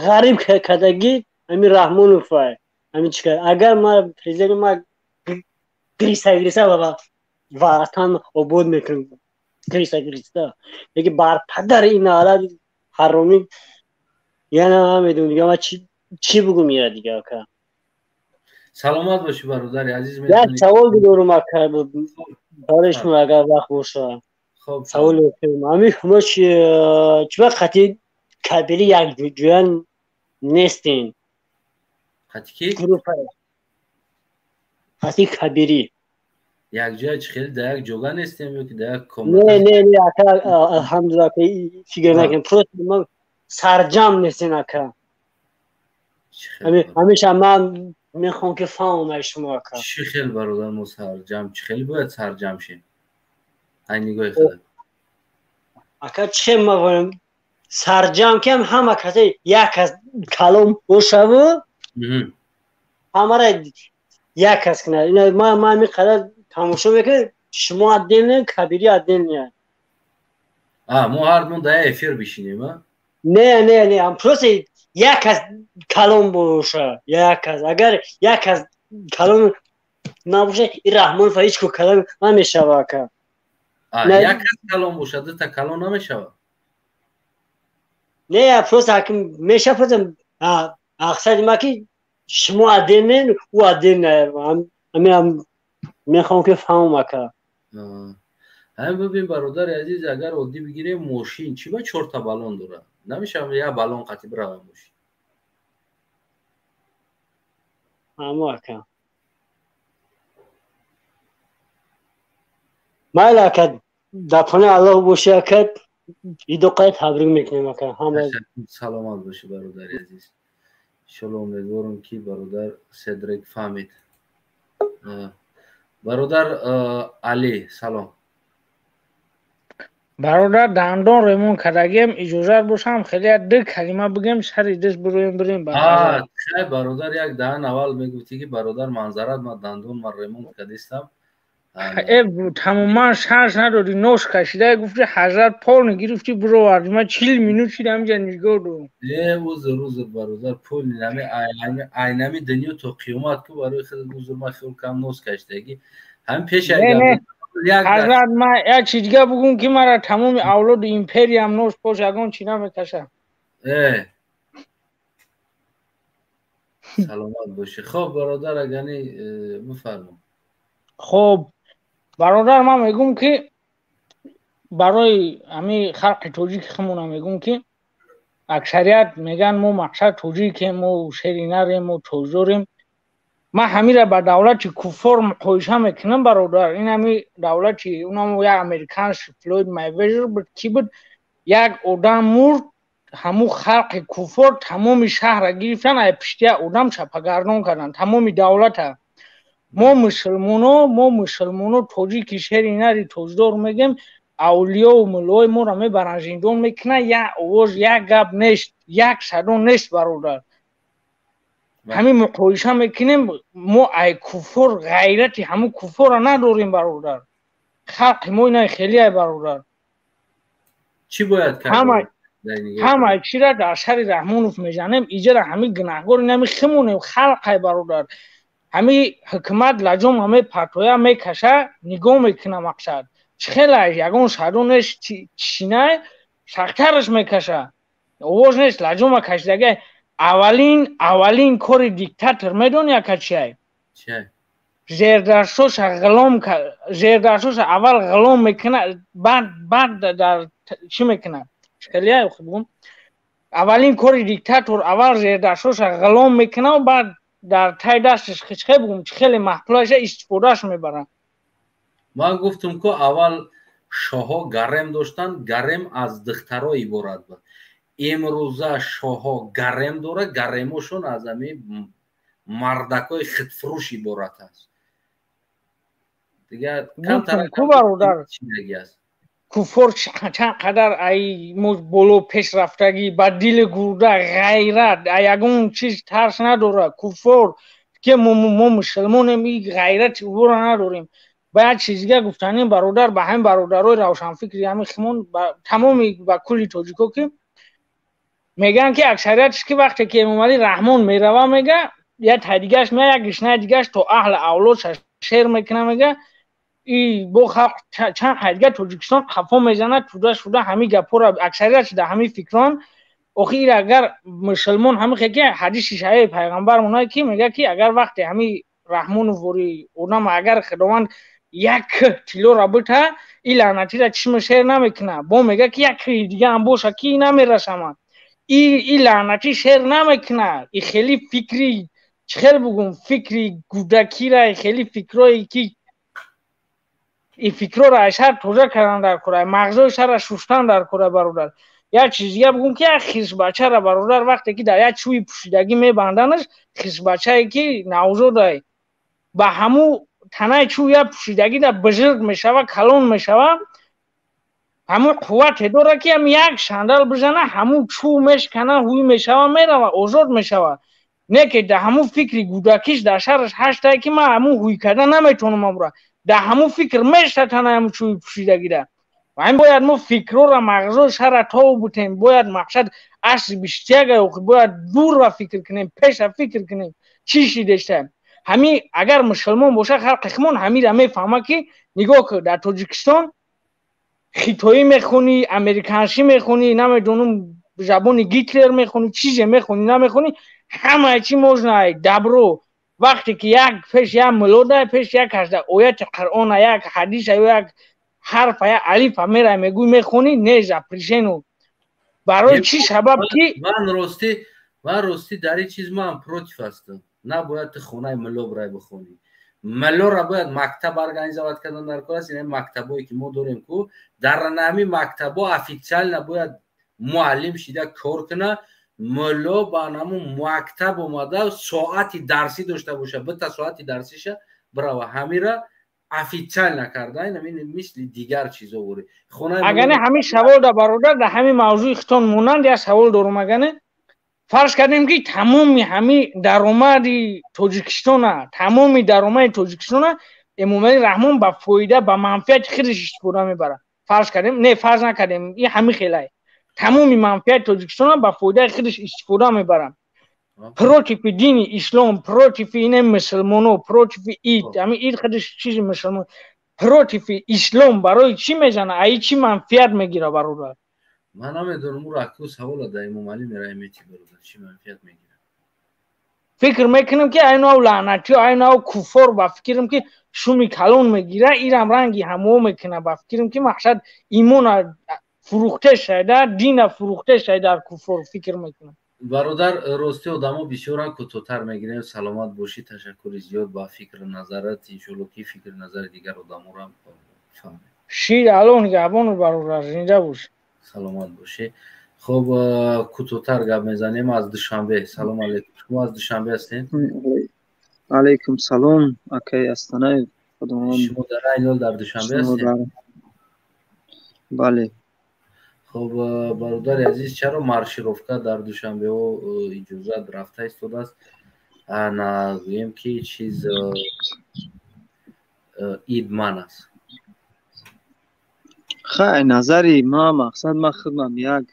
ғариб кардагӣ ҳами Раҳмонов. Ай ҳами чӣ кард? Агар ма президент, ма гириста гириста ватан обод мекунам, гириста гириста. Лекин бар падари ин налат ҳаромӣ, яна намедонам дига ма чӣ бугум ира дига, ака. Саломат бошӣ, бародари азиз. Як савол дорум, ака, барои шумо, агар вақт боша. Саволи ҳами мо чӣ вақт қати Кабири як ҷоя нестин. Қати ки? Қати Кабири. Якҷоя чӣ хеле дар як ҷога нестем ё ки дар як комната? Не, не, не, ака, алҳамдулилла, ака, фикр накунем. Просто ма сарҷам нестин, ака. Ҳамеша ман мехоҳам ки фаҳмам шумо, ака. Чӣ хел, бародар, мо сарҷам, чӣ хеле бояд сарҷам шем? Ай нигоҳи худат. Ака, чӣ хел ма сарҷам кам ҳама касе як кас калом бошаву ҳамара як кас кунад. Ина ма ҳамин қадар тамошо мекунем, шумо отдельно, Кабири отдельно. А, мо ҳардумон дар эфир бишинем, а? Не, не, не, просто як кас калом боша, як кас. Агар як кас калом набоша, и Раҳмонов ҳеҷ ко калом намешава, ака. Як кас калом боша, дута калом намешава? Не, просто меша, просто мақсади ма ки шумо отдельно, ӯ отдельно. Ҳамин мехоҳам ки фаҳмам, ака. Ҳамин бибин, бародари азиз, агар оддӣ бигирем, мошин чӣ ба чорта баллон дорад? Намешавад як баллон қатӣ бирава мошин? Ҳамо, ака. Майли, ака, дар паноҳи Аллоҳ бошӣ, ака. Идоқай табрик мекунем, ака. Ҳама саломат бошӣ, бародари азиз. Иншолло, умедворам ки бародар Седрик фаҳмид. Бародар Али, салом. Бародар, дандон ремон кардагием, иҷозат бошам, хеле ду калима бигем, сари дис бироем, бирем. Хай, бародар, як даҳан аввал мегуфтӣ ки бародар, манзарат, ма дандон ма ремонт кардистам. Э, тамоман шанс надодӣ, нос кашида гуфти, ҳазрат полни гирифтӣ, бировардӣ. Ман 40 минут шид ҳамҷа нигоҳ дорам. Э, узр, узр, бародар, полни айнами дунё то қиёмат ку барои худ узр. Ма хел кам нос кашидагӣ ҳамин пеш. Ҳазрат, ма як чиз дига бугум, ки мара тамоми авлоди империям нос пош ягон чӣ намекаша. Э, саломат бошӣ. Хоб, бародар, агани бифармо. Хоб, бародар, ман мегӯм, ки барои ҳамин халқи тоҷики худмона мегӯм, ки аксарият мегӯянд, мо мақсад тоҷикем, мо шери нарем, мо тоҷдорем. Ман ҳамира ба давлати куффор муқоиса мекунам, бародар. Ин ҳами давлати унам як американс Флойд Майвезер буд, ки буд, як одам мурд, ҳамун халқи куффор тамоми шаҳрра гирифтан, ай пишти як одам чапагардон карданд тамоми давлата. Мо мусулмоно, мо мусулмоно, тоҷики шери нари тоҷдор мегем, авлиёву муллои моро мебаранд, зиндон мекунанд, як овоз, як гап нест, як садо нест, бародар. Ҳамин муқоиса мекунем, мо ай куффор ғайрати ҳамун куффорро надорем, бародар. Халқи мо ина хеле, бародар. Чӣ бояд кард? Ҳама чира дар сари Раҳмонов мезанем, иҷара ҳамин гунаҳгор инами химонем, халқай, бародар. Ҳами ҳукумат лаҷома мепартоя, мекаша, нигоҳ мекуна, мақсад чӣ хела, ягон садо нест, чинай сахтараш мекаша, овоз нест, лаҷома кашидагай. Аввалин кори диктатор медони, ака, чиай? Зердастоша ғулом, зердастоша аввал ғулом мекуна, баъд дар чӣ мекуна, хеле бугум. Аввалин кори диктатор аввал зердастоша ғулом мекуна, баъд дар тай дасташ хе бугум, чӣ хеле маҳқулаша истифодааш мебарад. Ман гуфтум ку, аввал шоҳҳо гарем доштанд, гарем аз духтаро иборат буд. Имрӯза шоҳҳо гарем дорад, гаремошон аз ҳамин мардакҳои худфурӯш иборат аст. Дигар ку, бародар, куффор чанд қадар ай мо боло пешрафтагӣ, ба дили гурда ғайрат, ягон чиз тарс надорад куффор, ки мо мусулмонем, и ғайрати ӯро надорем. Ба як чиз дига гуфтанем, бародар, ба ҳамин бародарои равшанфикри ҳамин химон, тамоми ба кулли тоҷико, ки мегӯянд, ки аксариятш, ки вақте ки Эмомалӣ Раҳмон мерава, мега, я тайдигаш мея, як гишнаи дигаш то аҳли авлодша шер мекуна, мега, и бо халқ чанд ҳайдига Тоҷикистон қафо мезанад, туда шуда. Ҳамин гапҳоро аксариятш дар ҳамин фикрон. Охир агар мусулмон ҳамин хе ки ҳадиси шаҳиҳи пайғамбармонае, ки мега, ки агар вақте ҳамин Раҳмону вори одам, агар Худованд як кӯҳ тиллоро бита, и лаънатира чишми шер намекуна, бо мега, ки як кӯҳи дига ҳам боша, ки намерасамад. И лаънатӣ шер намекунад. И хеле фикри, чӣ хел бугум, фикри гудакира, хеле фикрое ки и фикрора аз шар тоза кардан дар кора, мағзои шарра шуштан дар кора, бародар. Як чиз дига бугум, ки як хирсбачара, бародар, вақте ки дар як чӯи пӯшидагӣ мебанданаш, хирсбачае ки навзодай, ба ҳаму танаи чӯ як пӯшидагӣ да бузург мешава, калон мешава, ҳамун қуввате дора, ки ҳам як шандал бизана, ҳамун чӯ мешкана, ҳуй мешава, мерава, озод мешава. Не ки да ҳамун фикри гудакиш дар шараш ҳаштае, ки ман ҳамун ҳуй карда наметавонам, амра дар ҳамун фикр мешта танаи ҳамун чӯи пӯшидагида. Ҳамин бояд мо фикрора, мағзои шарра тов бутем, бояд мақсад асри бистяга бояд дурра фикр кунем, пеша фикр кунем, чӣ шидешта. Ҳамин агар мусулмон боша халқи химон, ҳамира мефаҳма, ки нигоҳ кун, дар Тоҷикистон хитоӣ мехонӣ, американшӣ мехонӣ, намедонам, забони Гитлер мехонӣ, чизе мехонӣ, намехонӣ, ҳамаи чи можно, добро. Вақте ки як пеш як мулода, пеш як ҳажда ояти Қуръона, як ҳадиса ё як ҳарфа, як алифа мерай, мегӯй, мехонӣ, не, запрещено. Барои чӣ сабаб ки Ман ростӣ дар ин чиз ман против ҳастам. Набояд ту хонаи мулло бирай бихонӣ. Муллоро бояд мактаб организовать кардан дар кор аст. Ин мактабое ки мо дорем ку, дар ҳамин мактабҳо официально бояд муаллим шида кор куна. Мулло ба ҳамун мактаб омада, соати дарсӣ дошта боша, бита соати дарсиша бирава. Ҳамира официально карда, мисли дигар чизо вори. Агане ҳамин савол да, бародар, дар ҳамин мавзӯи хитон монанд як савол дорум. Агане фарз кардем, ки тамоми ҳамин даромади Тоҷикистона, тамоми даромади Тоҷикистона Эмомалӣ Раҳмон ба фоида, ба манфиати худаш истифода мебарад, фарз кардем, не, фарз накардем, ин ҳамин хелае, тамоми манфиати Тоҷикистона ба фоидаи худаш истифода мебарад против дини ислом, против ине мусулмоно, против ид, ҳамин ид худаш чизи мусулмон, против ислом барои чӣ мезана, аи чӣ манфиат мегира, бародар? Ман намедонам, ӯро аку савола да Эмомалӣ мераимети, бародар, чӣ манфиат мегирад. Фикр мекунам, ки айнав лаънатиё, айнав куффор, ба фикрм, ки шуми калон мегира, ирам ранги ҳамо мекуна. Ба фикрм, ки мақсад имона фурӯхте шайда, дина фурӯхте шайда дар куффор, фикр мекунам. Бародар, рости одамо бисёран, кӯтоҳтар мегирем. Саломат бошӣ, ташаккури зиёд ба фикру назарат. Иншолло, ки фикру назари дигар одаморо фаҳмем. Шир Алло нигаҳбону, бародар, зинда бош. Саломат бошӣ. Хуб, кӯтоҳтар гап мезанем. Аз Душанбе, салом алейкум, шумо аз Душанбе ҳастед? Алейкум салом, акай Астанаев. Шумо дар айни ҳол дар Душанбе ҳастед? Бале. Хуб, бародари азиз, чаро маршировка дар Душанбеҳо иҷозат рафта истодааст, гӯем ки чиз ид ман аст? Хай, назари ма, мақсад, ман худмам як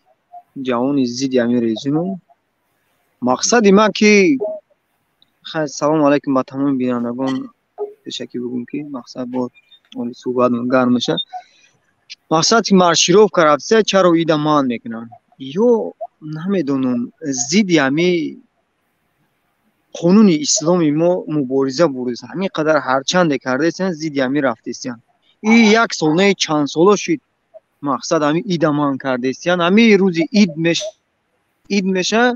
ҷавони зидди ҳамин режимам. Мақсади ман ки, хай, салому алайкум ба тамоми бинандагон. Пешакӣ бигӯм, ки мақсад бо суҳбат гарм мешавад. Мақсад, ки маршировка рафтия, чаро ида манъ мекунанд ё намедонам, зидди ҳами қонуни исломи мо мубориза бурдест. Ҳамин қадар ҳарчанде кардаестиян, зидди ҳамин рафтестиян. И як сол не, чанд соло шид, мақсад, ҳамин ида манъ кардаестиян. Ҳамин рӯзи ид меша,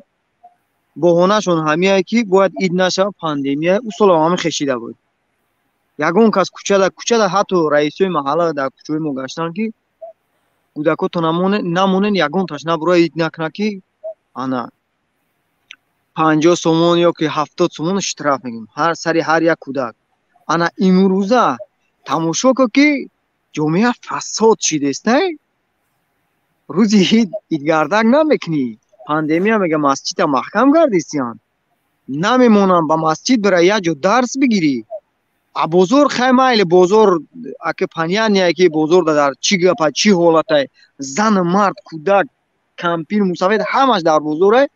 баҳонашон ҳамияе, ки бояд ид нашава, пандемия. Ӯ солам ҳамин хешида буд. Ягон кас кӯчада, ҳатто раисои маҳалла дар кӯчаҳои мо гаштанд, ки кӯдакото намонен, ягонташ набура, ид накунад, ки ана 50 сомон ё ки 70 сомон штраф мегирем ҳар сари ҳар як кӯдак. Ана имрӯза тамошо кун, ки ҷомеа фасод шидеста. Рӯзи ид идгардак намекунӣ, пандемия мега, масҷида маҳкам кардистиян, намемонам ба масҷид бира, як ҷо дарс бигирӣ. А бозор, хай, майли, бозор аки понятно, ки бозор дар чӣ гапа, чӣ ҳолатай, зану мард, кӯдак, кампир, мусафед ҳамаш дар бозорай,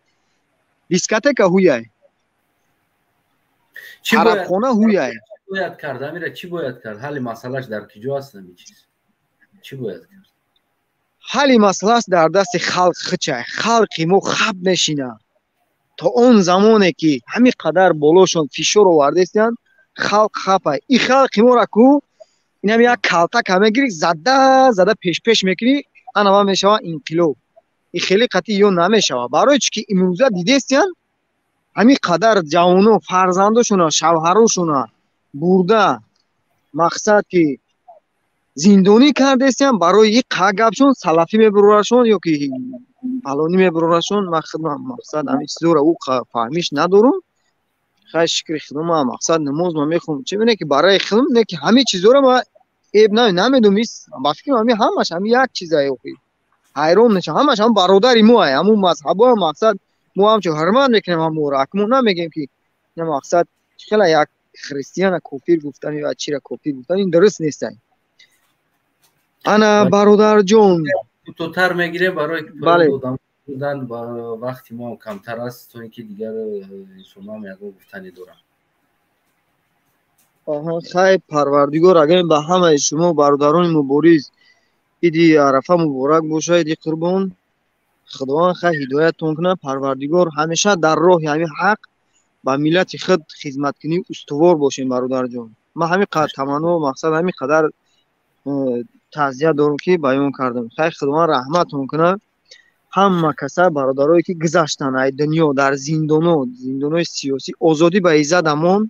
дискотека ҳуяй, тарабхона ҳуяй. Бояд кард, Амира, чӣ бояд кард? Ҳалли масъалаш дар киҷо аст ҳамин чиз? Чӣ бояд кард? Ҳалли масъалаш дар дасти халқ хичай. Халқи мо хаб мешина то он замоне, ки ҳамин қадар болошон фишор овардестиянд, халқ хапай. И халқи мора ку, инам як калтака мегирӣ, зада зада пешпеш мекунӣ, анава мешава инқилоб. И хеле қатъи ё намешавад. Барои чӣ ки имрӯза дидестиян ҳамин қадар ҷавоно фарзандошона, шавҳарошона бурда, мақсад ки зиндонӣ кардестиян барои и гапшон салафӣ мебурорашон ё ки фалонӣ мебурорашон. Ман худам мақсад ҳамин чизоро ӯ фаҳмиш надорум. Хай, шукри худо, ман мақсад намоз ма мехонам. Чӣ не ки барои худам, не ки ҳамин чизоро ма эб намедонам. Ба фикрам ҳамин ҳамаш ҳамин як чизае. Охи ҳайрон мешавам, ҳамаш ҳам бародари мо ай, ҳамун мазҳабо. Мақсад мо ҳамчун ҳурмат мекунем ҳаморо. Ак мо намегем ки на мақсад хела як христиана кофир гуфтан ё чира кофир гуфтан ин дуруст нестай. Ана, бародарҷон, кӯтоҳтар мегирем барои будан ба вақти мо камтар аст, то ин ки дигар инсонҳоам ягон гуфтанӣ доранд. Хай, Парвардигор агар ба ҳамаи шумо бародарони мубориз иди Арафа муборак боша, иди Қурбон. Худованд хай ҳидояттон кунад. Парвардигор ҳамеша дар роҳи ҳамин ҳақ ба миллати худ хизматкунӣ устувор бошем. Бародарҷон, ман ҳамин қадр таманно, мақсад ҳамин қадар таъзия дорам ки баён кардам. Хай, Худованд раҳматон кунад ҳама каса, бародарое ки гузаштанд ай дунё дар зиндоно, зиндонои сиёсӣ. Озодӣ ба иззат амон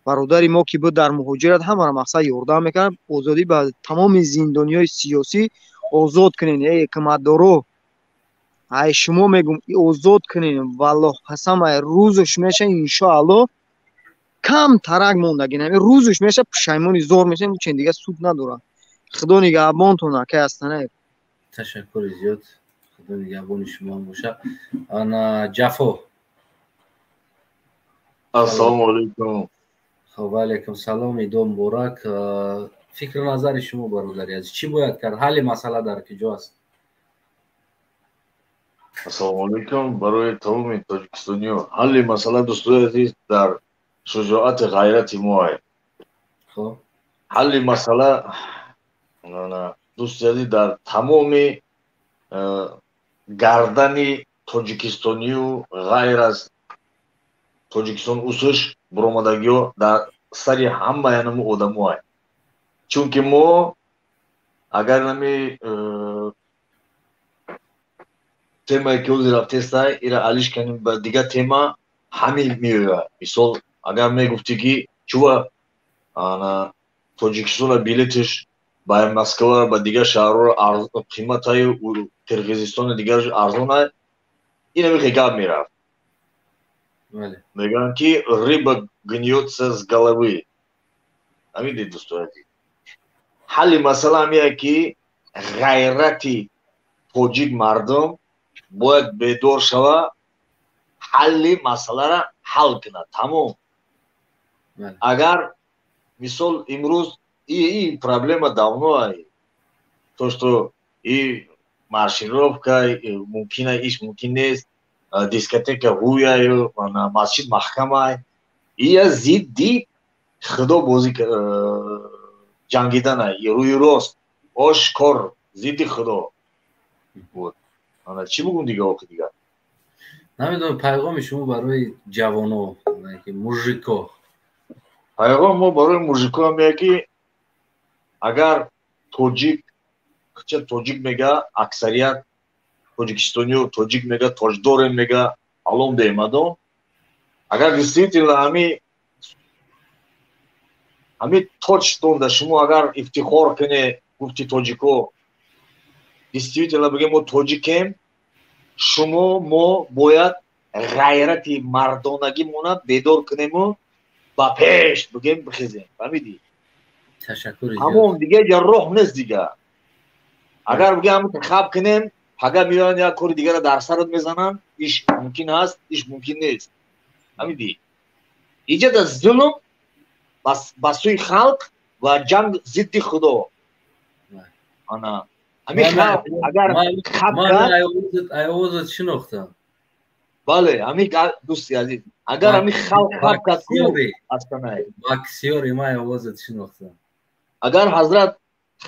бародари мо ки буд дар муҳоҷират, ҳамаро мақсад ёрдам мекард. Озодӣ ба тамоми зиндониҳои сиёсӣ. Озод кунен, эй ҳукуматдоро, ай шумо мегум, озод кунен. Валлоҳ қасам, ай рӯзуш меша, иншоаллоҳ. Кам тарак мондагин, ҳамин рӯзуш меша, пушаймони зор мешавем, чен дига суд надорад. Худо нигаҳбонтон, акай Астанаев. Ташаккури зиёд, Худо нигаҳбони шумо боша. Ана, Ҷафо. Ассалому алайкум. Хоб, алайкум салом, идо муборак. Фикру назари шумо, бародари азиз, чӣ бояд кард? Ҳалли масъала дар куҷо аст? Ассалому алайкум барои тамоми тоҷикистониё. Ҳалли масъала, дӯстои азиз, дар шуҷоати ғайрати мо. Ҳалли масъала, дӯсти азиз, дар тамоми гардани тоҷикистонию ғайр аз Тоҷикистон усуш буромадагиҳо, дар сари ҳамаи ҳамун одамоай. Чунки мо агар нами темае ки ҳозир рафтестай, ира алиш канем ба дигар тема, ҳамин меояд. Мисол, агар мегуфтӣ ки чува Тоҷикистона билетиш ба Москва, ба дигар шаҳрҳоро қиматаю, Қирғизистони дигар арзонай, ин ҳамихе гап мерафт. Мегӯянд ки рыба гниётся с головы. Ҳамин дид, дӯстони азиз, ҳалли масъала ҳамие ки ғайрати тоҷик мардум бояд бедор шава, ҳалли масъаларо ҳал кунад, тамом. Агар мисол имрӯз и проблема давно ай, то что и маршировка мумкин, иш мумкин нест, дискотека ҳуяю, масҷид маҳкамай, ия зидди Худо бозӣ ҷангиданай, рӯи рост ошкор зидди Худо. Чӣ бугум дига, охи дигар? Намедонам, пайғоми шумо барои ҷавоно, мужико? Пайғом мо барои мужико ҳамея ки агар тоҷик ча тоҷик мега, аксарият тоҷикистониё тоҷик мега, тоҷдорем мега, алом деҳмадон. Агар действительно ҳами тоҷтонда шумо агар ифтихор куне, гуфти тоҷико, действительно бигем мо тоҷикем, шумо мо бояд ғайрати мардонагимона бедор кунему ба пеш бигем бихезем, фаҳмидӣ? Ҳамон дига ҷа роҳ нест дига. Агар бигем ҳамин хаб кунем, пага меоянд, як кори дигарро дар сарат мезананд, иш мумкин ҳаст, иш мумкин нест, фаҳмидӣ? Иҷода зулм ба сӯи халқ ва ҷанг зидди Худо. Ана ҳамин халқ агар хаб Айовозат шинохтам. Бале, ҳамин, дӯсти азиз, агар ҳамин халқ хаб кард ку астанай Боксёри, ман овозат шинохтам. Агар ҳазрат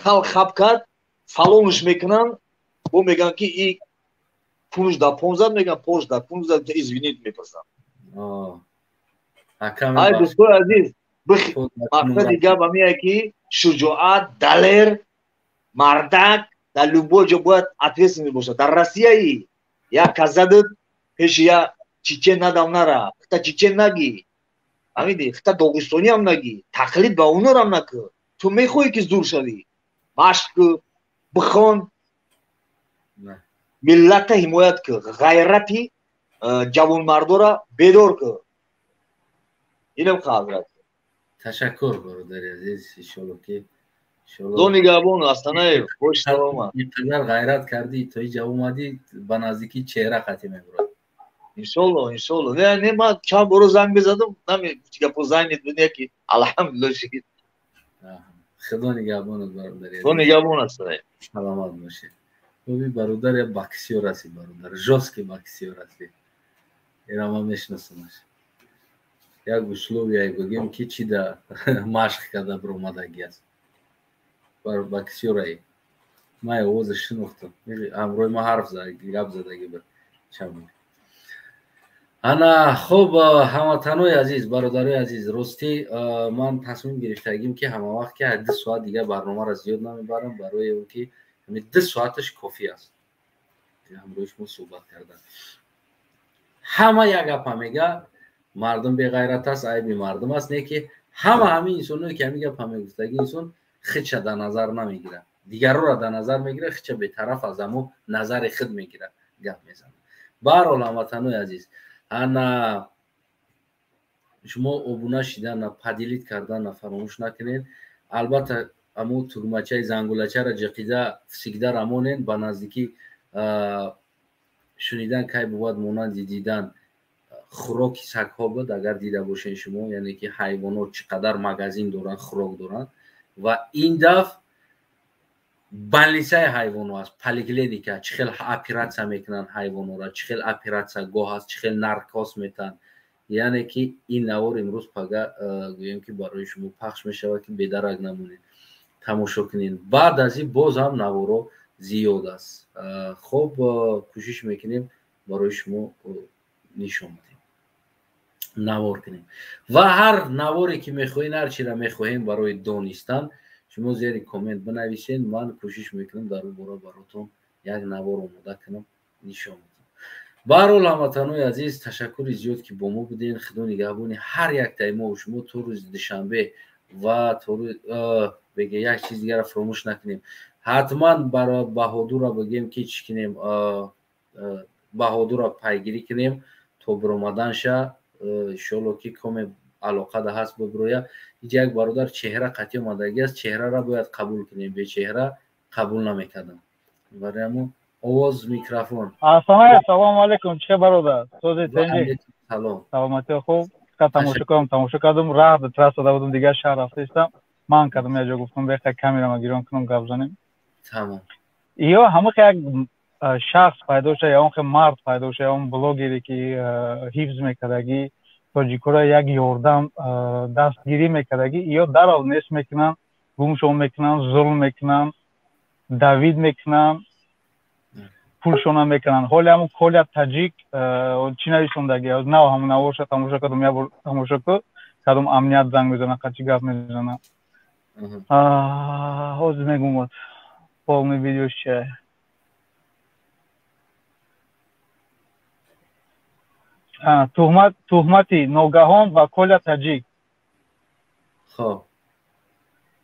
халқ хаб кард, фалонш мекунанд, бо мегӯянд ки и пунш да понзад, мегӯянд пош да пунзад, извинить мепурсанд. Ай, дӯстои азиз, мақсади гап ҳамие ки шуҷоат, далер, мардак. Дар любой ҷо бояд ответственный бошад. Дар Россияи як казадат пеши я чечен надам нара, хита чечен нагӣ, фаҳмидӣ? Хита доғистониам нагӣ, тақлид ба онорам накӣ. Ту мехоҳӣ ки зур шавӣ, машқ кӯ, бихон, миллата ҳимоят кӯ, ғайрати ҷавонмардора бедор кӯ. Инам ҳазрат. Ташаккур, бародари азиз, иншолло ки Худо нигаҳбон, Астанаев, бош саломат. Инқадар ғайрат кардӣ, то инҷа омадӣ, ба наздикӣ чеҳра қатӣ мебурад. Иншолло, иншолло. Не, не, ман чанд боро занг мезадам, нами гапо занг буд, ки алҳамдулилло шид. Худо нигаҳбонат, бародари. Худо нигаҳбон, Астанаев. Саломат бошед. Оби бародар я боксёр ҳасти, бародар, жёсткий боксёр ҳасти. Ира ман мешиносамаш. Як условие бигем ки чӣ да машқ карда биромадагӣ аст. Боксёрае. Ман овоза шинохтам. Ҳамроҳи ман ҳарф гап задагӣ буд чанд бор. Ана хуб, ҳамватанои азиз, бародарои азиз, ростӣ ман тасмим гирифтагим ки ҳамавақт ки 2 соат дигар барномаро зиёд намебарам, барои он ки 2 соаташ кофӣ аст ҳамроҳи шумо суҳбат кардан. Ҳама як гапа мега, мардум беғайрат аст, айби мардум аст, не ки ҳама ҳамин инсоное ки ҳамин гапа мегуфтаги инсон худша дар назар намегирад, дигарро дар назар мегирад, худша бетараф аз амо назари худ мегирад, гап мезанад. Баҳрҳол, ҳамватанои азиз, ана шумо обуна шидана, поделить кардана фаромӯш накунед. Албатта амо тугмачаи зангулачаро ҷиқида всегда рамонен, ба наздикӣ шунидан кай бувад монанди дидан. Хӯроки сагҳо буд, агар дида бошед шумо, яъне ки ҳайвонот чӣ қадар магазин доранд, хӯрок доранд. Ва ин дафъ больницаи ҳайвоно аст, поликлиника, чӣ хел оператсия мекунанд ҳайвонора, чӣ хел оператсиягоҳ аст, чӣ хел наркоз метаҳанд. Яъне ки ин навор имрӯз пага гӯем ки барои шумо пахш мешавад, ки бедарак намонед, тамошо кунед. Баъд аз ин боз ҳам наворо зиёд аст. Хуб, кӯшиш мекунем барои шумо нишон диҳем, навор кунем. Ва ҳар наворе ки мехоҳем, ҳар чиро мехоҳем барои донистан, шумо зери коммент бинависед, ман кӯшиш мекунам дар он бора баротон як навор омода кунам, нишон диҳам. Баҳрҳол, ҳамватанои азиз, ташаккури зиёд ки бо мо будем. Худо нигаҳбони ҳар яктаи мо ва шумо то рӯзи душанбе. Ва то беге як чиз дигарро фаромӯш накунем, ҳатман Баҳодурро бигем ки чӣ кунем, Баҳодурро пайгирӣ кунем то биромаданша, иншоалло ки коме алоқа да ҳаст бибироя. Инҷа як бародар чеҳра қатъӣ омадагӣ аст, чеҳраро бояд қабул кунем, бечеҳра қабул намекардам. Барои ҳамон овоз, микрофон. Ассалому салому алайкум, чӣ бародар? Сози тенҷи? Салом. Саломатӣ хуб. Фақат тамошо кардам, тамошо кардам, раҳ трасса да будам, дигар шаҳр рафта истам. Ман кардам як ҷо гуфтам беха камерама гирон кунам, гап занем. Тамом. Ё ҳамон як шахс пайдо шуда, ё он мард пайдо шуда, ё он блогере ки ҳифз мекардагӣ тоҷикоро, як ёрдам дастгирӣ мекардагӣ, ё дарав нест мекунанд, гумшон мекунанд, зулм мекунанд, давид мекунанд, пулшона мекунанд. Ҳоли ҳамун Коля таҷик чӣ нависондагӣ, нав ҳамун наворша тамошо кардам, як бор тамошо кун, кадом амният занг мезана, қачи гап мезана. Ҳозир мегум, вот полный видео чия. Туҳмати ногаҳон ба Коля таҷик. Хоб.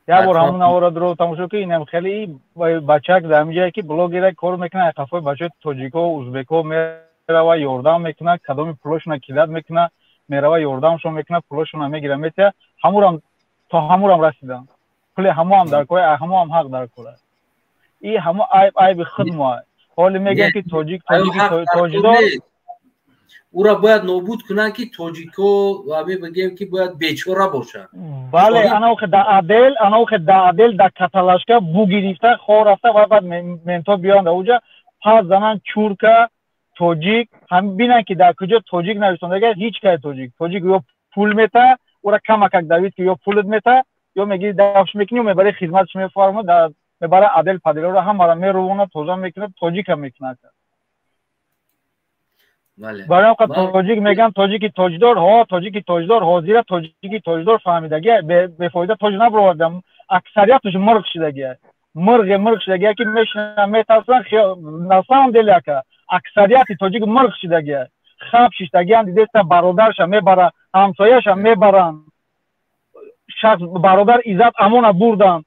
Як бор ҳамун навора дуров тамошо ки, инам хеле бачак дар ҳамин ҷое ки блогера кор мекунад, қафои бачаҳои тоҷико, узбеко мерава, ёрдам мекунад, кадоми пулошона кидат мекунад, мерава ёрдамшон мекунад, пулошона мегира, метия, ҳамурам то ҳамурам расидам. Пули ҳамоам дар кора, ҳамоам ҳақ дар кора. И ҳамо айб айби худ мо. Ҳоли мегӯянд ки тоҷик тоҷики тоҷидор Ура бояд нобуд кунанд, ки тоҷико мебигем ки бояд бечора бошанд. Бале, анаохе да адел, анаохе да адел да каталашка бугирифта хор рафта ва баъд менто биёянд уҷа пас зананд чурка тоҷик, ҳам бинанд ки дар куҷо тоҷик нависондага, ҳеҷ кай тоҷик тоҷик ё пул мета, ура камакак давид ки ё пулат мета, ё мегири дафш мекунӣ, ё мебари хизматш мефарма, мебара адел паделора ҳамара мерувона, тоза мекунад, тоҷика мекунад. Барои он тоҷик мегӯянд тоҷики тоҷдор, ҳо тоҷики тоҷдор, ҳозира тоҷики тоҷдор фаҳмидагия, бефоида тоҷ набаровардам, аксарияташ мурғ шидагия. Мурғе мурғ шудагия ки мешинан, метарсанд. На самом деле, ака, аксарияти тоҷик мурғ шудагия, хаб шиштагиан. Дидеста, бародарша мебара, ҳамсояша мебаранд, шахс бародар иззат амона бурданд,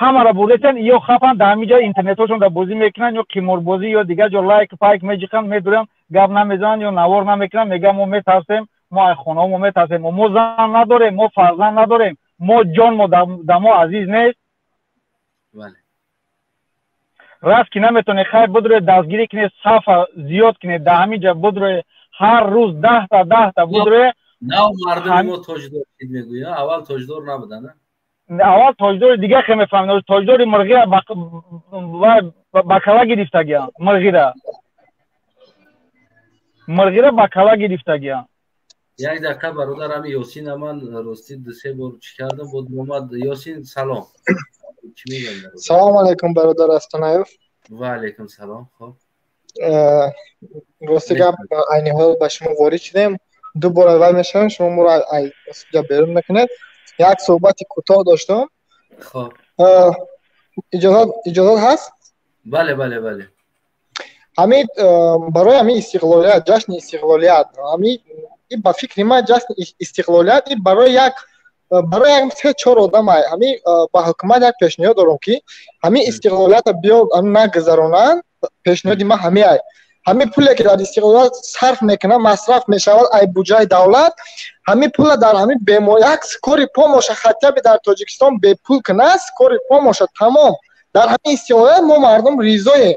ҳамаро бурдетан. Ё хафан, дар ҳамин ҷо интернетҳошон дар бозӣ мекунанд, ё қиморбозӣ, ё дигар ҷо лайк пайк меҷиқанд, медуранд, гап намезананд ё навор намекунанд. Мегӯянд, мо метарсем, мо ай хонаҳо мо метарсем, мо зан надорем, мо фарзанд надорем, мо ҷон мо да мо азиз нест. Раст ки наметавонед, хайр, бидуред, дастгирӣ кунед, сафа зиёд кунед, дар ҳамин ҷо бидуред, ҳар рӯз 10-та 10-та бидуред. Нав мардуми мо тоҷдор шид, мегӯя, аввал тоҷдор набуданд. Аввал тоҷдори дига хе мефаҳмед, тоҷдори мурғира ба кала гирифтагиям, мурғира ба кала гирифтагиям. Як дақиқа, бародар, ҳами Ёсина ман ростӣ дусе бор чӣ кардам, буд омад. Ёсин, салом. Салом алейкум, бародар Астонаев. Ва алейкум салом. Хоб. Рости гап, айни ҳол ба шумо ворид шудем, ду бор аввал мешавем, шумо моро ҷа берун мекунед. Як суҳбати кӯтоҳ доштам. Хоб. Иҷозат ҳаст? Бале. Ҳамин барои ҳамин истиқлолият, ҷашни истиқлолият, ҳамин ба фикри ман, ҷашни истиқлолият барои як се чор одам. Ҳамин ба ҳукумат як пешниҳод дорам, ки ҳамин истиқлолиятро биё нагузаронанд. Пешниҳоди ман ҳамин ай: ҳамин пуле ки дар истиқлолият сарф мекунад, масраф мешавад ай буҷаи давлат, ҳамин пула дар ҳамин бемор як скорый помощь а хотя бы дар Тоҷикистон бепул кунад, скорый помощь а, тамом. Дар ҳамин истиқлолият мо мардум ризоем,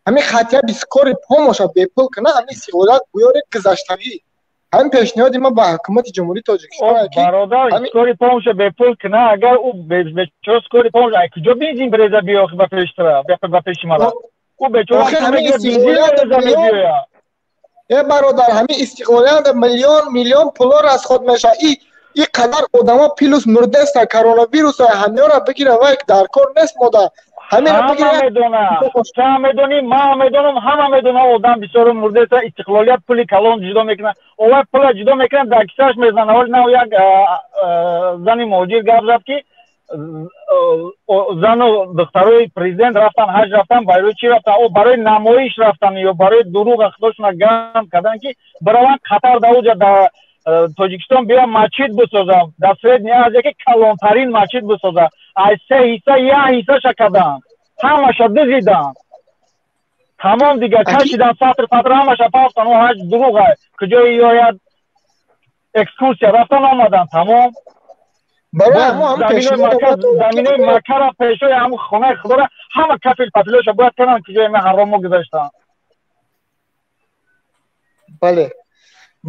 ҳамин хотя бы скорый помощь а бепул кунад, ҳамин истиқлолият гӯёре гузаштагӣ. Ҳамин пешниҳоди ман ба ҳукумати Ҷумҳурии Тоҷикистон. Бародар, скорый помощь а бепул кунад, агар ӯ бечора скорый помощь ай куҷо бензин бреза биё ба пештара, ба пеши мара, ӯ бечора бензин бреза мебиёяд. Э, бародар, ҳамин истиқлолият миллион миллион пуло расход мешавад, и қадар одамо плюс мурдеста, коронавируса, ҳамёра бигира, вай дар кор нест мода. Ҳама медона, ту медонӣ, ман медонам, ҳама медона, одам бисёро мурдеста. Истиқлолият пули калон ҷудо мекунад, овай пула ҷудо мекунад, дар кисааш мезанад. Ҳоли нав як зани муҳоҷир гап зад, ки зану духтарои президент рафтан, ҳаҷ рафтан. Барои чӣ рафтан? О, барои намоиш рафтан ё барои дурӯғ худошона гам кардан, ки бираванд Қатар, дар уҷа дар Тоҷикистон биё масҷид бисозам, дар Средняя Азия ки калонтарин масҷид бисоза. Аз се ҳисса як ҳиссаша карданд, ҳамаша дузиданд, тамом, дигар кашидан, сатр патр ҳамаша пафтан. О, ҳаҷ дурӯға, куҷои ёяд, экскурсия рафтан, омадан, тамом. Заминои Маккара, пешои ҳам хонаи худора ҳама кафил пафилоша бояд кунанд, куҷои ма ҳаромо гузаштанд. Бале,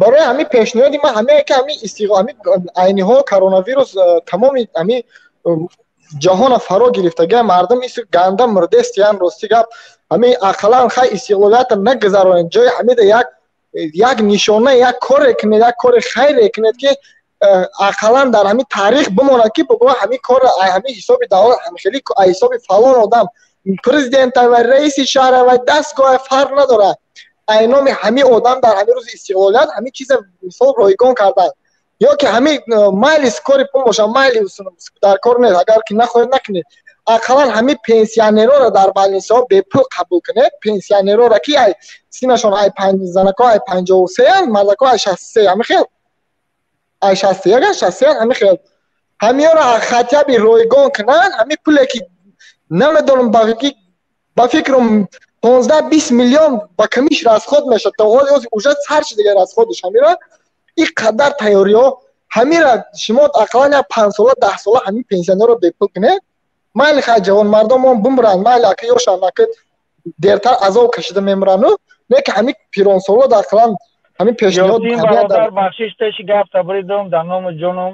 барои ҳамин пешниҳоди ман ҳамее ки ҳамин ҳамин айни ҳол коронавирус тамоми ҳамин ҷаҳона фаро гирифтага, мардум ганда мурдестиян. Рости гап, ҳамин ақаллан хай истиқлолията нагузаронед, ҷои ҳамида як нишона, як коре кунед, як кори хайре кунед, ки ақаллан дар ҳамин таърих бимонад, ки бигӯ ҳамин кор ҳамин ҳисоби давлат, хеле ҳисоби фалон одам, президента ва раиси шаҳра ва дастгоҳ, фарқ надорад, ай номи ҳамин одам дар ҳамин рӯзи истиқлолият ҳамин чиза мисол ройгон карданд. Ё ки ҳамин майли скорый помощь а, майли, дар кор нест, агар ки нахоҳед, накунед, ақаллан ҳамин пенсионерора дар больница ҳо бепул қабул кунед, пенсионерора, ки ай синашон ай занако ай 53-анд, мардако ай 63, ҳамин хел, ай 61, 63, ҳамин хел, ҳамиёро хотя бы ройгон кунанд. Ҳамин пуле ки намедонам, ба фикрам, 15-20 миллион ба камиш расход мешавад, то ҳол уже сар шуда расход ш. Ҳамира ин қадар тайёриҳо, ҳамира шумо ақаллан як 5 сола, 10 сола ҳамин пенсионерро бепул кунед. Майли, хай, ҷавонмардомон бимиранд, майли, ака ёшанд, ака дертар азоб кашида мемирану, не ки ҳамин пиронсоло ақаллан ҳамин пешниҳод. Бародар, бахшиш, пеши гап табридум, дар ному ҷонум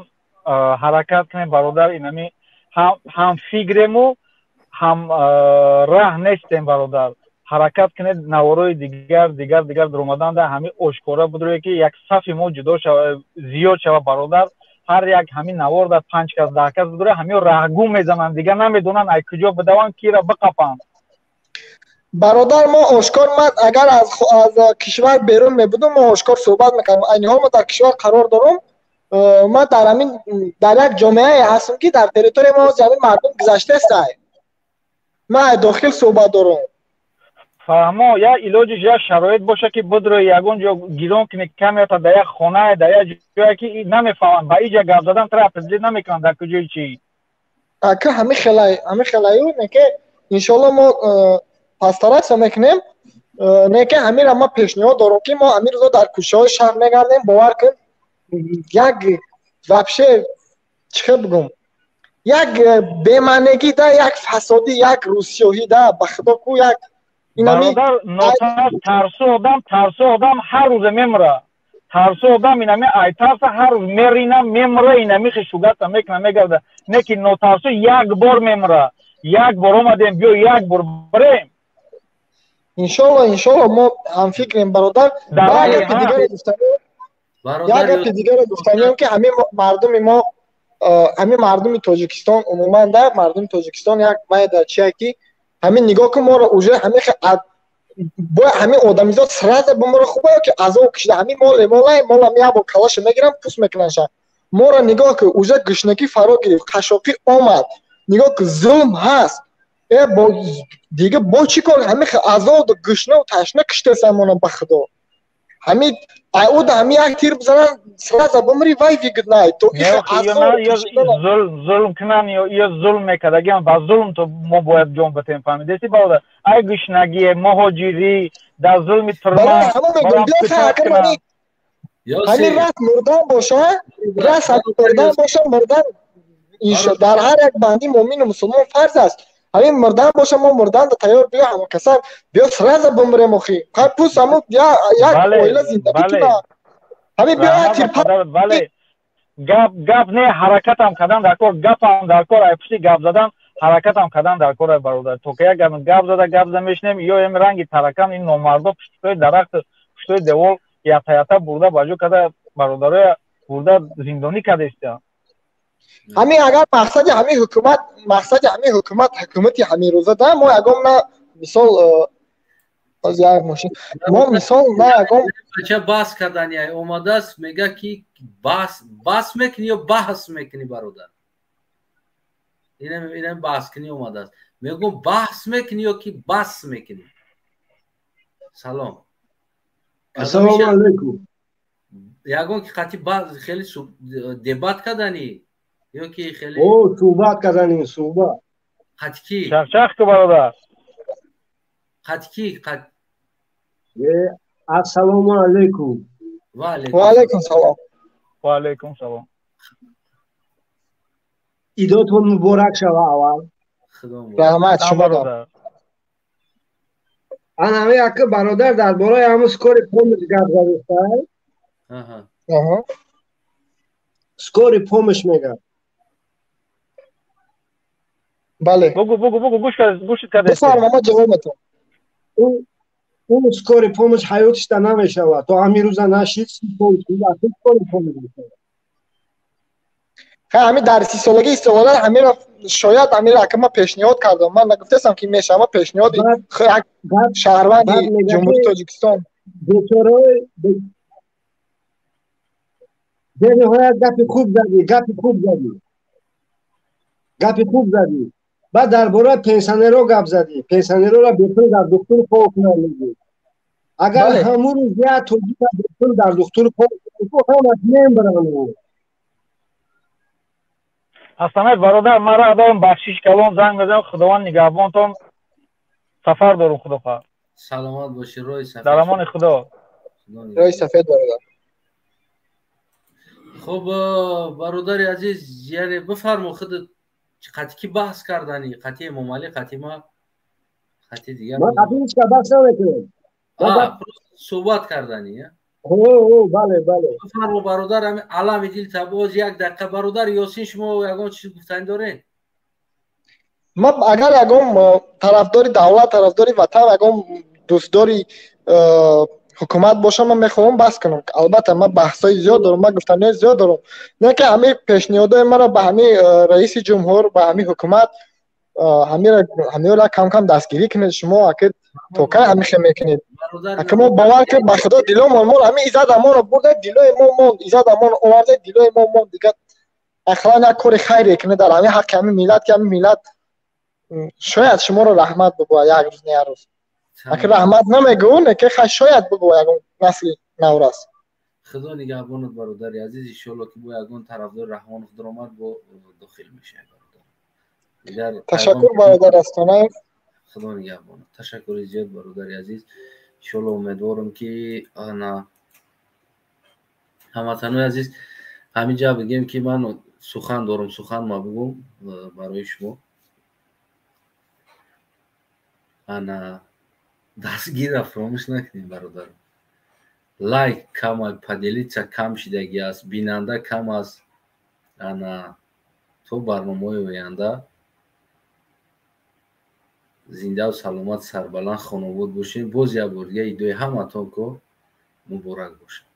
ҳаракат кунем, бародар, инами ҳам фикрему ҳам раҳ нестем, бародар, ҳаракат кунед, наворои дигар, дигар, дигар даромаданда ҳамин ошкора будруе, ки як сафи мо ҷудо шава, зиёд шава, бародар. Ҳар як ҳамин навор дар панҷ кас, 10 кас будуре, ҳамин раҳгум мезананд, дигар намедонанд ай куҷо бидаванд, кира биқапанд. Бародар, мо ошкор, ман агар аз кишвар берун мебудум, мо ошкор суҳбат мекардем. Айни ҳол мо дар кишвар қарор дорум. Ма дар ҳамин дар як ҷомеае ҳастам, ки дар территорияи мо ҳамин мардум гузаштаастай. Ман аз дохил суҳбат дорам. Фаҳмо, як илоҷиш як шароит боша, ки будрои ягон ҷо гирон кунӣ камерата дар як хонае, дар як ҷое ки намефаҳманд, ба иҷа гап задан тра определить намекунанд дар куҷои чӣ. Ака, ҳамин хелай, ҳамин хелаю не ки иншоалло мо постараться мекунем, не ки ҳаминро ман пешниҳод дорам, ки мо ҳамин рӯзо дар кӯчаҳои шаҳр мегардем, бовар кун, як вообще чӣ хел бигӯм, як бемаънегӣ да, як фасодӣ, як рӯсиёҳӣ да, ба худо ку як бародар нотарс, тарсу одам, тарсу одам ҳар рӯзе мемра. Тарсу одам инами ай тарса ҳар рӯз мерина, мемра, инами хишугата мекуна, мегарда. Не ки нотарсу як бор мемра. Як бор омадем, биё як бор бирем. Иншоалло, иншоалло, мо ҳамфикрем, бародар. Як гапи дигаре гуфтанем, як гапи дигаре гуфтанем, ки ҳамин мардуми мо, ҳамин мардуми Тоҷикистон, умуман да мардуми Тоҷикистон як майда чие, ки ҳамин нигоҳ кун, моро уже ҳамин бояд ҳамин одамизод сразу бимора хуба ё ки азоб кишида ҳамин моле молай молам як бор калаша мегирам, пӯст мекунанша. Моро нигоҳ кун, уже гушнагӣ фаро гирифт, қашшоқӣ омад, нигоҳ кун, зулм ҳаст. Э бо дига бо чӣ кор ҳамин азобу гушнаву ташна киштесам мона, ба худо ҳамин уда ҳамин як тир бизанан, сразу бимри, вай выгодно й то. Зулм кунан ё зулм мекардагиам, ба зулм то мо бояд ҷон батем, фаҳмидеси, бародар? Ай гушнагие, муҳоҷирӣ, дар зулми турма. Ҳамин раст мурдан боша, раст мурдан боша, мурдан дар ҳар як банди муъмину мусулмон фарз аст. Ҳамин мурдан боша, мо мурдан тайёр, биё ҳамон каса, биё сразу бимрем, охи пус ҳамун як оила зиндагӣ куна, ҳамин биё як тирпа. Бале, гап гап не, ҳаракатам кардан дар кор, гапам дар кор, ай пушти гап задан ҳаракатам кардан дар кор, ай бародар. То ки як гап зада гап зада мешинем, ё ем ранги таракан ин номардо пуштои дарахт, пуштои девол ята ята бурда ба ҷо карда, бародароя бурда зиндонӣ карда. Ҳамин агар мақсади ҳамин ҳукумат, мақсади ҳамин ҳукумат, ҳукумати ҳамин рӯза да, мо ягон на мисол як мошин, мо мисол на ягон бача баҳс кардани омадааст, мега ки баҳс баҳс мекунӣ ё баҳс мекунӣ, бародар? Инам баҳс кунӣ омадааст, мегӯм баҳс мекунӣ ё ки бас мекунӣ? Салом. Ассалому алайкум. Ягон ки қати хеле дебат кардани ё ки хеле О, суҳбат карданем, суҳбат. Қати ки? Чахчах ку, бародар. Қати ки? Ассалому алайкум. Ва алайкум салом. Ва алайкум салом. Идотон муборак шава аввал. Раҳмат шумо. Ана ҳами ака бародар дар бораи ҳамун скорый помощь гап задистай. Скорый помощь мегӯяд. Бале. Бугу, бугу, бугу, гӯш гӯш карда. Бифарма, ма ҷавоб метавам. Ӯ скорый помощь ҳаётишда намешавад. То ҳамин рӯза нашид, скорый помощь мешавад. Ҳамин дар 30-солагии истиқлолият ҳаминро шояд ҳаминро ака ман пешниҳод кардам. Ман нагуфтаистам, ки мешавад, ман пешниҳоди як шаҳрванди Ҷумҳурии Тоҷикистон. Бечораи бениҳоят гапи хуб задӣ, гапи хуб задӣ, гапи хуб задӣ. Баъд дар бораи пенсионерҳо гап задӣ. Пенсионерҳоро бепул дар духтур хоб кунанд мегӯй. Агар ҳамун рӯз як тоҷика бепул дар духтур хоб кунад, ҳамаш мембаранд. Ҳасанак бародар, мара адоем, бахшиш калон, занг мезанам, Худованд нигаҳбонтон, сафар дорум, худо хоҳад. Саломат бошӣ, роҳи сафед. Дар амони Худо. Роҳи сафед, бародар. Хуб, бародари азиз, яъне бифармо худат, қати ки баҳс кардани? Қати Эмомалӣ, қати ма, қати дигар? Ман қати ҳеч кас баҳс намекунам. Суҳбат кардани? Бале, бале. Бифармо, бародар, ҳамин алами дил боз як дақиқа, бародар Ёсин, шумо ягон чиз гуфтанӣ доред? Ман агар ягон тарафдори давлат, тарафдори ватан, ягон дӯстдори ҳукумат бошам, ман мехоҳам баҳс кунам. Албатта, ман баҳсҳои зиёд дорам, ман гуфтаниҳои зиёд дорам. Не ки ҳамин пешниҳодҳои маро ба ҳамин раиси ҷумҳур, ба ҳамин ҳукумат Ҳамира кам-кам дастгирӣ кунед шумо, аки то кай ҳамин хел мекунед? Аки мо бовар кунед, ба худо диломон мон, ҳамин иззат амонро бурда, дилои мо монд, иззат амон оварда, дилои мо монд. Дигар ақаллан як кори хайре кунед дар ҳамин ҳаққи ҳамин миллат, ки ҳамин миллат шояд шуморо раҳмат бигӯяд як рӯз, не як рӯз. Аки раҳмат намегӯ, не ки хай шояд бигӯяд ягон насли наврас. Худо нигаҳбонат, бародари азиз. Иншоалло ки бо ягон тарафдори Раҳмонов даромад, бо дохил мешавад, бародар. Дигар ташаккур, бародар Астонаев. Худо нигаҳбонат. Ташаккури зиёд, бародари азиз. Иншоалло, умедворам ки ана ҳамватанои азиз, ҳамин ҷа бигем ки ман сухан дорам, сухан ма бигӯм барои шумо. Ана дастгирра фаромӯш накунем, бародарам. Лайк кам, поделиться кам шидагӣ аст, бинанда кам аст. Ана то барномаҳои оянда зиндаву саломат, сарбаланд, хонобод бошем. Боз як бор дига идои ҳаматон ко муборак бошад.